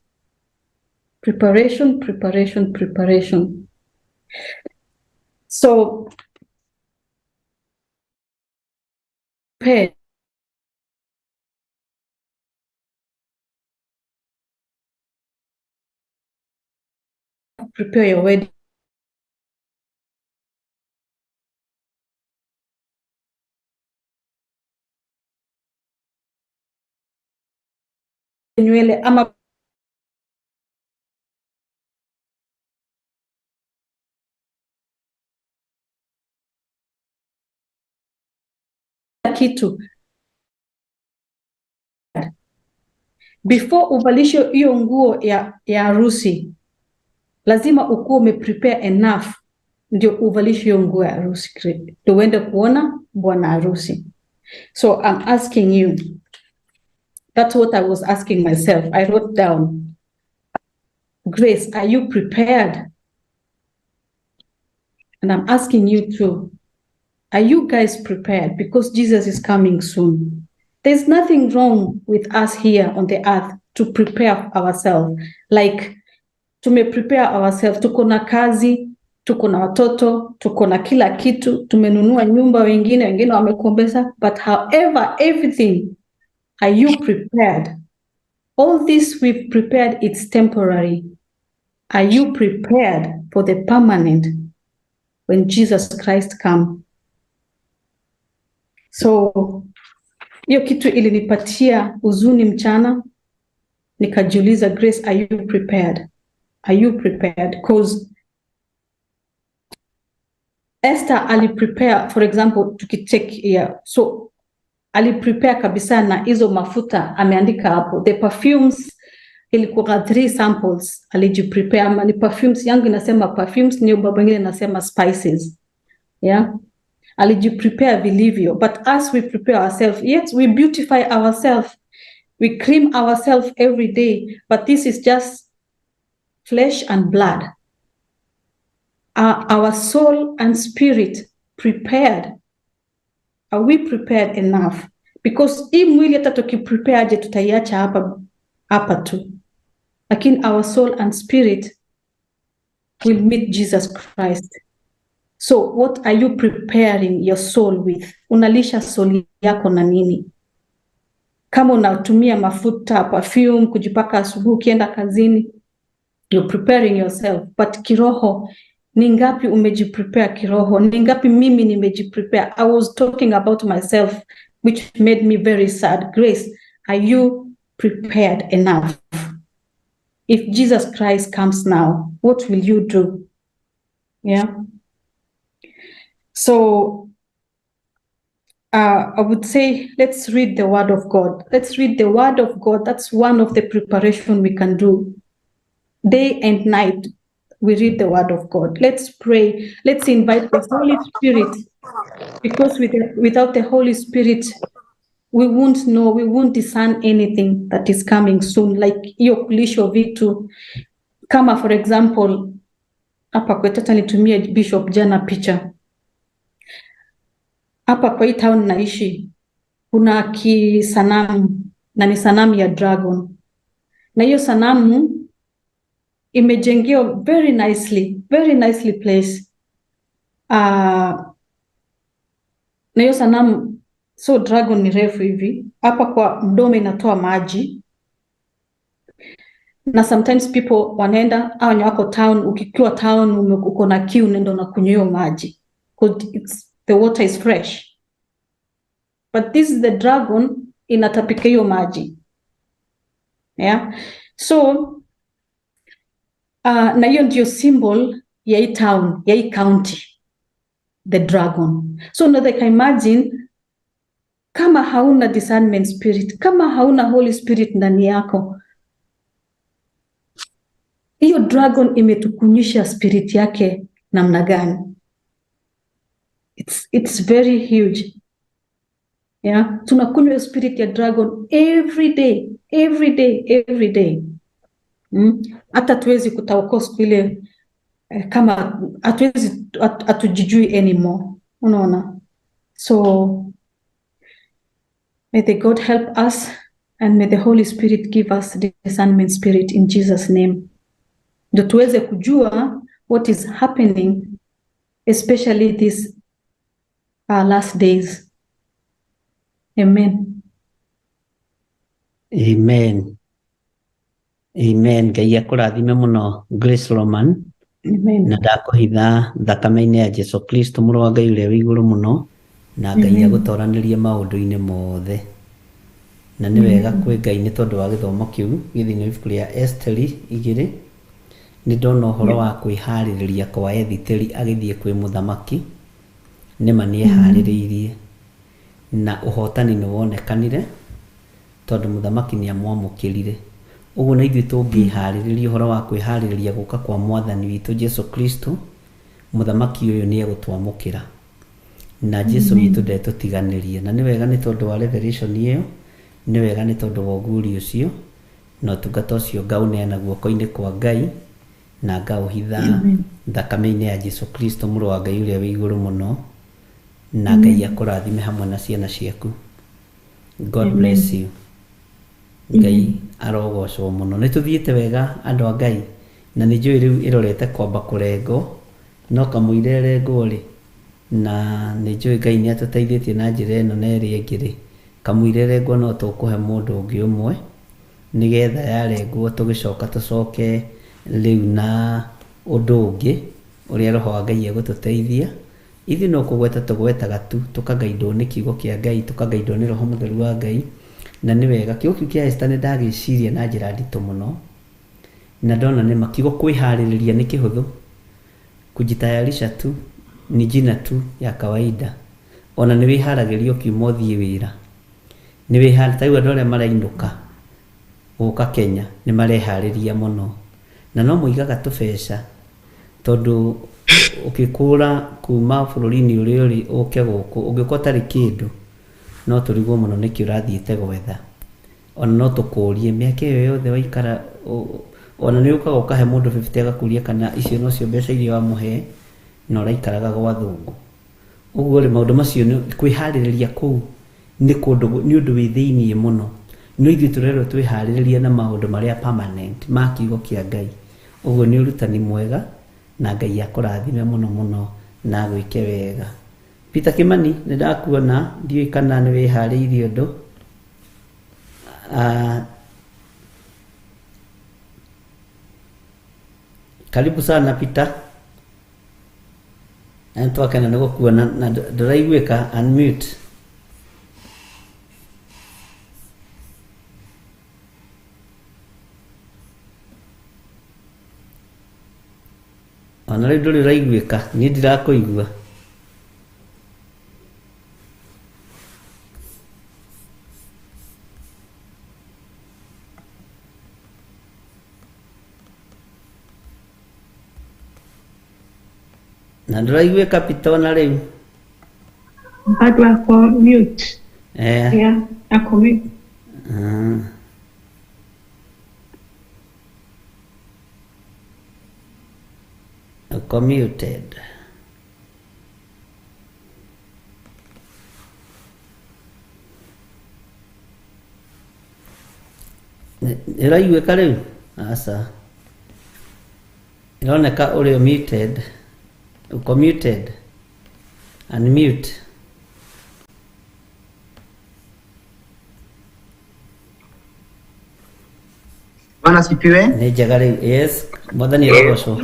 Preparation, preparation, preparation. So, prepare. Prepare your wedding. Nywele ama kitu before uvalishe hiyo nguo ya harusi, lazima ukuwe umeprepare enough ndio uvalishe hiyo nguo ya harusi, ndio uende kuona bwana harusi. So I'm asking you, that's what I was asking myself. I wrote down, Grace, are you prepared? And I'm asking you too, are you guys prepared? Because Jesus is coming soon. There's nothing wrong with us here on the earth to prepare ourselves. Like, tume prepare ourselves, tuko na kazi, tuko na watoto, tuko na kila kitu, tumenunua nyumba, wengine wamekombesa. But however, everything, are you prepared? All this we've prepared, it's temporary. Are you prepared for the permanent when Jesus Christ comes? So, hiyo kitu ilinipatia huzuni mchana, nikajiuliza, Grace, are you prepared? Are you prepared? Because Esther aliprepare, for example, tukitake yeah, so aliprepare kabisa na hizo mafuta ameandika hapo, the perfumes ilikuwa 3 samples alijiprepare. Ama ni perfumes yangu inasema perfumes, ni baba mwingine inasema spices. Yeah. Alijiprepare vilivyo. But as we prepare ourselves, yet we beautify ourselves, we cream ourselves every day, but this is just flesh and blood. Are our soul and spirit prepared? Are we prepared enough? Because hii mwili hata tukiprepare aje tutaiacha hapa tu. Lakini our soul and spirit will meet Jesus Christ. So what are you preparing your soul with? Unalisha soul yako na nini? Kama unatumia mafuta, perfume, kujipaka asubuhi ukienda kazini, you're preparing yourself. But kiroho, ni ngapi umejiprepare kiroho? Ni ngapi mimi nimejiprepare? I was talking about myself, which made me very sad. Grace, are you prepared enough? If Jesus Christ comes now, what will you do? Yeah. So I would say, let's read the word of God. Let's read the word of God. That's one of the preparation we can do. Day and night, we read the word of God. Let's pray. Let's invite the Holy Spirit, because without the Holy Spirit, we won't know, we won't discern anything that is coming soon. Like hiyo kulisho vitu. Kama for example, hapa kwetu nitumie Bishop jana picha. Hapa kwa hii town naishi, kuna kisanamu, na ni sanamu ya dragon. Na hiyo sanamu Imejengewa very nicely place. Na hiyo sanamu, so dragon ni refu hivi, hapa kwa mdomo inatoa maji. Na sometimes people wanaenda au wenye wako town, ukikiwa town uko na kiu unaenda unakunywa hiyo maji. 'Cause the water is fresh. But this is the dragon inatapika hiyo maji. Yeah. So na hiyo ndio symbol ya hii town, ya hii county, the dragon. So now they can imagine kama hauna discernment spirit, kama hauna Holy Spirit ndani yako, hiyo dragon imetukunyisha spirit yake namna gani? It's very huge. Yeah, tunakunywa spirit ya dragon every day, every day, every day. Hata tuwezi kutaokoa siku ile kama hatuwezi, hatujijui anymore. Unaona? So may the God help us and may the Holy Spirit give us discernment spirit in Jesus name. Ndio tuweze kujua what is happening, especially these last days. Amen. Amen. Amen. Ngai akũrathime mũno Grace Roman. Amen. Na ndakũhitha thakame-inĩ ya Jesu Kristo mũrũ wa Ngai ũrĩa wĩ igũrũ mũno, na Ngai agũtoranĩrie maũndũ-inĩ mothe. Na nĩ wega kwĩ Ngai nĩ tondũ wa gĩthomo kĩu gĩ thĩinĩ wa ibuku rĩa Esteri 2. Nĩ ndona ũhoro wa kwĩharĩrĩria kwa Ethiteri agĩthiĩ kwĩ mũthamaki, nĩma nĩeharĩrĩirie na ũhotani nĩ wonekanire tondũ mũthamaki nĩ amwamũkĩrire. Ũguo na ithuĩ tũngĩharĩrĩria ũhoro wa kwĩharĩrĩria gũka kwa mwathani witũ Jesu Kristo, mũthamaki ũyũ nĩ egũtwamũkĩra na Jesu witũ ndetũtiganĩria. Na nĩ wega nĩ tondũ wa revelation ĩyo, nĩ wega nĩ tondũ wa ũguũrio ũcio na ũtungata ũcio ngaũneana guoko-inĩ kwa Ngai na ngaũhitha thakame-inĩ ya Jesu Kristo mũrũ wa Ngai ũrĩa wĩ igũrũ mũno, na Ngai akũrathime hamwe na ciana ciaku. God bless you. Ngai arogocwo mũno. Nĩ tũthiĩte wega andũ a Ngai, na nĩ njũĩ rĩu ĩrorete kwamba kũrengwo, no kamũira ĩrengwo rĩ, na nĩ njũĩ Ngai nĩ atũteithĩtie na njĩra ĩno na ĩrĩa ĩngĩ rĩ, kamũira ĩrengwo no tũkũhe mũndũ ũngĩ ũmwe nĩgetha yarengwo tũgĩcoka tũcoke rĩu na ũndũ ũngĩ ũrĩa Roho wa Ngai egũtũteithia. Ithuĩ no kũgweta tũgwetaga tu, tũkagaindwo nĩ kiugo kĩa Ngai, tũkagaindwo nĩ Roho Mũtheru wa Ngai. Na nĩ wega kiugo kĩu kĩa Esther nĩ ndagĩciria na njĩra nditũ mũno, na ndona nĩma kiugo kwĩharĩrĩria nĩ kĩhũthũ, kujitayarisha tu ni jina tu ya kawaida. Ona nĩ wĩharagĩria ũkiuma ũthiĩ wĩra, nĩ wĩharĩria ta rĩu andũ arĩa marainũka gũka Kenya nĩ mareharĩria mũno, na no moigaga tũbeca tondũ ũkĩkũra kuma bũrũri-inĩ ũrĩa ũrĩ ũke gũkũ ũngĩkorwo ũtarĩ kĩndũ no tũrigwo mũno nĩkĩ ũrathiĩte gwetha. Ona no tũkũrie mĩaka ĩyo yothe waikara, ona nĩ ũkaga ũkahe mũndũ 50 agakũria kana icio nocio mbeca iria wamũhe na ũraikaraga gwa thũngũ. Ũguo rĩ maũndũ macio nĩ kwĩharĩrĩria kũu nĩ kũndũ nĩ ũndũ wĩ thĩiniĩ mũno. No ithuĩ tũrerwo twĩharĩrĩrie na maũndũ marĩa permanent ma kiugo kĩa Ngai. Ũguo nĩ ũrutani mwega na Ngai akũrathime mũno mũno na agwĩke wega. Peter Kimani nĩ ndakuona, ndiũĩ kana nĩ wĩharĩirie ũndũ. Karibu sana Peter. Na twakena nĩ gũkuona na ndũraiguĩka, unmute. Ona rĩu ndũrĩ ũraiguĩka, niĩ ndirakũigua. Na ndũraiguĩka Peter ona rĩu. Bado ako mute. Yeah, ako mute. Uko muted. Ĩraiguĩka rĩu? Aca. Ironeka uri muted. Uko muted. Unmute. Bwana asifiwe. Nĩ njega rĩu. Yes, Mwathani arogocwo.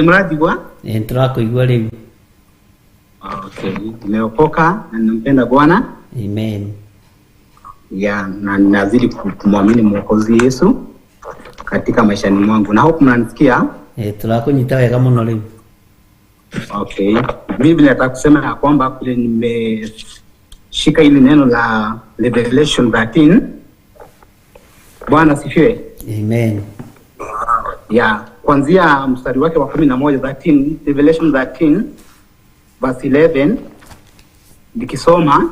Mrajigwa? Ĩ nĩtũrakũigua rĩu. Okay, nimeokoka na ninampenda Bwana. Amen. Ya, na ninazidi kumwamini Mwokozi Yesu katika maishani mwangu. Na hope mnanisikia. Tũrakũnyita wega mũno rĩu. Okay. Mimi nataka kusema ya kwamba kule nimeshika ile neno la Revelation 13. Bwana asifiwe. Amen. Ya, kuanzia mstari wake wa 11, 13, Revelation 13 verse 11 nikisoma.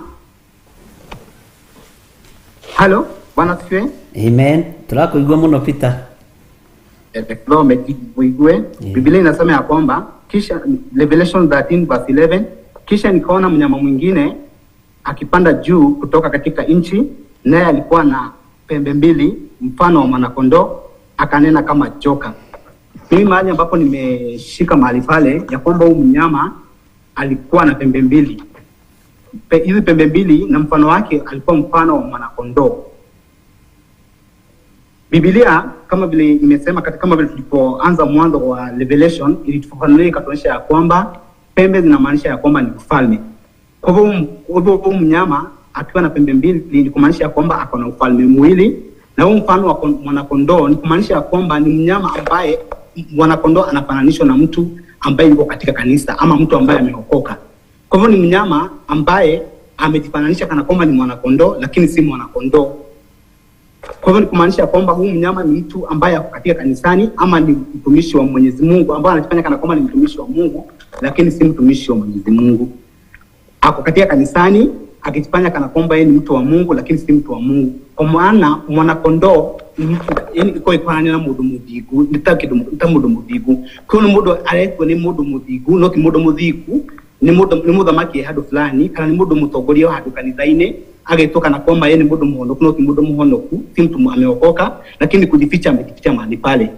Halo, Bwana asifiwe. Amen. Tũrakũigua mũno Peter. Thome uigue. Biblia inasema ya kwamba kisha, Revelation 13 verse 11, kisha nikaona mnyama mwingine akipanda juu kutoka katika nchi, naye alikuwa na pembe mbili mfano wa mwanakondoo, akanena kama joka. Mimi mahali ambapo nimeshika mahali pale ya kwamba huyu mnyama alikuwa na pembe mbili, hizi pembe mbili na mfano wake alikuwa mfano wa mwanakondoo. Biblia kama vile imesema kama vile tulipoanza mwanzo wa Revelation ilitufafanulia ikatuonyesha ya kwamba pembe zinamaanisha ya kwamba ni ufalme. Kwa hivyo huyu mnyama akiwa na pembe mbili ni kumaanisha ya kwamba ako na ufalme mwili, na huu mfano wa mwanakondoo ni kumaanisha ya kwamba ni mnyama ambaye mwanakondoo anafananishwa na mtu ambaye yuko katika kanisa ama mtu ambaye ameokoka. Kwa hivyo ni mnyama ambaye amejifananisha kana kwamba ni mwanakondoo lakini si mwanakondoo. Kwa hivyo ni kumaanisha kwamba huyu mnyama ni mtu ambaye ako katika kanisani ama ni mtumishi wa Mwenyezi Mungu ambaye anajifanya kana kwamba ni mtumishi wa Mungu lakini si mtumishi wa Mwenyezi Mungu. Ako katika kanisani akijifanya kana kwamba yeye ni mtu wa Mungu lakini si mtu wa Mungu. Kwa maana mwanakondoo yani iko ikwanana na mundu muthingu ni ta kindu ta mundu muthingu. Kwa hiyo mundu arekwo ni mundu muthingu no ti mundu muthingu, ni mundu ni muthamaki handu fulani kana ni mundu mutongoria handu kanitha-inĩ agetwo kana kwamba yeye ni mundu muhonoku no ti mundu muhonoku, si mtu ameokoka lakini kujificha amejificha mahali pale.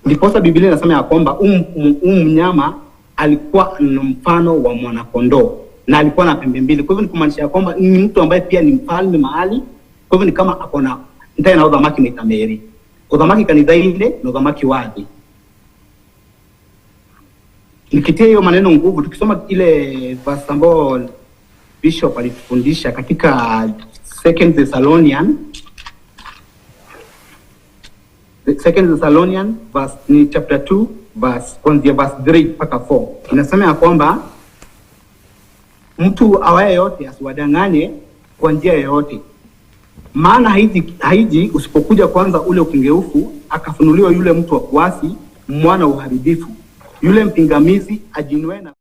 Ndiposa Biblia inasema ya kwamba mnyama alikuwa na mfano wa mwanakondoo na alikuwa na pembe mbili. Kwa hivyo ni kumaanisha kwamba ni mtu ambaye pia ni mfalme mahali. Kwa hivyo ni kama akona ntaye na uthamaki mitameri, uthamaki kanitha-inĩ na uthamaki wathi. Nikitia hiyo maneno nguvu, tukisoma ile verse ambayo Bishop alitufundisha katika Second Thessalonian verse ni chapter 2 verse kuanzia verse 3 mpaka 4, inasema ya kwamba mtu awaye yote asiwadanganye kwa njia yoyote, maana haiji usipokuja kwanza ule ukengeufu, akafunuliwa yule mtu wa kuasi, mwana wa uharibifu, yule mpingamizi ajinue na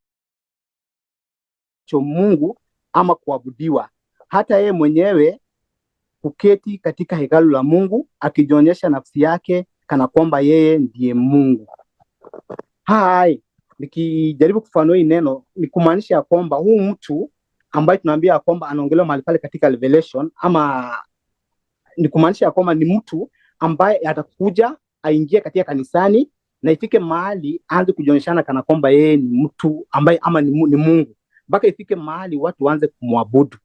Mungu ama kuabudiwa, hata yeye mwenyewe kuketi katika hekalu la Mungu akijionyesha nafsi yake kana kwamba yeye ndiye Mungu. Hai, nikijaribu kufanua hii neno ni kumaanisha ya kwamba huu mtu ambaye tunaambia kwamba anaongelewa mahali pale katika Revelation, ama ni kumaanisha ya kwamba ni mtu ambaye atakuja aingie katika kanisani na ifike mahali aanze kujionyeshana kana kwamba yeye ni mtu ambaye ama ni Mungu, mpaka ifike mahali watu waanze kumwabudu.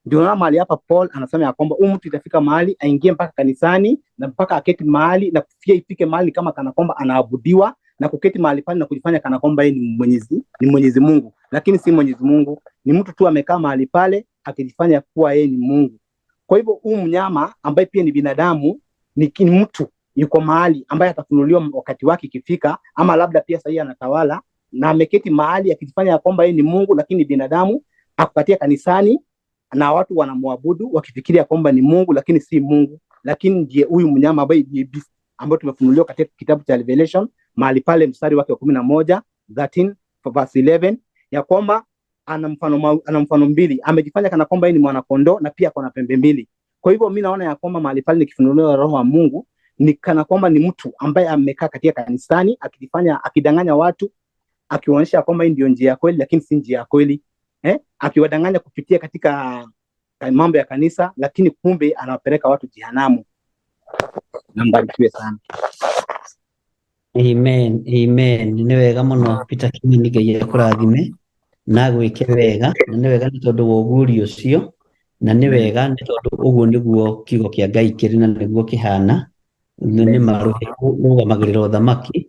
Ndio maana mahali hapa Paul anasema ya kwamba huyu mtu itafika mahali aingie mpaka kanisani na mpaka aketi mahali na kufia ifike mahali kama kana kwamba anaabudiwa na kuketi mahali pale na kujifanya kana kwamba yeye ni Mwenyezi Mungu, lakini si Mwenyezi Mungu, ni mtu tu amekaa mahali pale akijifanya kuwa yeye ni Mungu. Kwa hivyo huyu mnyama ambaye pia ni binadamu ni mtu yuko mahali ambaye atafunuliwa wakati wake ikifika, ama labda pia sasa anatawala na ameketi mahali akijifanya kwamba yeye ni Mungu lakini binadamu, akupatia kanisani na watu wanamwabudu wakifikiria kwamba ni Mungu lakini si Mungu, lakini ndiye huyu mnyama ambaye ndiye beast ambaye tumefunuliwa katika kitabu cha Revelation mahali pale mstari wake wa 11 13 verse 11 ya kwamba ana mfano mbili, amejifanya kana kwamba yeye ni mwana kondoo na pia kuna pembe mbili. Kwa hivyo mimi naona ya kwamba mahali pale nikifunuliwa roho wa Mungu ni kana kwamba ni mtu ambaye amekaa katika kanisani akijifanya, akidanganya watu, akionyesha kwamba hii ndio njia ya kweli lakini si njia ya kweli, akiwadanganya kupitia katika mambo ya kanisa lakini kumbe anawapeleka watu jehanamu. Nambarikiwe sana. Amen, amen. Nĩ wega mũno Peter Kimani, Ngai akũrathime na agwĩke wega, na nĩ wega nĩ tondũ wa ũguũrio ũcio, na nĩ wega nĩ tondũ ũguo nĩguo kiugo kĩa Ngai kĩrĩ na nĩguo kĩhana. Nĩ ma rũgamagĩrĩra ũthamaki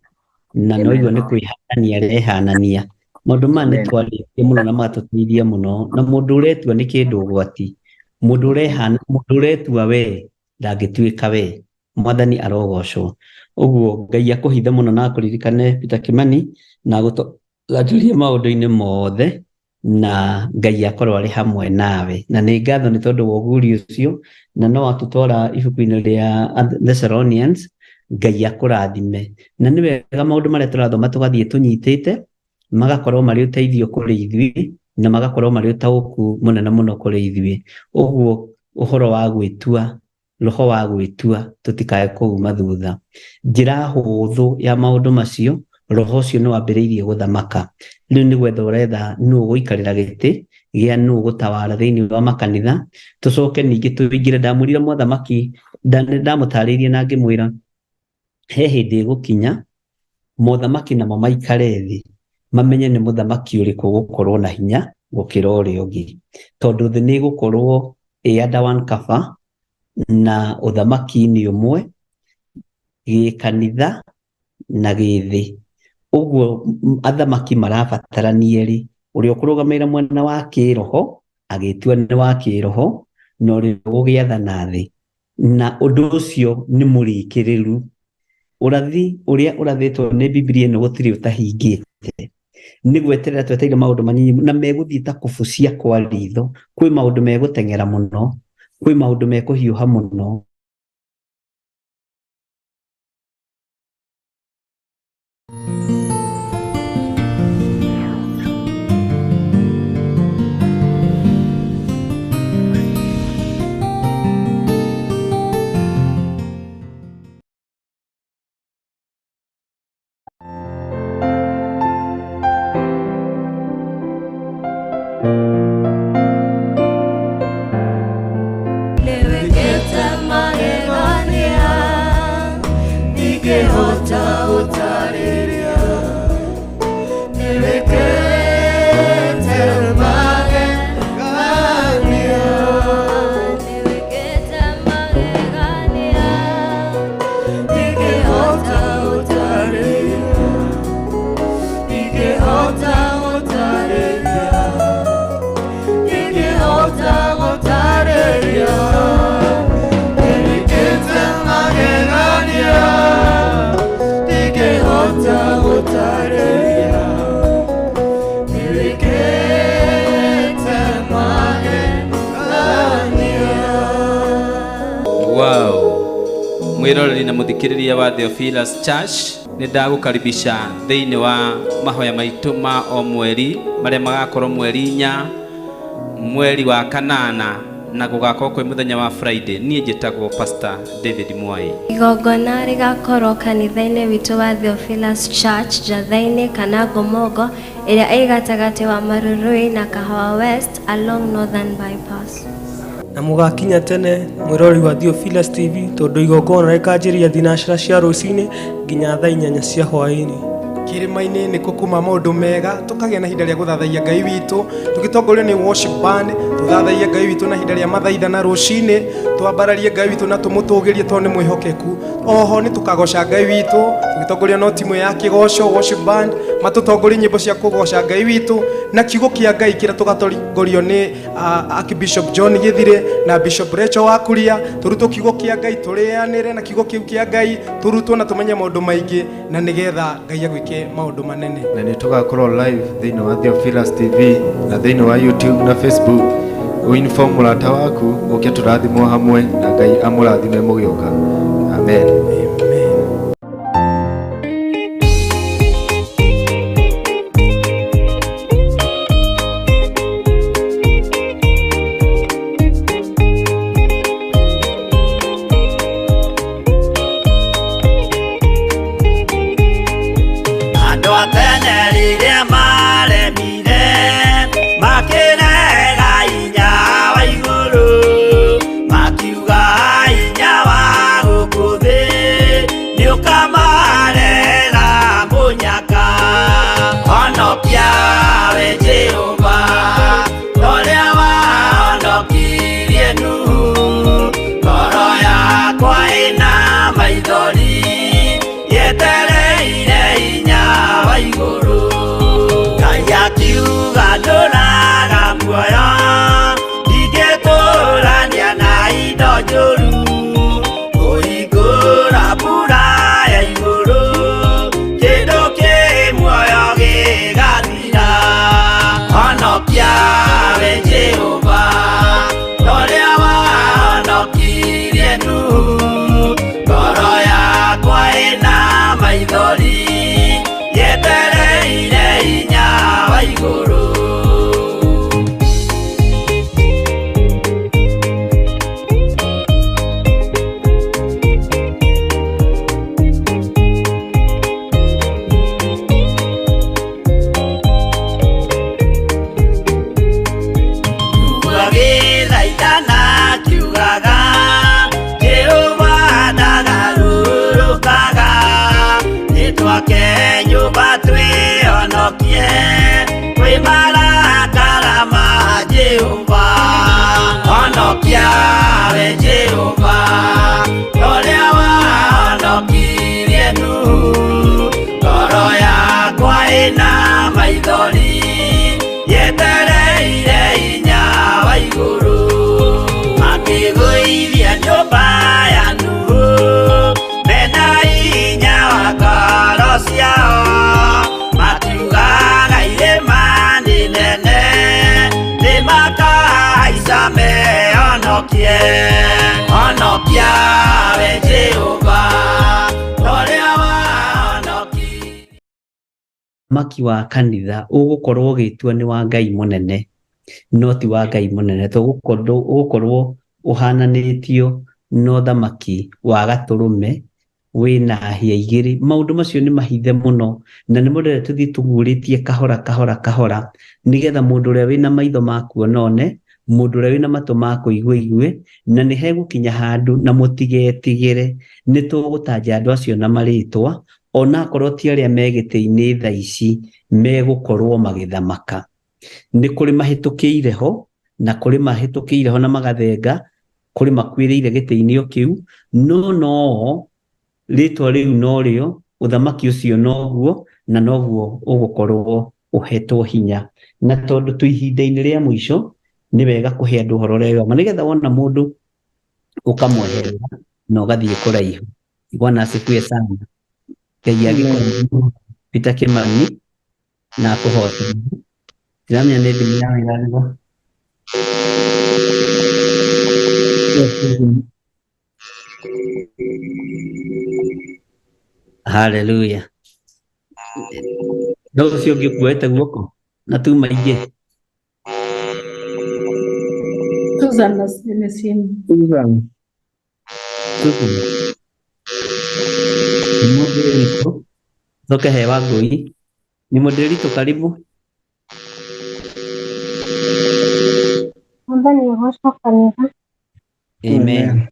na no igua nĩ kwĩhanania rehanania. Maũndũ maya nĩ twarĩtie mũno na magatũteithia mũno, na mũndũ ũretua nĩ kĩndũ ũgwati, mũndũ ũrehana, mũndũ ũretua we ndangĩtuĩka we. Mwathani arogocwo. Ũguo Ngai akũhithe mũno na akũririkane Peter Kimani na agũtongorie maũndũ-inĩ mothe, na Ngai akorwo arĩ hamwe nawe. Na nĩ ngatho nĩ tondũ wa ũguũrio ũcio, na no atũtwara ibuku-inĩ rĩa Thessalonians. Ngai akũrathime. Na nĩ wega maũndũ marĩa tũrathoma tũgathiĩ tũnyitĩte, magakorwo marĩ ũteithio kũrĩ ithuĩ na magakorwo marĩ ũtaũku mũnene mũno kũrĩ ithuĩ. Ũguo ũhoro wa gwĩtua, roho wa gwĩtua, tũtikae kũuma thutha. Njĩra hũthũ ya maũndũ macio, roho ũcio nĩ wambĩrĩirie gũthamaka. Rĩu nĩ gwetha ũretha nũ ũgũikarĩra gĩtĩ gĩa nũ ũgũtawara thĩinĩ wa makanitha. Tũcoke ningĩ tũingĩre, ndamwĩrire mothamaki, ndamũtarĩirie na ngĩmwĩra he hĩndĩ ĩgũkinya mothamaki namo maikare thĩ mamenye nĩ mũthamaki ũrĩkũ ũgũkorwo na hinya gũkĩra ũrĩa ũngĩ, tondũ thĩ nĩ ĩgũkorwo ĩ under one cover na ũthamaki nĩ ũmwe, gĩkanitha na gĩthĩ. Ũguo athamaki marabatarania erĩ, ũrĩa ũkũrũgamĩrĩra mwena wa kĩroho agĩtua nĩ wa kĩroho, na ũrĩa ũgũgĩathana thĩ. Na ũndũ ũcio nĩ mũrĩkĩrĩru. Ũrathi ũrĩa ũrathĩtwo nĩ Bibilia ĩno gũtirĩ ũtahingĩte. Nĩ gweterera twetereire maũndũ manyinyi na megũthiĩ ta kũbucia kwa ritho. Kwĩ maũndũ megũteng'era mũno, kwĩ maũndũ mekũhiũha mũno. Nĩwĩkĩte magegania, ndingĩhota gũtarĩria. Nĩwĩkĩte magegania. Nĩwĩkĩte magegania, ndingĩhota gũtarĩria. Ndingĩhota gũtarĩria. Ndingĩhota gũtarĩria. Nĩwĩkĩte magegania, ndingĩhota gũtarĩria. Nĩwĩkĩte magegania. Wow. Mwiroreri na muthikiriria wa Theophilus Church, nĩ ndagũkaribisha thĩinĩ wa mahoya maitũ ma o mweri marĩa magakorwo mweri 4 mweri wa 8 na gũgakorwo kwĩ mũthenya wa Friday. Niĩ njĩtagwo Pastor David Mwai. Igongona rĩgakorwo kanitha-inĩ witũ wa Theophilus Church Njatha-inĩ kana Ngomongo ĩrĩa ĩ gatagatĩ wa Marurui na Kahawa West along Northern Bypass. Na mũgakinya tene mwĩroreri wa Theophilus TV, tondũ igongona rĩkanjĩrĩria thinacara cia rũcinĩ nginya thaa 8 cia hwaĩ-inĩ. Kĩrĩma-inĩ nĩkuo kuma maũndũ mega, tũkagĩa na ihinda rĩa gũthathaiya Ngai witũ tũgĩtongorio nĩ worship band, tũthathaiye Ngai witũ na ihinda rĩa mathaithana rũcinĩ, twambararie Ngai witũ na tũmũtũgĩrie tondũ nĩ mwĩhokeku. Oho nĩ tũkagoca Ngai witũ tũgĩtongorio no timu ya kĩgoco worship band, matũtongorie nyĩmbo cia kũgoca Ngai witũ na kiugo kĩa Ngai kĩrĩa tũgatongorio nĩ Archbishop John Githire na Bishop Rachel Wakuria. Tũrutwo kiugo kĩa Ngai, tũrĩanĩre na kiugo kĩu kĩa Ngai, tũrutwo na tũmenye maũndũ maingĩ, na nĩgetha Ngai agwĩke maũndũ manene. Na nĩ tũgakorwo live thĩinĩ wa Theophilus TV na thĩinĩ wa YouTube na Facebook. Ũinform mũrata waku ũke tũrathimwo hamwe na Ngai amũrathime mũgĩũka. Amen. Andũ a tene rĩrĩa maremire makĩrega hinya wa igũrũ, makiuga hinya wa gũkũ thĩ muoyo ndingĩtũrania na indo njũru kũhingũra mbura ya igũrũ kĩndũ kĩ muoyo gĩgathira honokia we Jehova ũrĩa wahonokirie Nuhu ngoro yakwa ĩna maithori yetereire hinya wa igũrũ. Agĩthaithana akiugaga Jehova ndagarũrũkaga nĩtwake nyũmba twĩhonokie kwĩ marakara ma Jehova honokia we Jehova ũrĩa wahonokirie Nuhu ngoro yakwa ĩna maithori yetereire hinya wa igũrũ makĩgũithia nyũmba ya Nuhu mena hinya wa ngoro ciao makiugaga irĩma nĩ nene nĩmakahaica mehonokie honokia we Jehova ũrĩa wahonokirie. Maki wa kanitha ũgũkorwo ũgĩtua nĩ wa Ngai mũnene no ti wa Ngai mũnene to ũgũkorwo ũhananĩtio na ũthamaki wa gatũrũme wĩna hĩa igĩrĩ. Maũndũ macio nĩ mahithe mũno na nĩmo ndĩrenda tũthiĩ tũguũrĩtie kahora kahora kahora nĩgetha mũndũ ũrĩa wĩna maitho ma kuona one, mũndũ ũrĩa wĩna matũ ma kũigua aigue, na nĩ hegũkinya handũ na mũtigetigĩre nĩ tũgũtanja andũ acio na marĩtwa onakorwo ti arĩa me gĩtĩ-inĩ thaa ici megũkorwo magĩthamaka. Nĩ kũrĩ mahĩtũkĩire ho na kũrĩ mahĩtũkĩire ho na magathenga, kũrĩ makuĩrĩire gĩtĩ-inĩ o kĩu, no no rĩtwa rĩu norĩo, ũthamaki ũcio noguo na noguo ũgũkorwo ũhetwo hinya. Na tondũ twĩ ihinda-inĩ rĩa mũico nĩ wega kũhe andũ ũhoro ũrĩa wĩ wa ma nĩgetha wona mũndũ ũkamweherera na ũgathiĩ kũraihu. Bwana asifiwe sana. Ngai agĩkũrathime Peter Kimani na akũhotithie. Ndiramenya nĩ thimũ yawe ĩrarĩra. Hallelujah. No ũcio ũngĩ ũkuoete guoko na tuma ingĩ. Susan na simu. Susan. Susan. Nĩ mũndĩritũ. Coke he Wangũi. Ni mũndĩritũ karibu. Mwathani agocwo kanitha. Amen.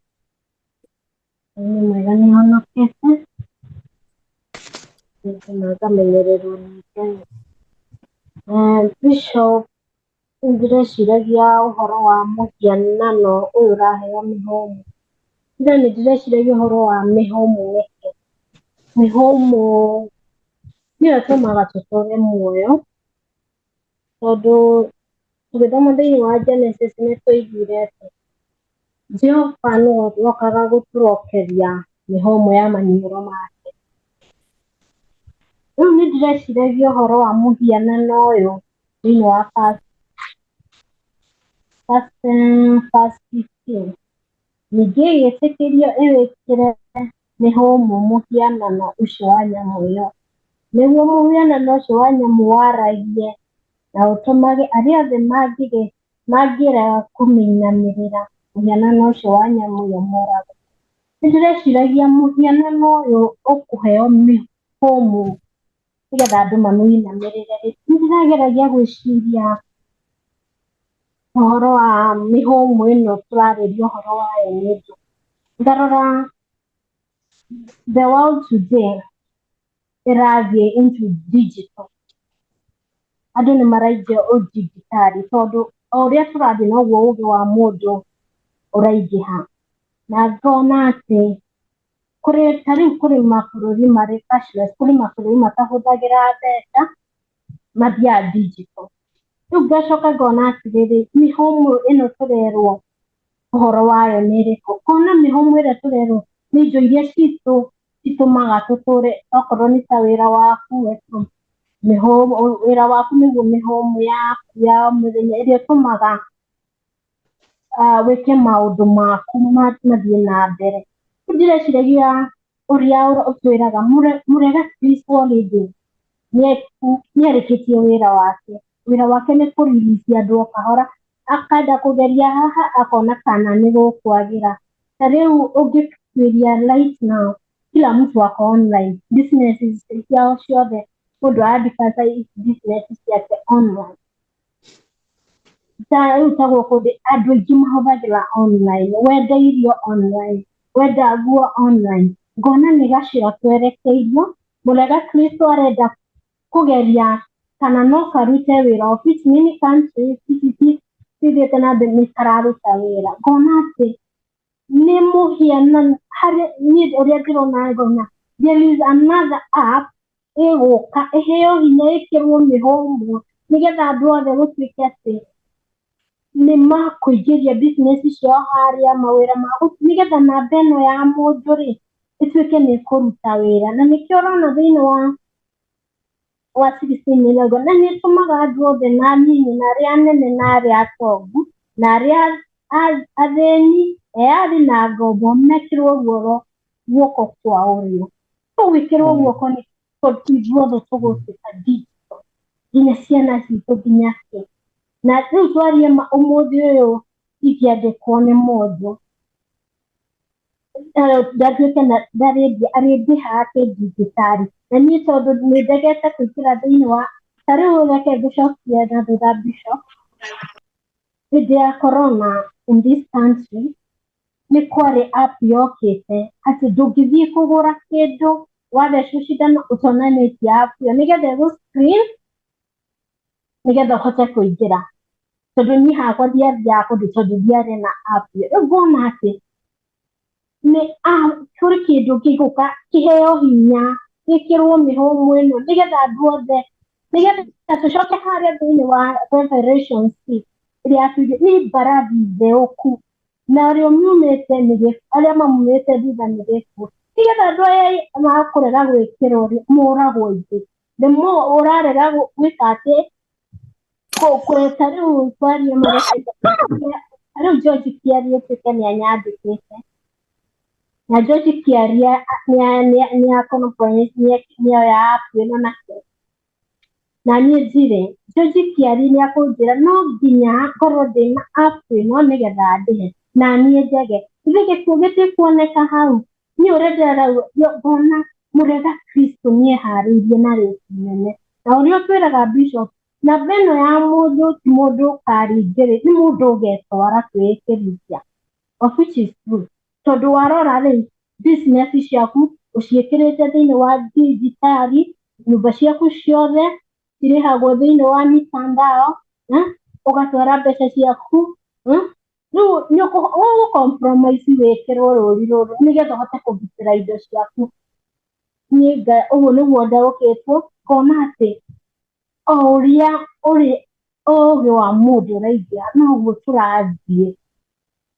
Nĩ mwega nĩ honokete na ngamenyererwo nĩ Ngai. Bishop, ndĩreciragia ũhoro wa mũhianano ũyũ ũraheo mĩhũmũ. Ira nĩ ndĩreciragia ũhoro wa mĩhũmũ nĩkĩ. Mĩhũmũ nĩyo ĩtũmaga tũtũre muoyo tondũ tũgĩthoma thĩinĩ wa Genesis nĩ twaiguire atĩ Jehova nĩwe wokaga gũtũrokeria mĩhũmũ ya maniũrũ make. Rĩu nĩ ndĩreciragia ũhoro wa mũhianano ũyũ thĩinĩ wa verse 15. Ningĩ ĩgĩtĩkĩrio ĩwĩkĩre mĩhũmũ mũhianano ũcio wa nyamũ ĩyo, nĩguo mũhianano ũcio wa nyamũ waragie na ũtũmage arĩa othe mangĩrega kũmĩinamĩrĩra mũhianano ũcio wa nyamũ ĩyo moragwo. Nĩ ndĩreciragia mũhianano ũyũ ũkũheo mĩhũmũ nĩgetha andũ mamũinamĩrĩre. Nĩ ndĩrageragia gwĩciria ũhoro wa mĩhũmũ ĩno tũrarĩria ũhoro wayo nĩ ũndũ ngarora the world today ĩrathiĩ into digital. Andũ nĩ maraingĩra ũdigitali tondũ o ũrĩa tũrathiĩ noguo ũgĩ wa mũndũ ũraingĩha. Na ngona atĩ kũrĩ ta rĩu kũrĩ mabũrũri marĩ cashless, kũrĩ mabũrũri matahũthagĩra mbeca mathiaga digital. Rĩu ngacoka ngona atĩrĩrĩ, mĩhũmũ ĩno tũrerwo ũhoro wayo nĩ ĩrĩkũ? Ngona mĩhũmũ ĩrĩa tũrerwo nĩ indo iria citũ citũmaga tũtũre, okorwo nĩ ta wĩra waku, mĩhũmũ, wĩra waku nĩguo mĩhũmũ yaku ya mũthenya ĩrĩa ĩtũmaga wĩke maũndũ maku mathiĩ na mbere. Rĩu ndĩreciragia ũrĩa ũtwĩraga mũrega Kristo already nĩarĩkĩtie wĩra wake. Wĩra wake nĩ kũriricia andũ o kahora, akenda kũgeria haha akona kana nĩ gũkwagĩra. Ta rĩu ũngĩtuĩria right now, kila mtu ako online, businesses ciao ciothe mũndũ advertise business ciake online. Ta rĩu ta gũkũ andũ aingĩ mahũthagĩra online, wenda irio online, wenda nguo online. Ngona nĩ gacĩra twerekeirio, mũrega Kristo arenda kũgeria kana no karute wĩra, of which many countries ici cithiĩte na mbere nĩ kararuta wĩra. Ngona atĩ nĩ mũhianano harĩ niĩ ũrĩa ndĩrona, ngona there is another app ĩgũka ĩheo hinya, ĩkĩrwo mĩhũmũ, nĩgetha andũ othe gũtuĩke atĩ nĩ makũingĩria business ciao harĩa, mawĩra ma, nĩgetha namba ĩno ya mũndũ rĩ ĩtuĩke nĩ ĩkũruta wĩra. Na nĩkĩo ũrona thĩinĩ wa 16 ĩrauga na nĩ ĩtũmaga andũ othe, na anini na arĩa anene na arĩa atongu na arĩa athĩni, eyathi na ngombo, mekĩrwo ruoro guoko kwa ũrĩo. Kũu gwĩkĩrwo guoko nĩ tondũ ithuothe tũgũtuĩka digital, nginya ciana citũ, nginya kĩ. Na rĩu twarie ma, ũmũthĩ ũyũ ingĩandĩkwo nĩ mũndũ ndatuĩke ndarĩndia arĩndĩhaga kĩndigitari, na niĩ tondũ nĩ ndegete kũingĩra thĩinĩ wa, ta rĩu reke ngũcokie na thutha, Bishop, hĩndĩ ya corona in this country nĩ kwarĩ app yokĩte atĩ ndũngĩthiĩ kũgũra kĩndũ wathecwo cindano ũtonanĩtie app ĩyo, nĩgetha ĩgũ screen, nĩgetha ũhote kũingĩra. Tondũ niĩ hakwa ndiathiaga kũndũ tondũ ndiarĩ na app ĩyo. Rĩu ngona atĩ nĩ kũrĩ kĩndũ gĩgũka kĩheo hinya, gĩkĩrwo mĩhũmũ ĩno, nĩgetha andũ othe, nĩgetha tũcoke harĩa thĩinĩ wa Revelations ĩrĩa yatwĩrire nĩ mbarathi theũku, na arĩa miumĩte nĩ arĩa mamumĩte thutha nĩ gĩkuũ, nĩgetha andũ aya makũrega gwĩkĩrwo rĩ moragwo aingĩ. The more ũrarega gwĩka atĩ ta rĩu twarie ta rĩu George Kĩarie tuĩke nĩ anyandĩkĩte, na George Kĩaria nĩ nĩoya app ĩno nake, na niĩ ndirĩ. George Kĩarie nĩ akũnjĩra no nginya ngorwo ndĩna app ĩno nĩgetha ndĩhe, na niĩ njege. Ithe gĩkuũ gĩtikuoneka hau. Niĩ ũrĩa ndĩrauga, ngona mũrega Kristo nĩeharĩirie na rĩki nene, na ũrĩa ũtwĩraga Bishop, namba ĩno ya mũndũ ti mũndũ ũkaringĩrĩ, nĩ mũndũ ũgetwara kwĩĩkĩrithia, of which is true, tondũ warora rĩu business ciaku ũciĩkĩrĩte thĩinĩ wa digitali, nyũmba ciaku ciothe cirĩhagwo thĩinĩ wa mitandao, ũgatwara mbeca ciaku, rĩu nĩ ũgũ compromise wĩkĩrwo rũri rũrũ nĩgetha ũhote kũgitĩra indo ciaku. Niĩ ũguo nĩguo ndaũkĩtwo, ngona atĩ o ũrĩa ũrĩ ũgĩ wa mũndũ ũraingĩha, noguo tũrathiĩ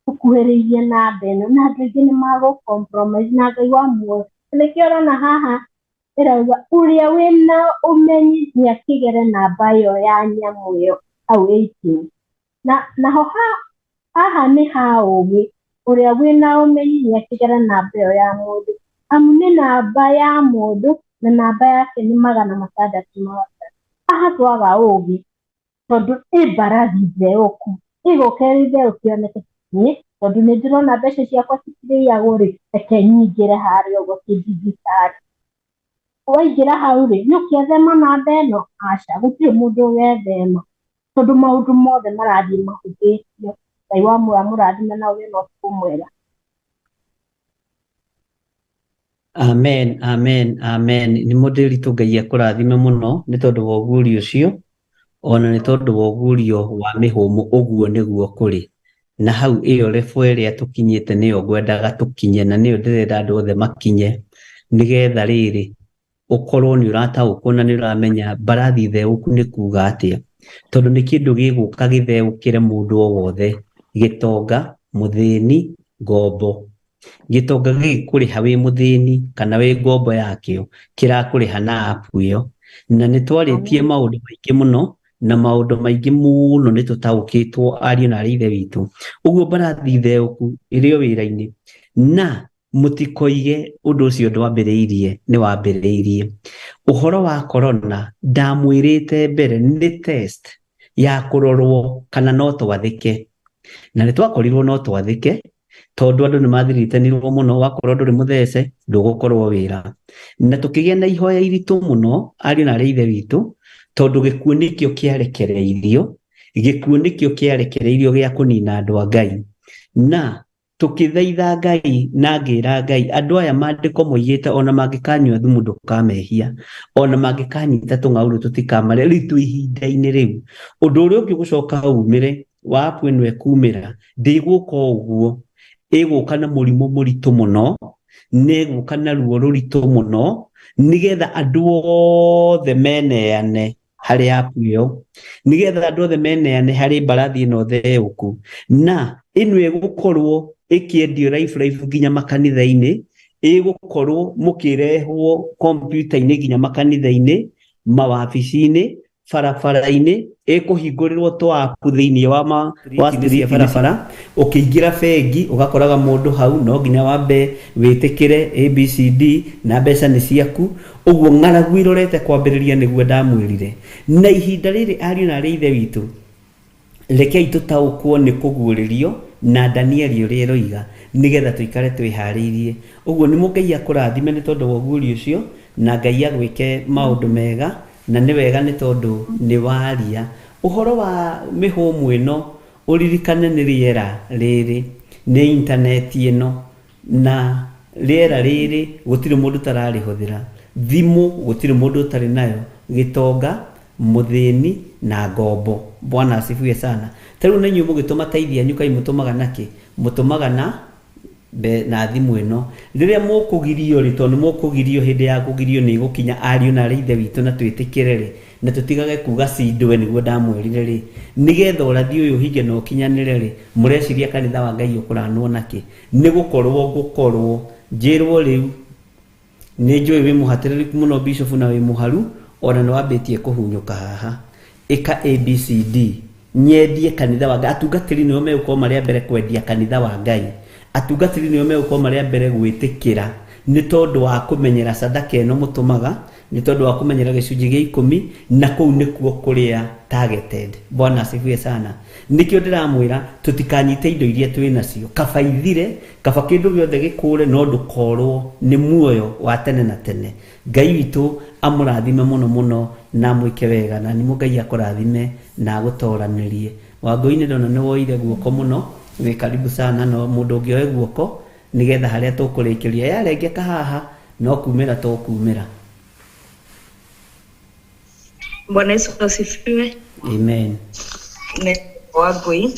tũkuhĩrĩirie namba ĩno, na andũ aingĩ nĩ magũ compromise na Ngai wa muoyo. Nĩkĩo ũrona haha ĩrauga ũrĩa wĩna ũmenyi nĩ akĩgere namba ĩyo ya nyamũ ĩyo hau 18, na naho haha nĩ ha ũgĩ, ũrĩa wĩna ũmenyi nĩ akĩgere namba ĩyo ya mũndũ, amu nĩ namba ya mũndũ na namba yake nĩ 603. Haha twaga ũgĩ, tondũ ĩ mbarathi theũku ĩgũka ĩrĩ theũku yoneke nĩ tondũ nĩ ndĩrona mbeca ciakwa citirĩagwo rĩ, reke nyingĩre harĩa ũguo kĩndigitari. Waingĩra hau rĩ, nĩ ũkĩethema namba ĩno? Aca, gũtirĩ mũndũ ũgethema, tondũ maũndũ mothe marathiĩ mahũthĩtio. Ngai wa muoyo amũrathime na ũgĩe na ũtukũ mwega. Amen, amen, amen. Nĩ mũndĩritũ, Ngai akũrathime mũno nĩ tondũ wa ũguũrio ũcio, ona nĩ tondũ wa ũguũrio wa mĩhũmũ. Ũguo nĩguo kũrĩ na hau ĩyo level ĩrĩa tũkinyĩte nĩyo ngwendaga tũkinye, na nĩyo ndĩrenda andũ othe makinye, nĩgetha rĩrĩ ũkorwo nĩ ũrataũkwo na nĩ ũramenya mbarathi theũku nĩ kuga atĩa. Tondũ nĩ kĩndũ gĩgũka gĩtheũkĩre mũndũ o wothe, gĩtonga, mũthĩni, ngombo. Gĩtonga gĩgĩkũrĩha wĩ mũthĩni kana wĩ ngombo yakĩo, kĩrakũrĩha na app ĩyo. Na nĩ twarĩtie maũndũ maingĩ mũno, na maũndũ maingĩ mũno nĩ tũtaũkĩtwo ariũ na arĩ ithe witũ. Ũguo mbarathi theũku ĩrĩ o wĩra-inĩ, na mũtikoige ũndũ ũcio ndwambĩrĩirie, nĩ wambĩrĩirie. Ũhoro wa corona ndamwĩrĩte mbere nĩ test ya kũrorwo kana no twathĩke. Na nĩ twakorirwo no twathĩke, tondũ andũ nĩ mathiritanirwo mũno, wakorwo ndũrĩ mũthece ndũgũkorwo wĩra. Na tũkĩgĩa na ihoya iritũ mũno ariũ na arĩ ithe witũ, tondũ gĩkuũ nĩkĩo kĩarekereirio, gĩkuũ nĩkĩo kĩarekereirio gĩa kũnina andũ a Ngai. Na tũkĩthaitha Ngai na ngĩra Ngai, andũ aya maandĩko moigĩte ona mangĩkanyua thumu ndũkamehia, ona mangĩkanyita tũng'aurũ tũtikamarĩa. Rĩu twĩ ihinda-inĩ rĩu, ũndũ ũrĩa ũngĩ ũgũcoka umĩre wa app ĩno ĩkumĩra, ndĩgũka o ũguo, ĩgũka na mũrimũ mũritũ mũno, na ĩgũka na ruo rũritũ mũno, nĩgetha andũ othe meneane harĩ app ĩyo, nĩgetha andũ othe meneane harĩ mbarathi ĩno theũku. Na ĩno ĩgũkorwo ĩkĩendio live live nginya makanitha-inĩ, ĩgũkorwo mũkĩrehwo kompiuta-inĩ nginya makanitha-inĩ, mawabici-inĩ, barabara-inĩ, ĩkũhingũrĩrwo tũ app thĩinĩ wa ma wa street barabara. Ũkĩingĩra bengi ũgakoraga mũndũ hau, no nginya wambe wĩtĩkĩre ABCD na mbeca nĩ ciaku. Ũguo ng'aragu irorete kwambĩrĩria, nĩguo ndamwĩrire. Na ihinda rĩrĩ ariũ na arĩ ithe witũ, rekei tũtaũkwo nĩ kũguũrĩrio na Danieli ũrĩa ĩroiga, nĩgetha tũikare twĩharĩirie. Ũguo nĩ Ngai akũrathime nĩ tondũ wa ũguũrio ũcio, na Ngai agwĩke maũndũ mega, na nĩ wega nĩ tondũ nĩ waria. Ũhoro wa mĩhũmũ ĩno, ũririkane nĩ rĩera rĩrĩ, nĩ intaneti ĩno, na rĩera rĩrĩ gũtirĩ mũndũ ũtararĩhũthĩra. Thimũ gũtirĩ mũndũ ũtarĩ nayo, gĩtonga, mũthĩni na ngombo. Bwana asifiwe sana. Ta rĩu na inyuĩ mũgĩtũma tithe yanyu kaĩ mũtũmaga nakĩ? Mũtũmaga na na thimũ ĩno. Rĩrĩa mũkũgirio rĩ, tondũ nĩ mũkũgirio, hĩndĩ ya kũgirio nĩ ĩgũkinya ariũ na arĩ ithe witũ, na twĩtĩkĩre rĩ, na tũtigage kuga cindwe, nĩguo ndamwĩrire rĩ, nĩgetha ũrathi ũyũ ũhinge na ũkinyanĩre rĩ, mũreciria kanitha wa Ngai ũkũranwo nakĩ? Nĩ gũkorwo ngũkorwo njĩrwo rĩu nĩ njũĩ wĩ mũhatĩrĩrĩku mũno bishop na wĩ mũharu, ona nĩ wambĩtie kũhunyũka haha. Ĩka ABCD, nyendie kanitha wa Ngai. Atungatĩri nĩo megũkorwo marĩ a mbere kwendia kanitha wa Ngai, atungatĩri nĩo megũkorwo marĩ a mbere gwĩtĩkĩra, nĩ tondũ wa kũmenyera sadaka ĩno mũtũmaga, nĩ tondũ wa kũmenyera gĩcunjĩ gĩa ikũmi, na kũu nĩkuo kũrĩa targeted. Bwana asifiwe sana. Nĩkĩo ndĩramwĩra tũtikanyite indo iria twĩ nacio, kaba ithire, kaba kĩndũ gĩothe gĩkũre, no ndũkorwo nĩ muoyo wa tene na tene. Ngai witũ amũrathime mũno mũno na amwĩke wega, na nĩmo Ngai akũrathime na agũtoranĩrie. Wangũi nĩ ndona nĩ woire guoko mũno, wĩ karibu sana, no mũndũ ũngĩ oe guoko nĩgetha harĩa tũkũrĩkĩria yarengeka haha no kumĩra tũkumĩra. Bwana Yesu asifiwe. Amen. Nĩ Wangũi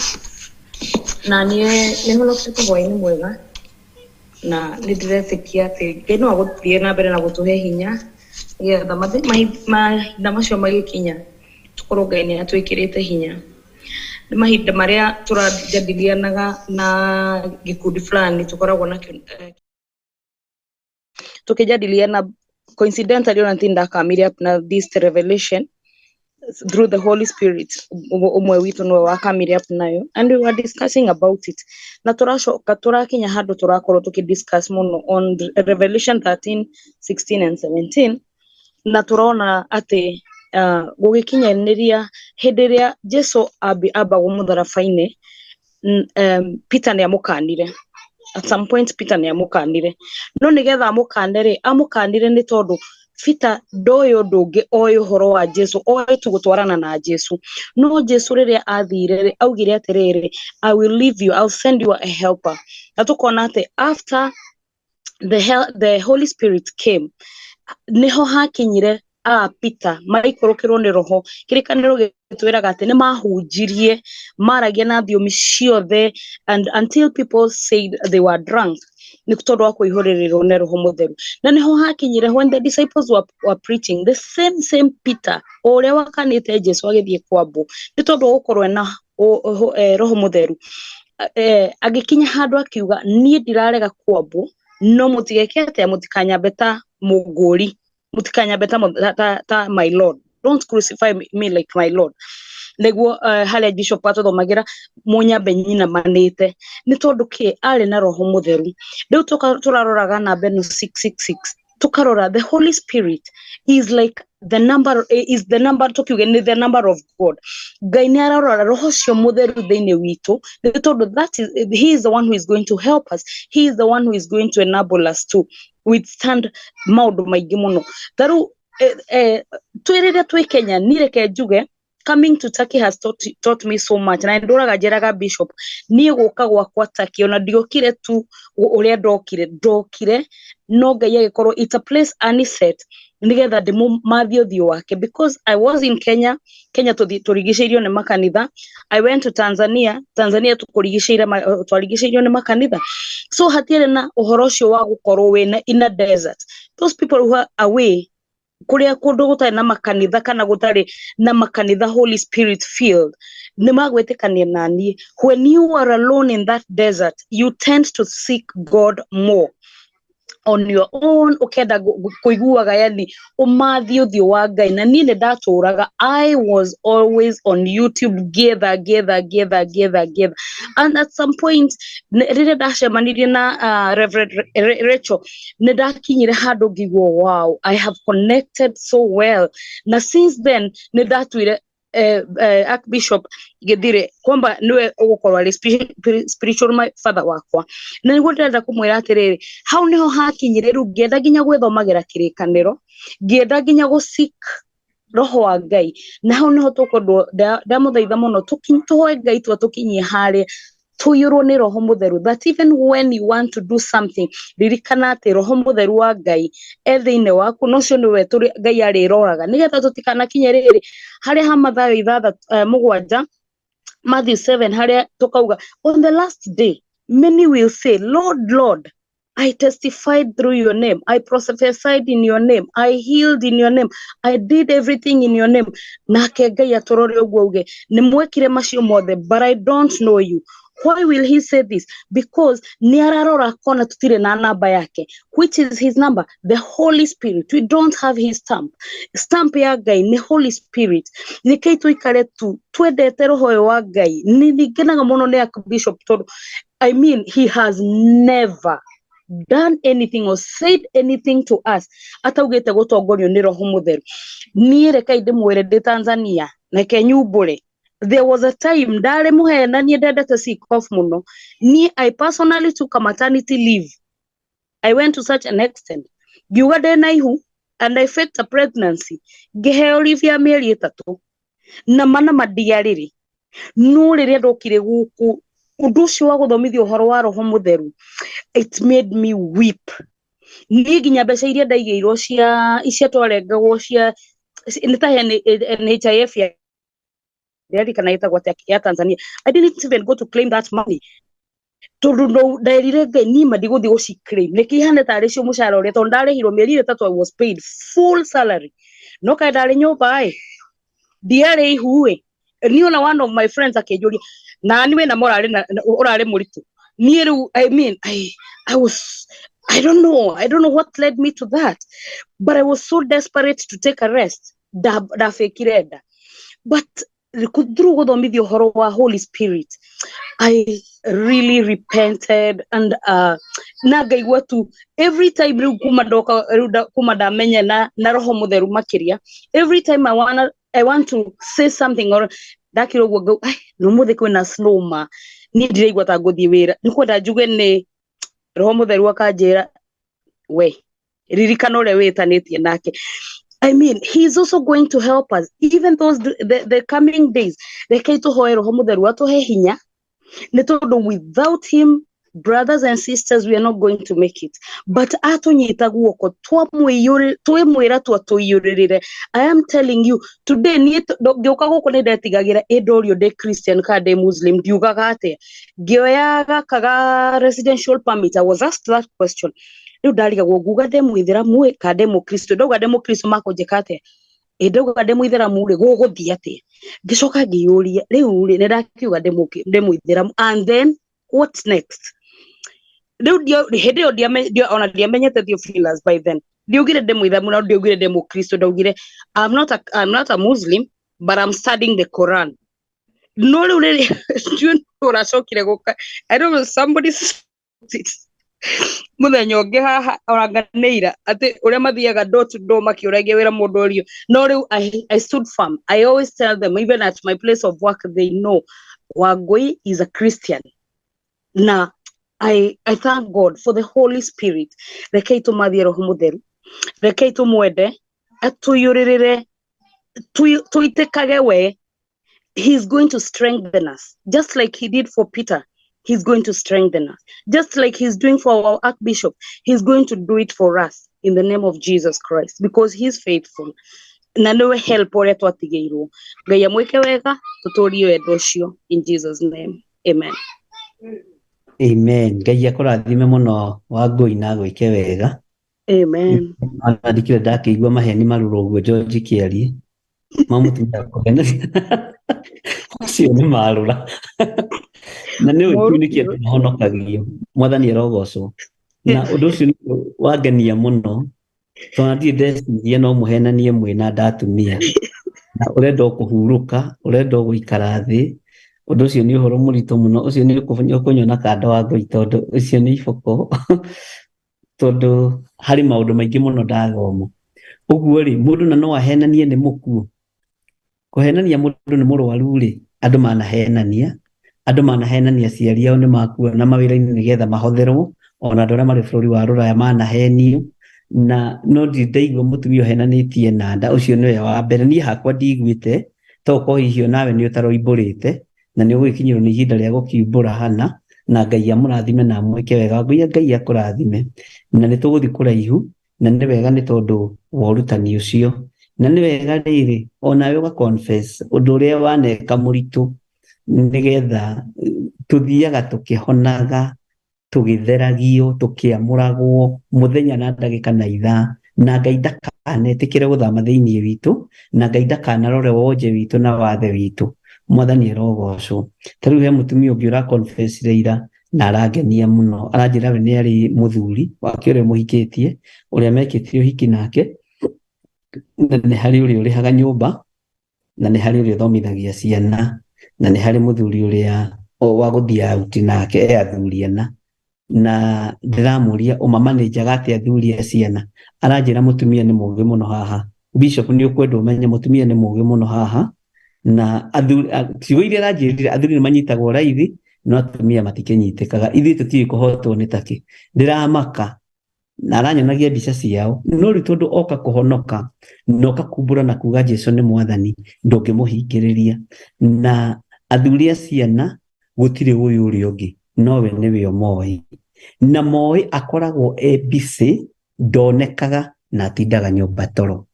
na niĩ nĩ honokete hwaĩ-inĩ mwega, na nĩ ndĩretĩkia atĩ Ngai no agũthiĩ na mbere na gũtũhe hinya nĩgetha mahinda macio magĩkinya tũkorwo Ngai nĩ atwĩkĩrĩte hinya. Nĩ mahinda marĩa tũrajadilianaga na gĩkundi fulani tũkoragwo nakĩo, tukijadiliana, coincidentally ona ndakamire up na this revelation through the Holy Spirit, ũmwe witũ nĩwe wakamire up nayo, and we were discussing about it, na tũracoka tũrakinya handũ tũrakorwo tũkidiscuss mũno on Revelation 13 16 and 17, na tũrona atĩ gũgĩkinyanĩria hĩndĩ ĩrĩa Jesu ambagwo mũtharaba-inĩ, Peter nĩ amũkanire. At some point Peter nĩ amũkanire, no nĩgetha amũkane rĩ, amũkanire nĩ tondũ Peter ndoĩ ũndũ ũngĩ, oĩ ũhoro wa Jesu, oĩ tu gũtwarana na Jesu. No Jesu rĩrĩa athire rĩ, augire atĩrĩrĩ, I will leave you, I'll send you a helper. Na tũkona atĩ after the Holy Spirit came, niho hakinyire a Peter maikũrũkĩrwo nĩ roho kĩrĩkanĩro gĩtwĩraga atĩ nĩ mahunjirie maragia na thiomi ciothe and until people said they were drunk nĩ tondũ wa kũihũrĩrĩrwo nĩ roho mũtheru. Na nĩho hakinyire when the disciples were preaching the same Peter o ũrĩa wakanĩte Jesu agĩthiĩ kwambwo nĩ tondũ wa gũkorwo na roho mũtheru, agĩkinya handũ akiuga niĩ ndirarega kwambwo no mũtigeke atĩa, mũtikanyambe ta mũngũri, mũtikanyambe ta my lord, don't crucify me like my lord. Nĩguo harĩa bishop atũthomagĩra mũnyambe nyinamanĩte nĩ tondũ kĩ arĩ na roho mũtheru. Rĩu tũraroraga namba ĩno 666 tukarora the Holy Spirit is like the number, is the number, tukiuge ni the number of God. Ngai nĩ ararora roho ũcio mũtheru thĩinĩ witũ nĩ tondũ that is, he is the one who is going to help us, he is the one who is going to enable us to withstand maũndũ maingĩ mũno. Ta rĩu twĩ rĩrĩa twĩ Kenya, niĩ reke njuge coming to Turkey has taught me so much. Na ndũraga njĩraga bishop niĩ gũka gwakwa Turkey ona ndiokire tu ũrĩa ndokire no Ngai agĩkorwo it's a place aniset nĩgetha ndĩmũmathie ũthiũ wake, because I was in Kenya. Kenya tũrigicĩirio nĩ makanitha. I went to Tanzania. Tanzania twarigicĩirio nĩ makanitha, so hatiarĩ na ũhoro ũcio wa gũkorwo wĩna in a desert. Those people who are away kũrĩa kũndũ gũtarĩ na makanitha kana gũtarĩ na makanitha Holy Spirit filled nĩ magwĩtĩkania na niĩ, when you are alone in that desert you tend to seek God more on your own, ukenda kũiguaga yani ũmathie ũthiũ wa Ngai. Na niĩ nĩ ndatũraga, I was always on YouTube ngĩetha ngĩetha ngĩetha ngĩetha ngĩetha, and at some point rĩrĩa ndacemanirie na Reverend Rachel nĩ ndakinyire handũ ngĩigua wow, I have connected so well. Na since then nĩ ndatuire Archbishop Githire kwamba niwe ũgũkorwo arĩ spiritual my father wakwa. Na nĩguo ndĩrenda kũmwĩra atĩrĩrĩ, hau nĩho hakinyire rĩu ngĩenda nginya gwĩthomagĩra kĩrĩkanĩro, ngĩenda nginya gũ-seek roho wa Ngai. Na hau nĩho tũkwendwo, ndamũthaitha mũno tũhoe Ngai tu atũkinyie harĩa tũiyũrwo nĩ roho mũtheru, that even when you want to do something ririkana atĩ roho mũtheru wa Ngai e thĩinĩ waku, na ũcio nĩwe Ngai arĩroraga nĩgetha tũtikanakinye rĩrĩ harĩa ha Mathayo ithathatũ 7, Matthew 7, harĩa tũkauga on the last day many will say, Lord, Lord, I testified through your name, I prophesied in your name, I healed in your name, I did everything in your name. Nake Ngai atũrore ũguo auge nĩ mwekire macio mothe, but I don't know you. Why will he say this? Because nĩ ararora akona tutire na namba yake, which is his number, the Holy Spirit. We don't have his stamp. Stamp ya Ngai nĩ Holy Spirit. Nĩkĩi tũikare tu twendete roho ũyũ wa Ngai. Nĩ ngenaga mũno nĩ Archbishop tondũ I mean he has never done anything or said anything to us ataugĩte gũtongorio nĩ roho mũtheru. Niĩ rekai ndĩmwĩre ndĩ Tanzania, reke nyumbũre, there was a time ndarĩ mũhee na niĩ ndendete sick off mũno. Niĩ I personally took a maternity leave. I went to such an extent ngiuga ndĩna ihu and I faked a pregnancy, ngĩheo leave ya mĩeri 3 na mana mandiarĩrĩ. No rĩrĩa ndokire gũkũ ũndũ ũcio wa gũthomithio ũhoro wa roho mũtheru, it made me weep. Niĩ nginya mbeca iria ndaigĩirwo cia icia twarengagwo cia nĩ ta NHIF ya ndirarikana ĩtagwo atĩa ya Tanzania, I didn't even go to claim that money tondũ no nderire Ngai niĩ ma ndigũthiĩ gũci-claim, nĩkĩ ihane tarĩ cio mũcara ũrĩa, tondũ ndarĩhirwo mĩeri 3 I was paid full salary, no kaĩ ndarĩ nyũmba ĩ ndiarĩ ihu ĩ. Niĩ ona one of my friends akĩnjũria na niĩ wĩna ũrarĩ mũritũ. Niĩ rĩu I mean I was I don't know, I don't know what led me to that, but I was so desperate to take a rest ndabĩkire nda, but through gũthomithio ũhoro wa Holy Spirit I really repented and na ngaigua tu every time rĩu kuma ndoka rĩu kuma ndamenya na roho mũtheru makĩria, every time I want to say something or ndakĩra ũguo ngau ai no mũthĩ kwĩna snow ma niĩ ndiraigua ta ngũthiĩ wĩra, nĩ kwenda njuge nĩ roho mũtheru akanjĩra we ririkana ũrĩa wĩtanĩtie nake. I mean, he is also going to help us even those the coming days. Rekei tũhoe roho mũtheru atũhe hinya, nĩ tondũ without him Brothers and sisters, we are not going to make it. But atũnyita guoko twĩmwĩra twatũiyũrĩrĩre. I am telling you today, niĩ ngĩũka gũkũ nĩ ndetigagĩra ĩ ndorio ndĩ Christian kana ndĩ Muslim, ndiugaga atĩa. Ngĩoya gaka ga residential permit, I was asked that question. Rĩu ndarigagwo nguga ndĩ mũithĩramu ĩ kana ndĩ mũkristo, ndauga ndĩ mũkristo makũnjĩka atĩa, ĩ ndauga ndĩ mũithĩramu rĩ gũgũthiĩ atĩa. Ngĩcoka ngĩyũria rĩu rĩ nĩ ndakiuga ndĩ mũithĩramu, and then what next? Rĩu hĩndĩ ĩyo ona ndiamenyete Theophilus by then. Ndiaugire ndĩ mũithĩramu na ndiaugire ndĩ mũkristo, ndaugire I'm not a Muslim but I'm studying the Quran. No rĩu rĩrĩa ũracokire gũka, I don't know, somebody muthenya ũngĩ haha oranganĩira atĩ ũrĩa mathiaga door to door makĩũragia wĩra mũndũ ũrio. No rĩu I stood firm. I always tell them, even at my place of work, they know Wangui is a Christian. Na I thank God for the Holy Spirit. Rekei tũmathie Roho Mũtheru, rekei tũmwende, atũiyũrĩrĩre, tũitĩkage we. He's going to strengthen us, just like he did for Peter. He's going to strengthen us, just like he's doing for our Archbishop. He's going to do it for us in the name of Jesus Christ, because he's faithful. Na niwe help ũrĩa twatigĩirwo. Ngai amwĩke wega, tũtũrie wendo ũcio in Jesus name. Amen. Amen. Ngai akũrathime mũno Wangũi na agwĩke wega. Amen. Ona ndikĩrĩ ndakĩigua maheni marũrũ ũguo George kĩarie. Mamũtumia kũgeneria. Ũcio nĩ marũra. Na nĩ ũĩ nĩkĩ andũ mahonokagio. Mwathani arogocwo. Na ũndũ ũcio nĩ wangenia mũno. Tondũ ndirĩ ndeciria no mũhenanie mwĩna ndatumia. Na ũrenda o kũhurũka, ũrenda o gũikara thĩ. Ũndũ ũcio nĩ ũhoro mũritũ mũno. Ũcio nĩ ũkũnyona kando Wangũi tondũ ũcio nĩ iboko. Tondũ harĩ maũndũ maingĩ mũno ndathoma. Ũguo rĩ, mũndũ na no ahenanie nĩ mũkuũ. Kũhenania mũndũ nĩ mũrwaru rĩ, andũ manahenania. Andũ manahenania aciari ao nĩ makua na mawĩra-inĩ nĩgetha mahotherwo. Ona andũ arĩa marĩ bũrũri wa rũraya manahenio. Na no ndirĩ ndaigua mũtumia ũhenanĩtie na nda. Ũcio nĩwe wa mbere. Niĩ hakwa ndiiguĩte, to ũkorwo hihi onawe nĩ ũtaroimbũrĩte, na nĩ ũgũgĩkinyĩrwo nĩ ihinda rĩa gũkiumbũra hana, na Ngai amũrathime na amwĩke wega. Ngũiya Ngai akũrathime. Na nĩ tũgũthiĩ kũraihu, na nĩ wega nĩ tondũ wa ũrutani ũcio. Na nĩ wega rĩrĩ, onawe ũga confess ũndũ ũrĩa waneka mũritũ, nĩgetha tũthiaga tũkĩhonaga, tũgĩtheragio, tũkĩamũragwo mũthenya na ndagĩka na ithaa. Na Ngai ndakanetĩkĩre gũthama thĩinĩ witũ, na Ngai ndakanarore wonje witũ na wathe witũ. Mwathani arogocwo. Ta rĩu he mũtumia ũngĩ ũra confess ira na arangenia mũno. Aranjĩra we nĩ arĩ mũthuri wake ũrĩa mũhikĩtie, ũrĩa mekĩtie ũhiki nake, na nĩ harĩ ũrĩa ũrĩhaga nyũmba, na nĩ harĩ ũrĩa ũthomithagia ciana, na nĩ harĩ mũthuri ũrĩa wa gũthiĩ out nake e athuri ana. Na ndĩramũria ũmamanĩnjaga atĩa athuri a ciana. Aranjĩra mũtumia nĩ mũũgĩ mũno haha. Bishop nĩ ũkwenda ũmenye mũtumia nĩ mũũgĩ mũno haha. Na athuri, ciugo iria aranjĩrire, athuri nĩ manyitagwo raithi, no atumia matikĩnyitĩkaga. Ithuĩ tũtiũĩ kũhotwo nĩ takĩ. Ndĩramaka na aranyonagia mbica ciao. No rĩu tondũ oka kũhonoka, na oka kumbũra na kuga Jesũ nĩ mwathani, ndũngĩmũhingĩrĩria. Na athuri a ciana gũtirĩ ũyũ ũrĩa ũngĩ, nowe nĩwe ũmoĩ. Na moĩ akoragwo e busy, ndonekaga na atindaga nyũmba toro.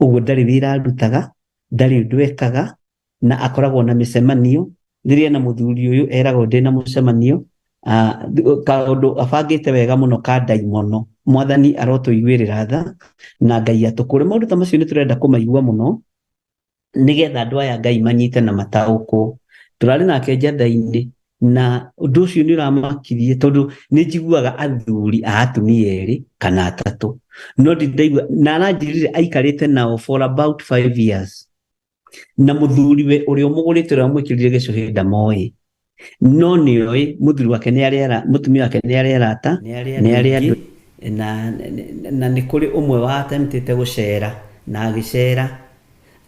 Ũguo ndarĩ wĩra arutaga, ndarĩ ũndũ ekaga, na akoragwo na mĩcemanio. Rĩrĩa na mũthuri ũyũ eragwo ndĩ na mũcemanio, kaũndũ abangĩte wega mũno ka ndaimono. Mwathani arotũiguĩrĩra tha na Ngai atũkũre. Maũndũ ta macio nĩ tũrenda kũmaigua mũno, nĩgetha andũ aya Ngai manyite na mataũkwo. Tũrarĩ nake njatha-inĩ, na ũndũ ũcio nĩ ũramakirie tondũ nĩ njiguaga athuri a atumia erĩ kana atatũ. No ndindaigua, na aranjĩrire aikarĩte nao for about 5 years. Na mũthuri we ũrĩa ũmũgũrĩte ũrĩa wamwĩkĩrire gĩcũhĩ ndamoĩ. No nĩoĩ mũthuri wake nĩ arĩ mũtumia wake nĩ arĩ arata, nĩ arĩ andũ, na nĩ kũrĩ ũmwe wa attemptĩte gũcera, na agĩcera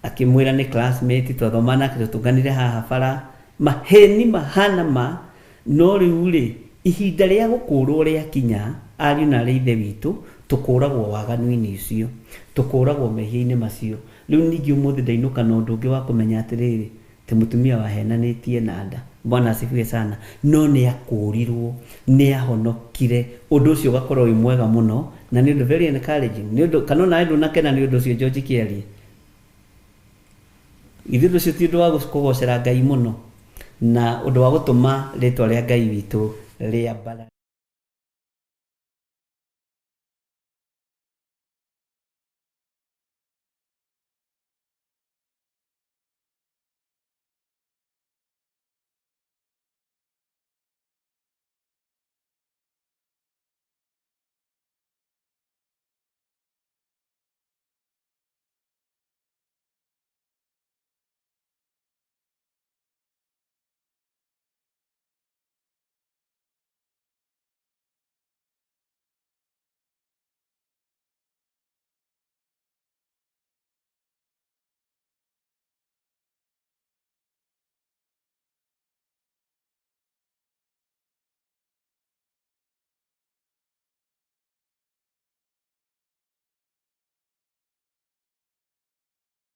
akĩmwĩra nĩ classmate twathoma nake tũtũnganire haha bara, maheni mahana ma. No rĩu rĩ, ihinda rĩa gũkũrwo rĩakinya, ariũ na arĩ ithe witũ, tũkũragwo waganu-inĩ ũcio, tũkũragwo mehia-inĩ macio. Rĩu ningĩ ũmũthĩ ndainũka na ũndũ ũngĩ wa kũmenya atĩrĩrĩ, atĩ mũtumia wahenanĩtie na nda. Bwana asifiwe sana. No nĩ akũrirwo, nĩ ahonokire. Ũndũ ũcio ũgakorwo wĩ mwega mũno na nĩ ũndũ very encouraging. Nĩ ũndũ kana onawe ndũnakena nĩ ũndũ ũcio George Kĩarie? Ithuĩ ũndũ ũcio ti ũndũ wa kũgocera Ngai mũno na ũndũ wa gũtũma rĩtwa rĩa Ngai witũ rĩambara.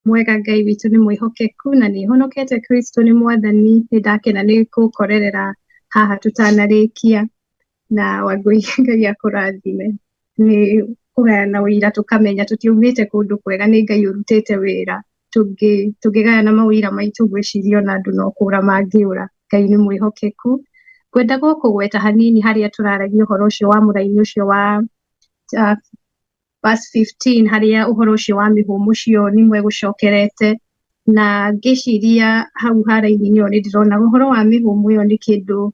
Mwega Ngai witũ nĩ mwĩhokeku na nĩ honokete. Kristo nĩ mwathani. Nĩ ndakena nĩ gũkorerera haha tũtanarĩkia na Wangũi, Ngai akũrathime nĩ kũgayana ũira, tũkamenya tũtiumĩte kũndũ kwega, nĩ Ngai ũrutĩte wĩra. Tũngĩgayana mawĩra maitũ, ngwĩciria ona andũ no kũra mangĩũra. Ngai nĩ mwĩhokeku. Ngwenda gũkũgweta hanini harĩa tũraragia ũhoro ũcio wa mũraini ũcio wa verse 15, harĩa ũhoro ũcio wa mĩhũmũ ũcio nĩmwe gũcokerete, na ngĩciria hau haraini-inĩ ĩyo nĩ ndĩrona ũhoro wa mĩhũmũ ĩyo nĩ kĩndũ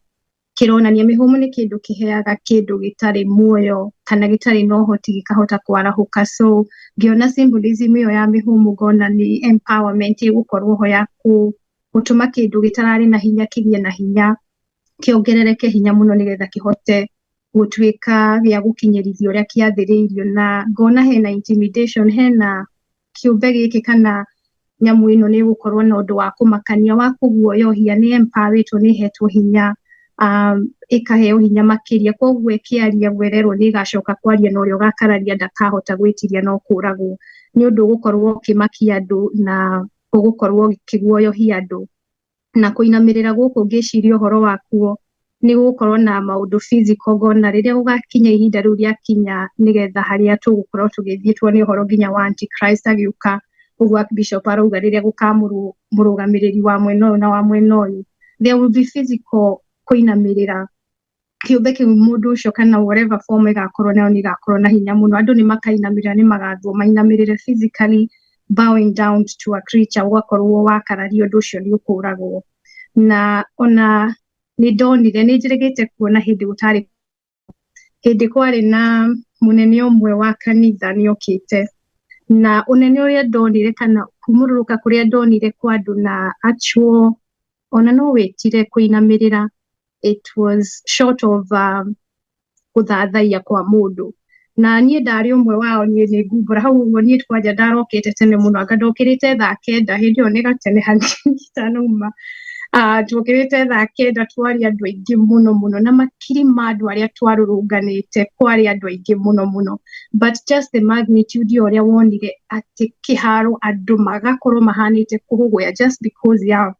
kĩronania mĩhũmũ nĩ kĩndũ kĩheaga kĩndũ gĩtarĩ muoyo kana gĩtarĩ na ũhoti gĩkahota kwarahũka. So ngĩona symbolism ĩyo ya mĩhũmũ, ngona nĩ empowerment ĩgũkorwo ho ya gũtũma kĩndũ gĩtararĩ na hinya kĩgĩe na hinya, kĩongerereke hinya mũno, nĩgetha kĩhote gũtuĩka gĩa gũkinyĩrithia ũrĩa kĩathĩrĩirio. Na ngona hena intimidation, hena kĩũmbe gĩkĩ kana nyamũ ĩno nĩ ĩgũkorwo na ũndũ wa kũmakania, wa kũguoyohia, nĩ empowerĩtwo, nĩ ĩhetwo hinya, ĩkaheo hinya makĩria. Koguo ĩkĩaria gwererwo nĩ ĩgacoka kwaria, na ũrĩa ũgakararia ndakahota gwĩtiria no kũragwo. Nĩ ũndũ ũgũkorwo ũkĩmakia andũ na ũgũkorwo ũkĩguoyohia andũ. Na kũinamĩrĩra gũkũ, ngĩciria ũhoro wakuo nĩ gũgũkorwo na maũndũ physical. Ngona rĩrĩa gũgakinya ihinda rĩu rĩakinya, nĩgetha harĩa tũgũkorwo tũgĩthiĩ tuone ũhoro nginya wa antichrist agĩũka, ũguo Bishop arauga, rĩrĩa gũkamũrwo mũrũgamĩrĩri wa mwena ũyũ na wa mwena ũyũ, there will be physical kũinamĩrĩra kĩũmbe kĩu, mũndũ ũcio kana whatever form ĩgakorwo nayo, nĩ ĩgakorwo na hinya mũno. Andũ nĩ makainamĩrĩra, nĩ magathwo mainamĩrĩre, physically bowing down to a creature. Ũgakorwo wakararia ũndũ ũcio nĩ ũkũragwo. Na ona nĩ ndonire, nĩ njĩrĩgĩte kuona hĩndĩ gũtarĩ hĩndĩ kwarĩ na mũnene ũmwe wa kanitha nĩ okĩte, na ũnene ũrĩa ndonire kana kumũrũrũka kũrĩa ndonire kwa andũ na actual ona no wĩtire kũinamĩrĩra, it was short of gũthathaiya kwa mũndũ. Na niĩ ndarĩ ũmwe wao. Niĩ nĩ ngumbũra hau ũguo, niĩ kwanja ndarokĩte tene mũno, anga ndokĩrĩte thaa 9. Hĩndĩ ĩyo nĩ gatene hanini itanauma. Twokĩrĩte thaa 9, twarĩ andũ aingĩ mũno mũno, na makiri ma andũ arĩa twarũrũnganĩte, kwarĩ andũ aingĩ mũno mũno, but just the magnitude ya ũrĩa wonire atĩ kĩharo andũ magakorwo mahanĩte kũhũgũya just because ya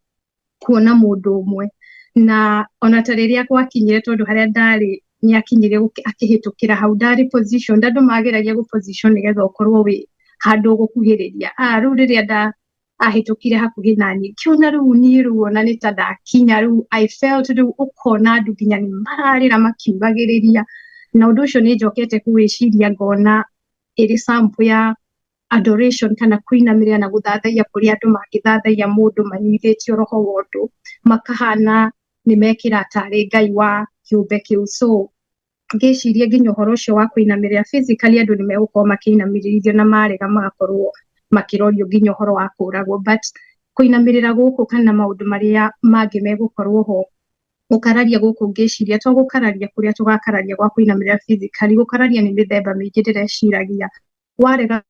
kuona mũndũ ũmwe. Na ona ta rĩrĩa gwakinyire, tondũ harĩa ndarĩ nĩ akinyire akĩhĩtũkĩra hau ndarĩ position, andũ mageragia gũ position nĩgetha ũkorwo wĩ handũ ũgũkuhĩrĩria. Rĩu rĩrĩa nda ahĩtũkire hakuhĩ naniĩ, ngĩona rĩu niĩ rĩu ona nĩ ta ndakinya rĩu, I felt rĩu ũkona andũ nginya nĩ mararĩra makiugagĩrĩria. Na ũndũ ũcio nĩ njokete kũwĩciria, ngona ĩrĩ sample ya adoration kana kũinamĩrĩra na gũthathaiya kũrĩa andũ mangĩthathaiya mũndũ manyuithĩtio roho wa ũndũ, makahana nĩ mekĩra tarĩ Ngai wa kĩũmbe kĩu. So ngĩciria nginya ũhoro ũcio wa kũinamĩrĩra physically, andũ nĩ megũkorwo makĩinamĩrĩrithio, na marega magakorwo makĩrorio nginya ũhoro wa kũragwo. But kũinamĩrĩra gũkũ kana maũndũ marĩa mangĩ megũkorwo ho, gũkararia gũkũ, ngĩciria to gũkararia kũrĩa tũgakararia gwa kũinamĩrĩra physically. Gũkararia nĩ mĩthemba mĩingĩ. Ndĩreciragia warega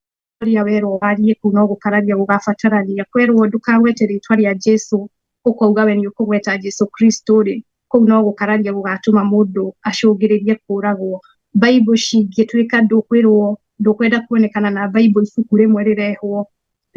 ũrĩa werwo warie, kũu no gũkararia gũgabatarania. Kwerwo ndũkagwete rĩtwa rĩa Jesu, ũkauga we nĩ ũkũgweta Jesu Kristo rĩ, kũu no gũkararia gũgatũma mũndũ acũngĩrĩrie kũragwo. Bible cingĩtuĩka ndũkwĩrwo, ndũkwenda kuonekana na Bible, ibuku rĩmwe rĩrehwo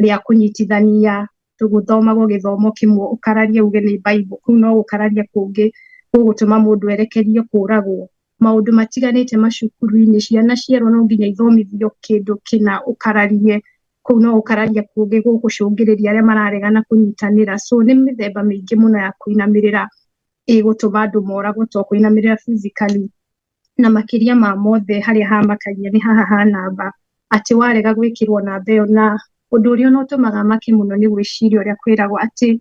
rĩa kũnyitithania. Gũthomagwo gĩthomo kĩmwe ũkararie uge nĩ Bible, kũu no gũkararia kũngĩ gũgũtũma mũndũ erekerio kũragwo. Maũndũ matiganĩte macukuru-inĩ, ciana cierwo no nginya ithomithio kĩndũ kĩna ũkararie, kũu no gũkararia kũngĩ gũgũcũngĩrĩria arĩa mararegana kũnyitanĩra. So nĩ mĩthemba mĩingĩ mũno ya kũinamĩrĩra ĩgũtũma andũ moragwo, to kũinamĩrĩra physically. Na makĩria ma mothe harĩa hamakagia nĩ haha ha namba, atĩ warega gwĩkĩrwo namba ĩyo, na ũndũ ũrĩa ona ũtũmaga make mũno nĩ gwĩciria ũrĩa kwĩragwo atĩ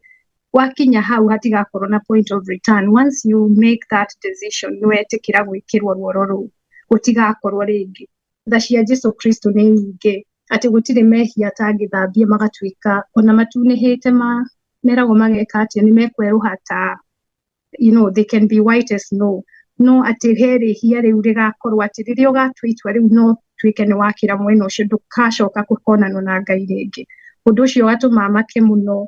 wakinya hau hatigakorwo na point of return. Once you make that decision, nĩ wetĩkĩra gwĩkĩrwo ruoro rũu, gũtigakorwo rĩngĩ. Tha cia Jesu Kristo nĩ nyingĩ, atĩ gũtirĩ mehia atangĩthambia magatuĩka ona matunĩhĩte, ma meragwo mageka atĩa, nĩ mekwerũha ta they can be white as snow. No atĩ he rĩhia rĩu rĩgakorwo atĩ rĩrĩa ũgatua itua rĩu no tuĩke nĩ wakĩra mwena ũcio, ndũkacoka kũkonanwo na Ngai rĩngĩ. Ũndũ ũcio ũgatũma make mũno,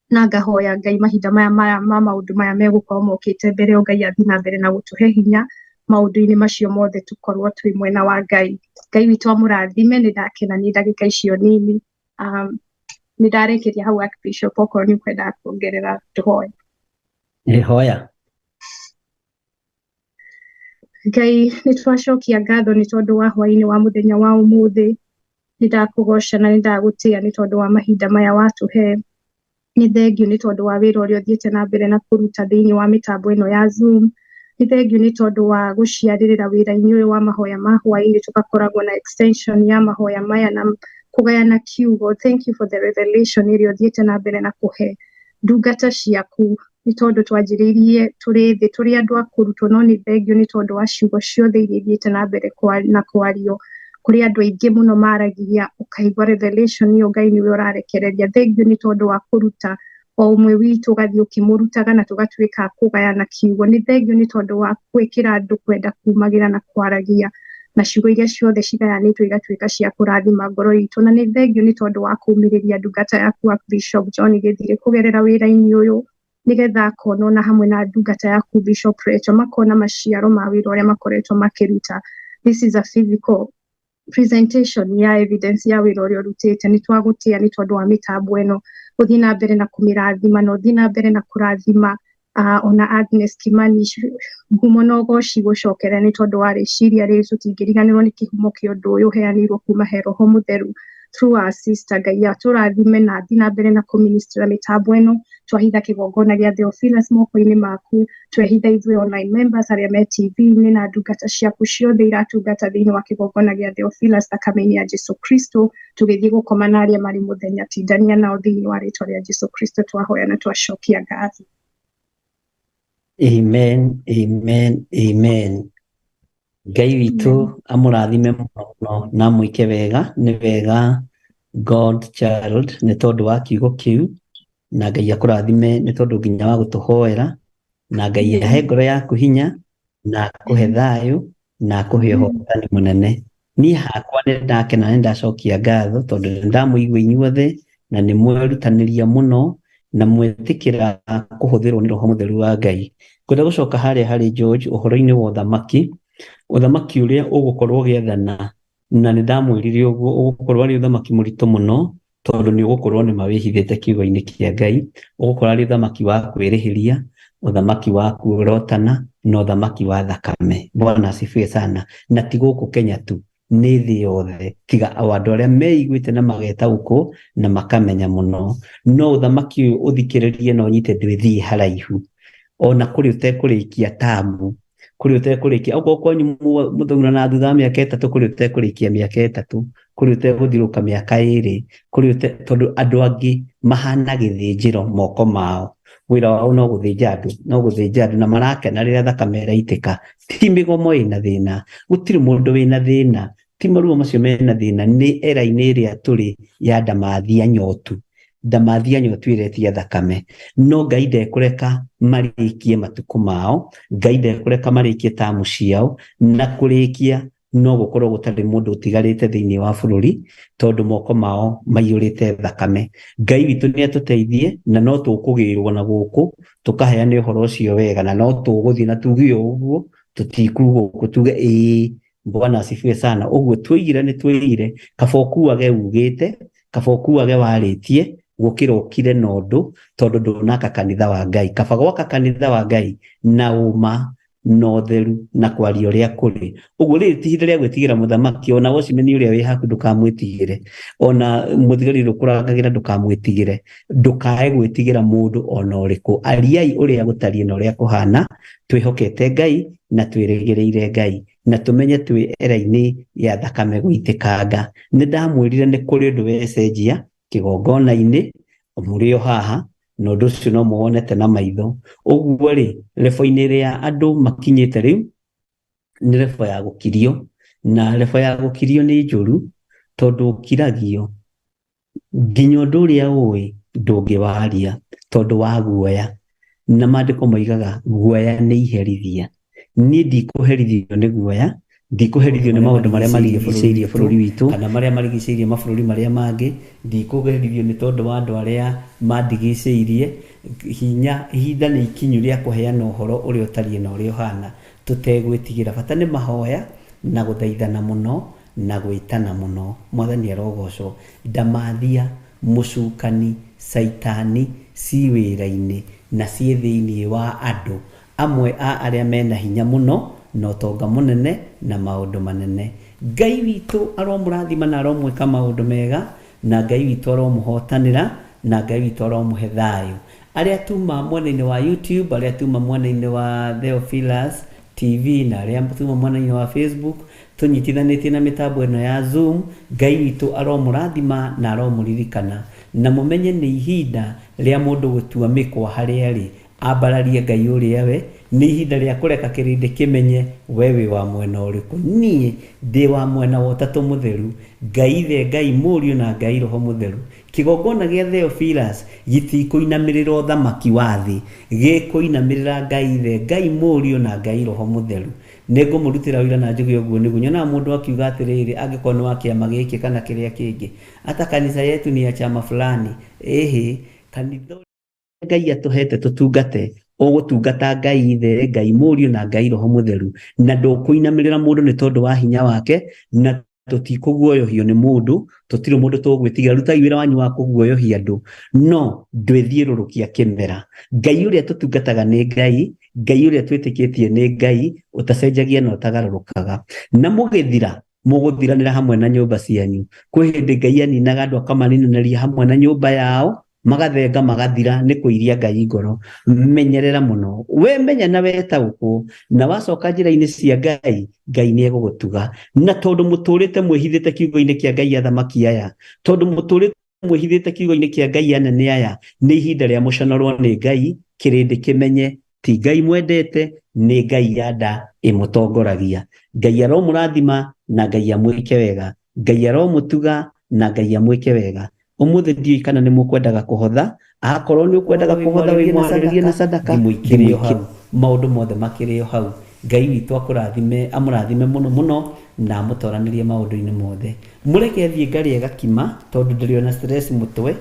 na ngahoya Ngai mahinda maya maya ma maũndũ maya megũkorwo mokĩte mbere, o Ngai athiĩ na mbere na gũtũhe hinya maũndũ-inĩ macio mothe, tũkorwo twĩ mwena wa Ngai. Ngai witũ amũrathime. Nĩ ndakena nĩ ndagĩka icio nini. Nĩ ndarĩkĩria hau, Archbishop, okorwo nĩ ũkwendaga kuongerera tũhoe. Hoya. Ngai, nĩ twacokia ngatho nĩ tondũ wa hwaĩ-inĩ wa mũthenya wa ũmũthĩ. Nĩ ndakũgoca na nĩ ndagũtĩa nĩ tondũ wa mahinda maya watũhe. Nĩ thengiũ nĩ tondũ wa wĩra ũrĩa ũthiĩte na mbere na kũruta thĩinĩ wa mĩtambo ĩno ya Zoom. Nĩ thengiũ nĩ tondũ wa gũciarĩrĩra wĩra-inĩ ũyũ wa mahoya ma hwaĩ-inĩ, tũgakoragwo na extension ya mahoya maya na kũgayana kiugo. Thank you for the revelation ĩrĩa ũthiĩte na mbere na kũhe ndungata ciaku, nĩ tondũ twanjĩrĩirie tũrĩ thĩ tũrĩ andũ a kũrutwo, no nĩ thengiũ nĩ tondũ wa ciugo ciothe iria ithiĩte na mbere na kwario kũrĩ andũ aingĩ mũno maragia, ũkaigua revelation ĩyo Ngai nĩwe ũrarekereria. Thengiũ nĩ tondũ wa kũruta o ũmwe witũ, ũgathiĩ ũkĩmũrutaga na tũgatuĩka a kũgayana kiugo. Nĩ thengiũ nĩ tondũ wa gwĩkĩra andũ kwenda kumagĩra na kwaragia, na ciugo iria ciothe cigayanĩtwo igatuĩka cia kũrathima ngoro itũ. Na nĩ thengiũ nĩ tondũ wa kũmĩrĩria ndungata yaku Bishop John Gĩthirĩ kũgerera wĩra-inĩ ũyũ, nĩgetha akona ona hamwe na ndungata yaku Bishop Rachel makona maciaro ma wĩra ũrĩa makoretwo makĩruta. This is a physical presentation ya evidence ya wĩra ũrĩa ũrutĩte. Nĩ twagũtĩa nĩ tondũ wa mĩtambo ĩno, ũthiĩ na mbere na kũmĩrathima, na ũthiĩ na mbere na kũrathima ona Agnes Kimani. Ngumo na ũgoci gũcokera nĩ tondũ wa rĩciria rĩrĩ, tũtingĩriganĩrwo nĩ kĩhumo kĩa ũndũ ũyũ ũheanĩirwo kuma he Roho Mũtheru through our sister. Ngai atũrathime na athiĩ na mbere na kũministra mĩtambo ĩno. Twahitha kĩgongona gĩa Theophilus moko-inĩ maku, twehitha ithuĩ online members arĩa me TV-inĩ na ndungata ciaku ciothe iratungata thĩinĩ wa kĩgongona gĩa Theophilus thakame-inĩ ya Jesu Kristo. Tũgĩthiĩ gũkoma na arĩa marĩ mũthenya, tindania nao thĩinĩ wa rĩtwa rĩa Jesu Kristo twahoya na twacokia ngatho. Amen, amen, amen. Ngai witũ amũrathime mũno mũno na amwĩke wega. Nĩ wega, God child, nĩ tondũ wa kiugo kĩu, na Ngai akũrathime nĩ tondũ nginya wa gũtũhoera, na Ngai ahe ngoro yaku hinya na akũhe thayũ na akũhe ũhotani mũnene. Niĩ hakwa nĩ ndakena, nĩ ndacokia ngatho tondũ nĩ ndamũigua inyuothe na nĩ mwerutanĩria mũno na mwetĩkĩra kũhũthĩrwo nĩ Roho Mũtheru wa Ngai. Ngwenda gũcoka harĩa harĩ George ũhoro-inĩ wa ũthamaki, ũthamaki ũrĩa ũgũkorwo ũgĩathana, na nĩ ndamwĩrire ũguo ũgũkorwo arĩ ũthamaki mũritũ mũno, tondũ nĩ ũgũkorwo nĩ mawĩhithĩte kiugo-inĩ kĩa Ngai. Ũgũkorwo arĩ ũthamaki wa kwĩrĩhĩria, ũthamaki wa kuorotana na ũthamaki wa thakame. Bwana asifiwe sana. Na ti gũkũ Kenya tu, nĩ thĩ yothe, tiga o andũ arĩa meiguĩte na mageta gũkũ na makamenya mũno. No ũthamaki ũyũ ũthikĩrĩrie na ũnyite, ndwĩthiĩ haraihu, ona kũrĩ ũtekũrĩkia tamu, kũrĩ ũtekũrĩkia okorwo kwanyu mũthurana thutha wa mĩaka 3, kũrĩ ũtekũrĩkia mĩaka 3, kũrĩ ũtegũthirũka mĩaka 2, kũrĩ ũte, tondũ andũ angĩ mahana gĩthĩnjĩro moko mao, wĩra wao no gũthĩnja andũ, no gũthĩnja andũ, na marakena rĩrĩa thakame ĩraitĩka. Ti mĩgomo ĩna thĩna, gũtirĩ mũndũ wĩna thĩna, ti maruo macio mena thĩna, nĩ era-inĩ ĩrĩa tũrĩ ya ndamathia nyotu, ndamathia nyotu ĩretia thakame. No Ngai ndekũreka marĩkie matukũ mao, Ngai ndekũreka marĩkie tamu ciao, na kũrĩkia no gũkorwo gũtarĩ mũndũ ũtigarĩte thĩinĩ wa bũrũri, tondũ moko mao maiyũrĩte thakame. Ngai witũ nĩ atũteithie, na no tũkũgĩrwo na gũkũ tũkaheana ũhoro ũcio wega, na no tũgũthiĩ na tuge o ũguo, tũtikuga gũkũ tuge ĩĩ. Bwana asifiwe sana. Ũguo twĩire nĩ twĩire, kaba ũkuage ugĩte, kaba ũkuage warĩtie, Gũkĩra ũkire na ũndũ tondũ ndũnaka kanitha wa Ngai. Kaba gwaka kanitha wa Ngai na ũma na ũtheru na kwaria ũrĩa kũrĩ. Ũguo rĩrĩ ti ihinda rĩa gwĩtigĩra mũthamaki, ona wocimeni ũrĩa wĩ haku ndũkamwĩtigĩre, ona mũthigari ũrĩa ũkũrangagĩra ndũkamwĩtigĩre, ndũkae gwĩtigĩra mũndũ ona ũrĩkũ. Ariai ũrĩa gũtariĩ na ũrĩa kũhana, twĩhokete Ngai na twĩrĩgĩrĩire Ngai na tũmenye twĩ era-inĩ ya thakame gũitĩkanga. Nĩ ndamwĩrire nĩ kũrĩ ũndũ wecenjia kĩgongona-inĩ mũrĩ o haha, na ũndũ ũcio no mũwonete na maitho. Ũguo rĩ, rebo-inĩ rĩa andũ makinyĩte rĩu nĩ rebo ya gũkirio, na rebo ya gũkirio nĩ njũru tondũ ũkiragio nginya ũndũ ũrĩa ũĩ ndũngĩwaria tondũ wa guoya, na maandĩko moigaga guoya nĩ iherithia. Niĩ ndikũherithio nĩ guoya, ndikũherithio nĩ maũndũ marĩa marigicĩirie bũrũri witũ kana marĩa marigicĩirie mabũrũri marĩa mangĩ, ndikũherithio nĩ tondũ wa andũ arĩa mandigicĩirie. Hinya ihinda nĩ ikinyu rĩa kũheana ũhoro ũrĩa ũtariĩ na ũrĩa ũhana tũtegwĩtigĩra. Bata nĩ mahoya na gũthaithana mũno na gwĩtana mũno. Mwathani arogocwo. Ndamathia, mũcukani, caitani ci wĩra-inĩ na ciĩ thĩinĩ wa andũ amwe a arĩa mena hinya mũno na ũtonga mũnene na maũndũ manene. Ngai witũ aromũrathima na aromwĩka maũndũ mega, na Ngai witũ aromũhotanĩra, na Ngai witũ aromũhe thayũ. Arĩa tuma mwena-inĩ wa YouTube, arĩa tuma mwena-inĩ wa Theophilus TV, na arĩa tuma mwena-inĩ wa Facebook, tũnyitithanĩtie na mĩtambo ĩno ya Zoom, Ngai witũ aromũrathima na aromũririkana, na mũmenye nĩ ihinda rĩa mũndũ gũtua mĩkwa harĩa arĩ, ambararie Ngai ũrĩa we. Nĩ ihinda rĩa kũreka kĩrĩndĩ kĩmenye we wĩ wa mwena ũrĩkũ. Niĩ ndĩ wa mwena wa Ũtatũ Mũtheru, Ngai Ithe, Ngai Mũriũ na Ngai Roho Mũtheru. Kĩgongona gĩa Theophilus gĩtikũinamĩrĩra ũthamaki wa thĩ, gĩkũinamĩrĩra Ngai Ithe, Ngai Mũriũ na Ngai Roho Mũtheru. Nĩngũmũrutĩra ũira na njuge ũguo nĩguo. Nyonaga mũndũ akiuga atĩrĩrĩ, angĩkorwo nĩ wa kĩama gĩkĩ kana kĩrĩa kĩngĩ, hata kanitha yetu ni ya chama fulani. Ĩhĩ, kanitha Ngai atũhete tũtungate, ũgũtungata Ngai Ithe, Ngai Mũriũ na Ngai Roho Mũtheru, na ndũkũinamĩrĩra mũndũ nĩ tondũ wa hinya wake, na tũtikũguoyohio nĩ mũndũ, tũtirĩ mũndũ tũgwĩtigĩra. Rutai wĩra wanyu wa kũguoyohia andũ, no ndwĩthiũrũrũkia kĩmera. Ngai ũrĩa tũtungataga nĩ Ngai, Ngai ũrĩa twĩtĩkĩtie nĩ Ngai ũtacenjagia na ũtagarũrũkaga. Na mũgĩthira mũgũthiranĩra hamwe na nyũmba cianyu. Kwĩ hĩndĩ Ngai aninaga andũ akamaninanĩria hamwe na nyũmba yao, magathenga magathira nĩ kũiria Ngai ngoro. Menyerera mũno, we menya na wetaũkwo, na wacoka njĩra-inĩ cia Ngai, Ngai nĩ egũgũtuga. Na tondũ mũtũrĩte mwĩhithĩte kiugo-inĩ kĩa Ngai athamaki aya, tondũ mũtũrĩte mwĩhithĩte kiugo-inĩ kĩa Ngai anene aya, nĩ ihinda rĩa mũconorwo nĩ Ngai, kĩrĩndĩ kĩmenye ti Ngai mwendete, nĩ Ngai ya nda ĩmũtongoragia. Ngai aromũrathima na Ngai amwĩke wega, Ngai aromũtuga na Ngai amwĩke wega. Ũmũthĩ ndiũĩ kana nĩ mũkwendaga kũhotha, akorwo nĩ ũkwendaga kũhotha wĩ mwarĩrĩrie na sadaka, thimũ ikĩrĩ o hau, maũndũ mothe makĩrĩ o hau. Ngai witũ akũrathime, amũrathime mũno mũno na amũtoranĩrie maũndũ-inĩ mothe. Mũreke thiĩ ngarĩe gakima tondũ ndĩrĩ ona stress mũtwe.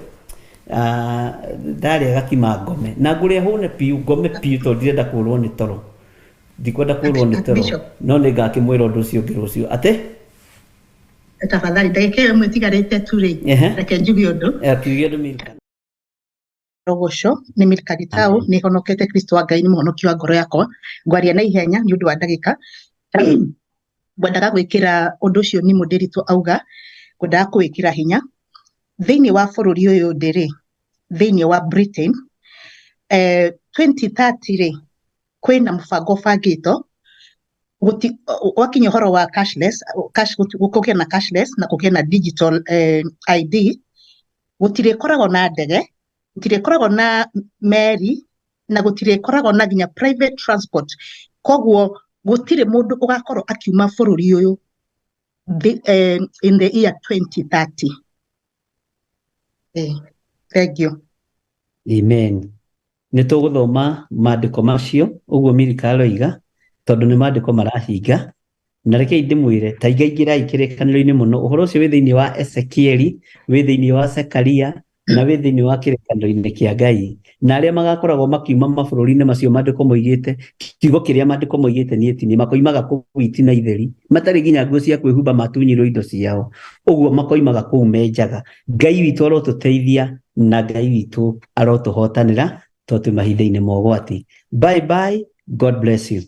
Ndarĩa gakima ngome na ngũrĩa hũne piũ, ngome piũ tondũ ndirenda kũrwo nĩ toro, ndikwenda kũrwo nĩ toro, no nĩ ngakĩmwĩra ũndũ ũcio ũngĩ rũciũ. Atĩ tafadhali ndagĩka ĩyo ĩmwe ĩtigarĩte tu rĩ, reke njuge ũndũ. Kiuge ũndũ Milka. Rogoco nĩ Milka Gitau, nĩ honokete Kristo wa Ngai nĩ mũhonoki wa ngoro yakwa. Ngwaria na ihenya nĩ ũndũ wa ndagĩka. Ngwendaga gwĩkĩra ũndũ ũcio nĩ mũndĩritũ auga, ngwendaga kũwĩkĩra hinya. Thĩinĩ wa bũrũri ũyũ ndĩ rĩ, thĩinĩ wa Britain, 2030 rĩ, kwĩna mũbango ũbangĩtwo wakinya ũhoro wa cashless, cash, kũgĩa na cashless na kũgĩa na digital ID, gũtirĩkoragwo na ndege, gũtirĩkoragwo na meri, na gũtirĩkoragwo na nginya private transport. Koguo gũtirĩ mũndũ ũgakorwo akiuma bũrũri ũyũ in the year 2030. Thank you. Amen. Nĩ tũgũthoma maandĩko macio ũguo Milka aroiga, tondũ nĩ maandĩko marahinga. Na rekei ndĩmwĩre, ta ingaingĩrai kĩrĩkanĩro-inĩ mũno. Ũhoro ũcio wĩ thĩinĩ wa Ezekieli, wĩ thĩinĩ wa Zekaria, na wĩ thĩinĩ wa kĩrĩkanĩro-inĩ kĩa Ngai. Na arĩa magakoragwo makiuma mabũrũri-inĩ macio maandĩko moigĩte, kiugo kĩrĩa maandĩko moigĩte niĩ ti niĩ, makoimaga kũu itina itheri, matarĩ nginya nguo cia kwĩhumba, matunyirwo indo ciao, ũguo makoimaga kũu menjaga. Ngai witũ arotũteithia na Ngai witũ arotũhotanĩra tondũ twĩ mahinda-inĩ ma ũgwati. Bye bye, God bless you.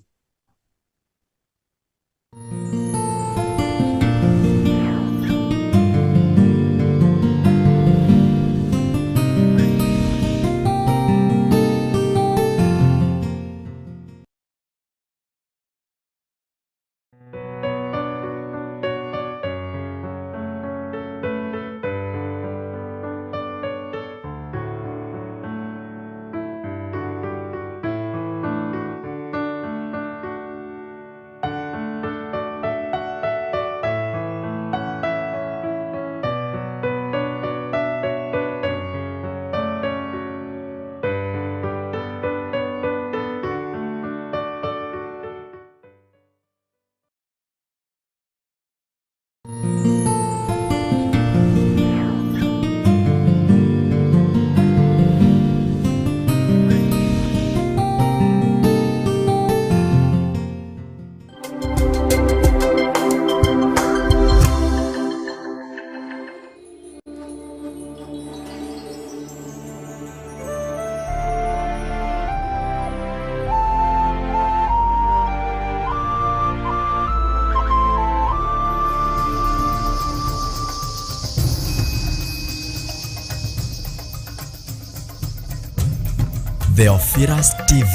Theophilus TV,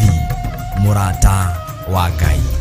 mũrata wa Ngai.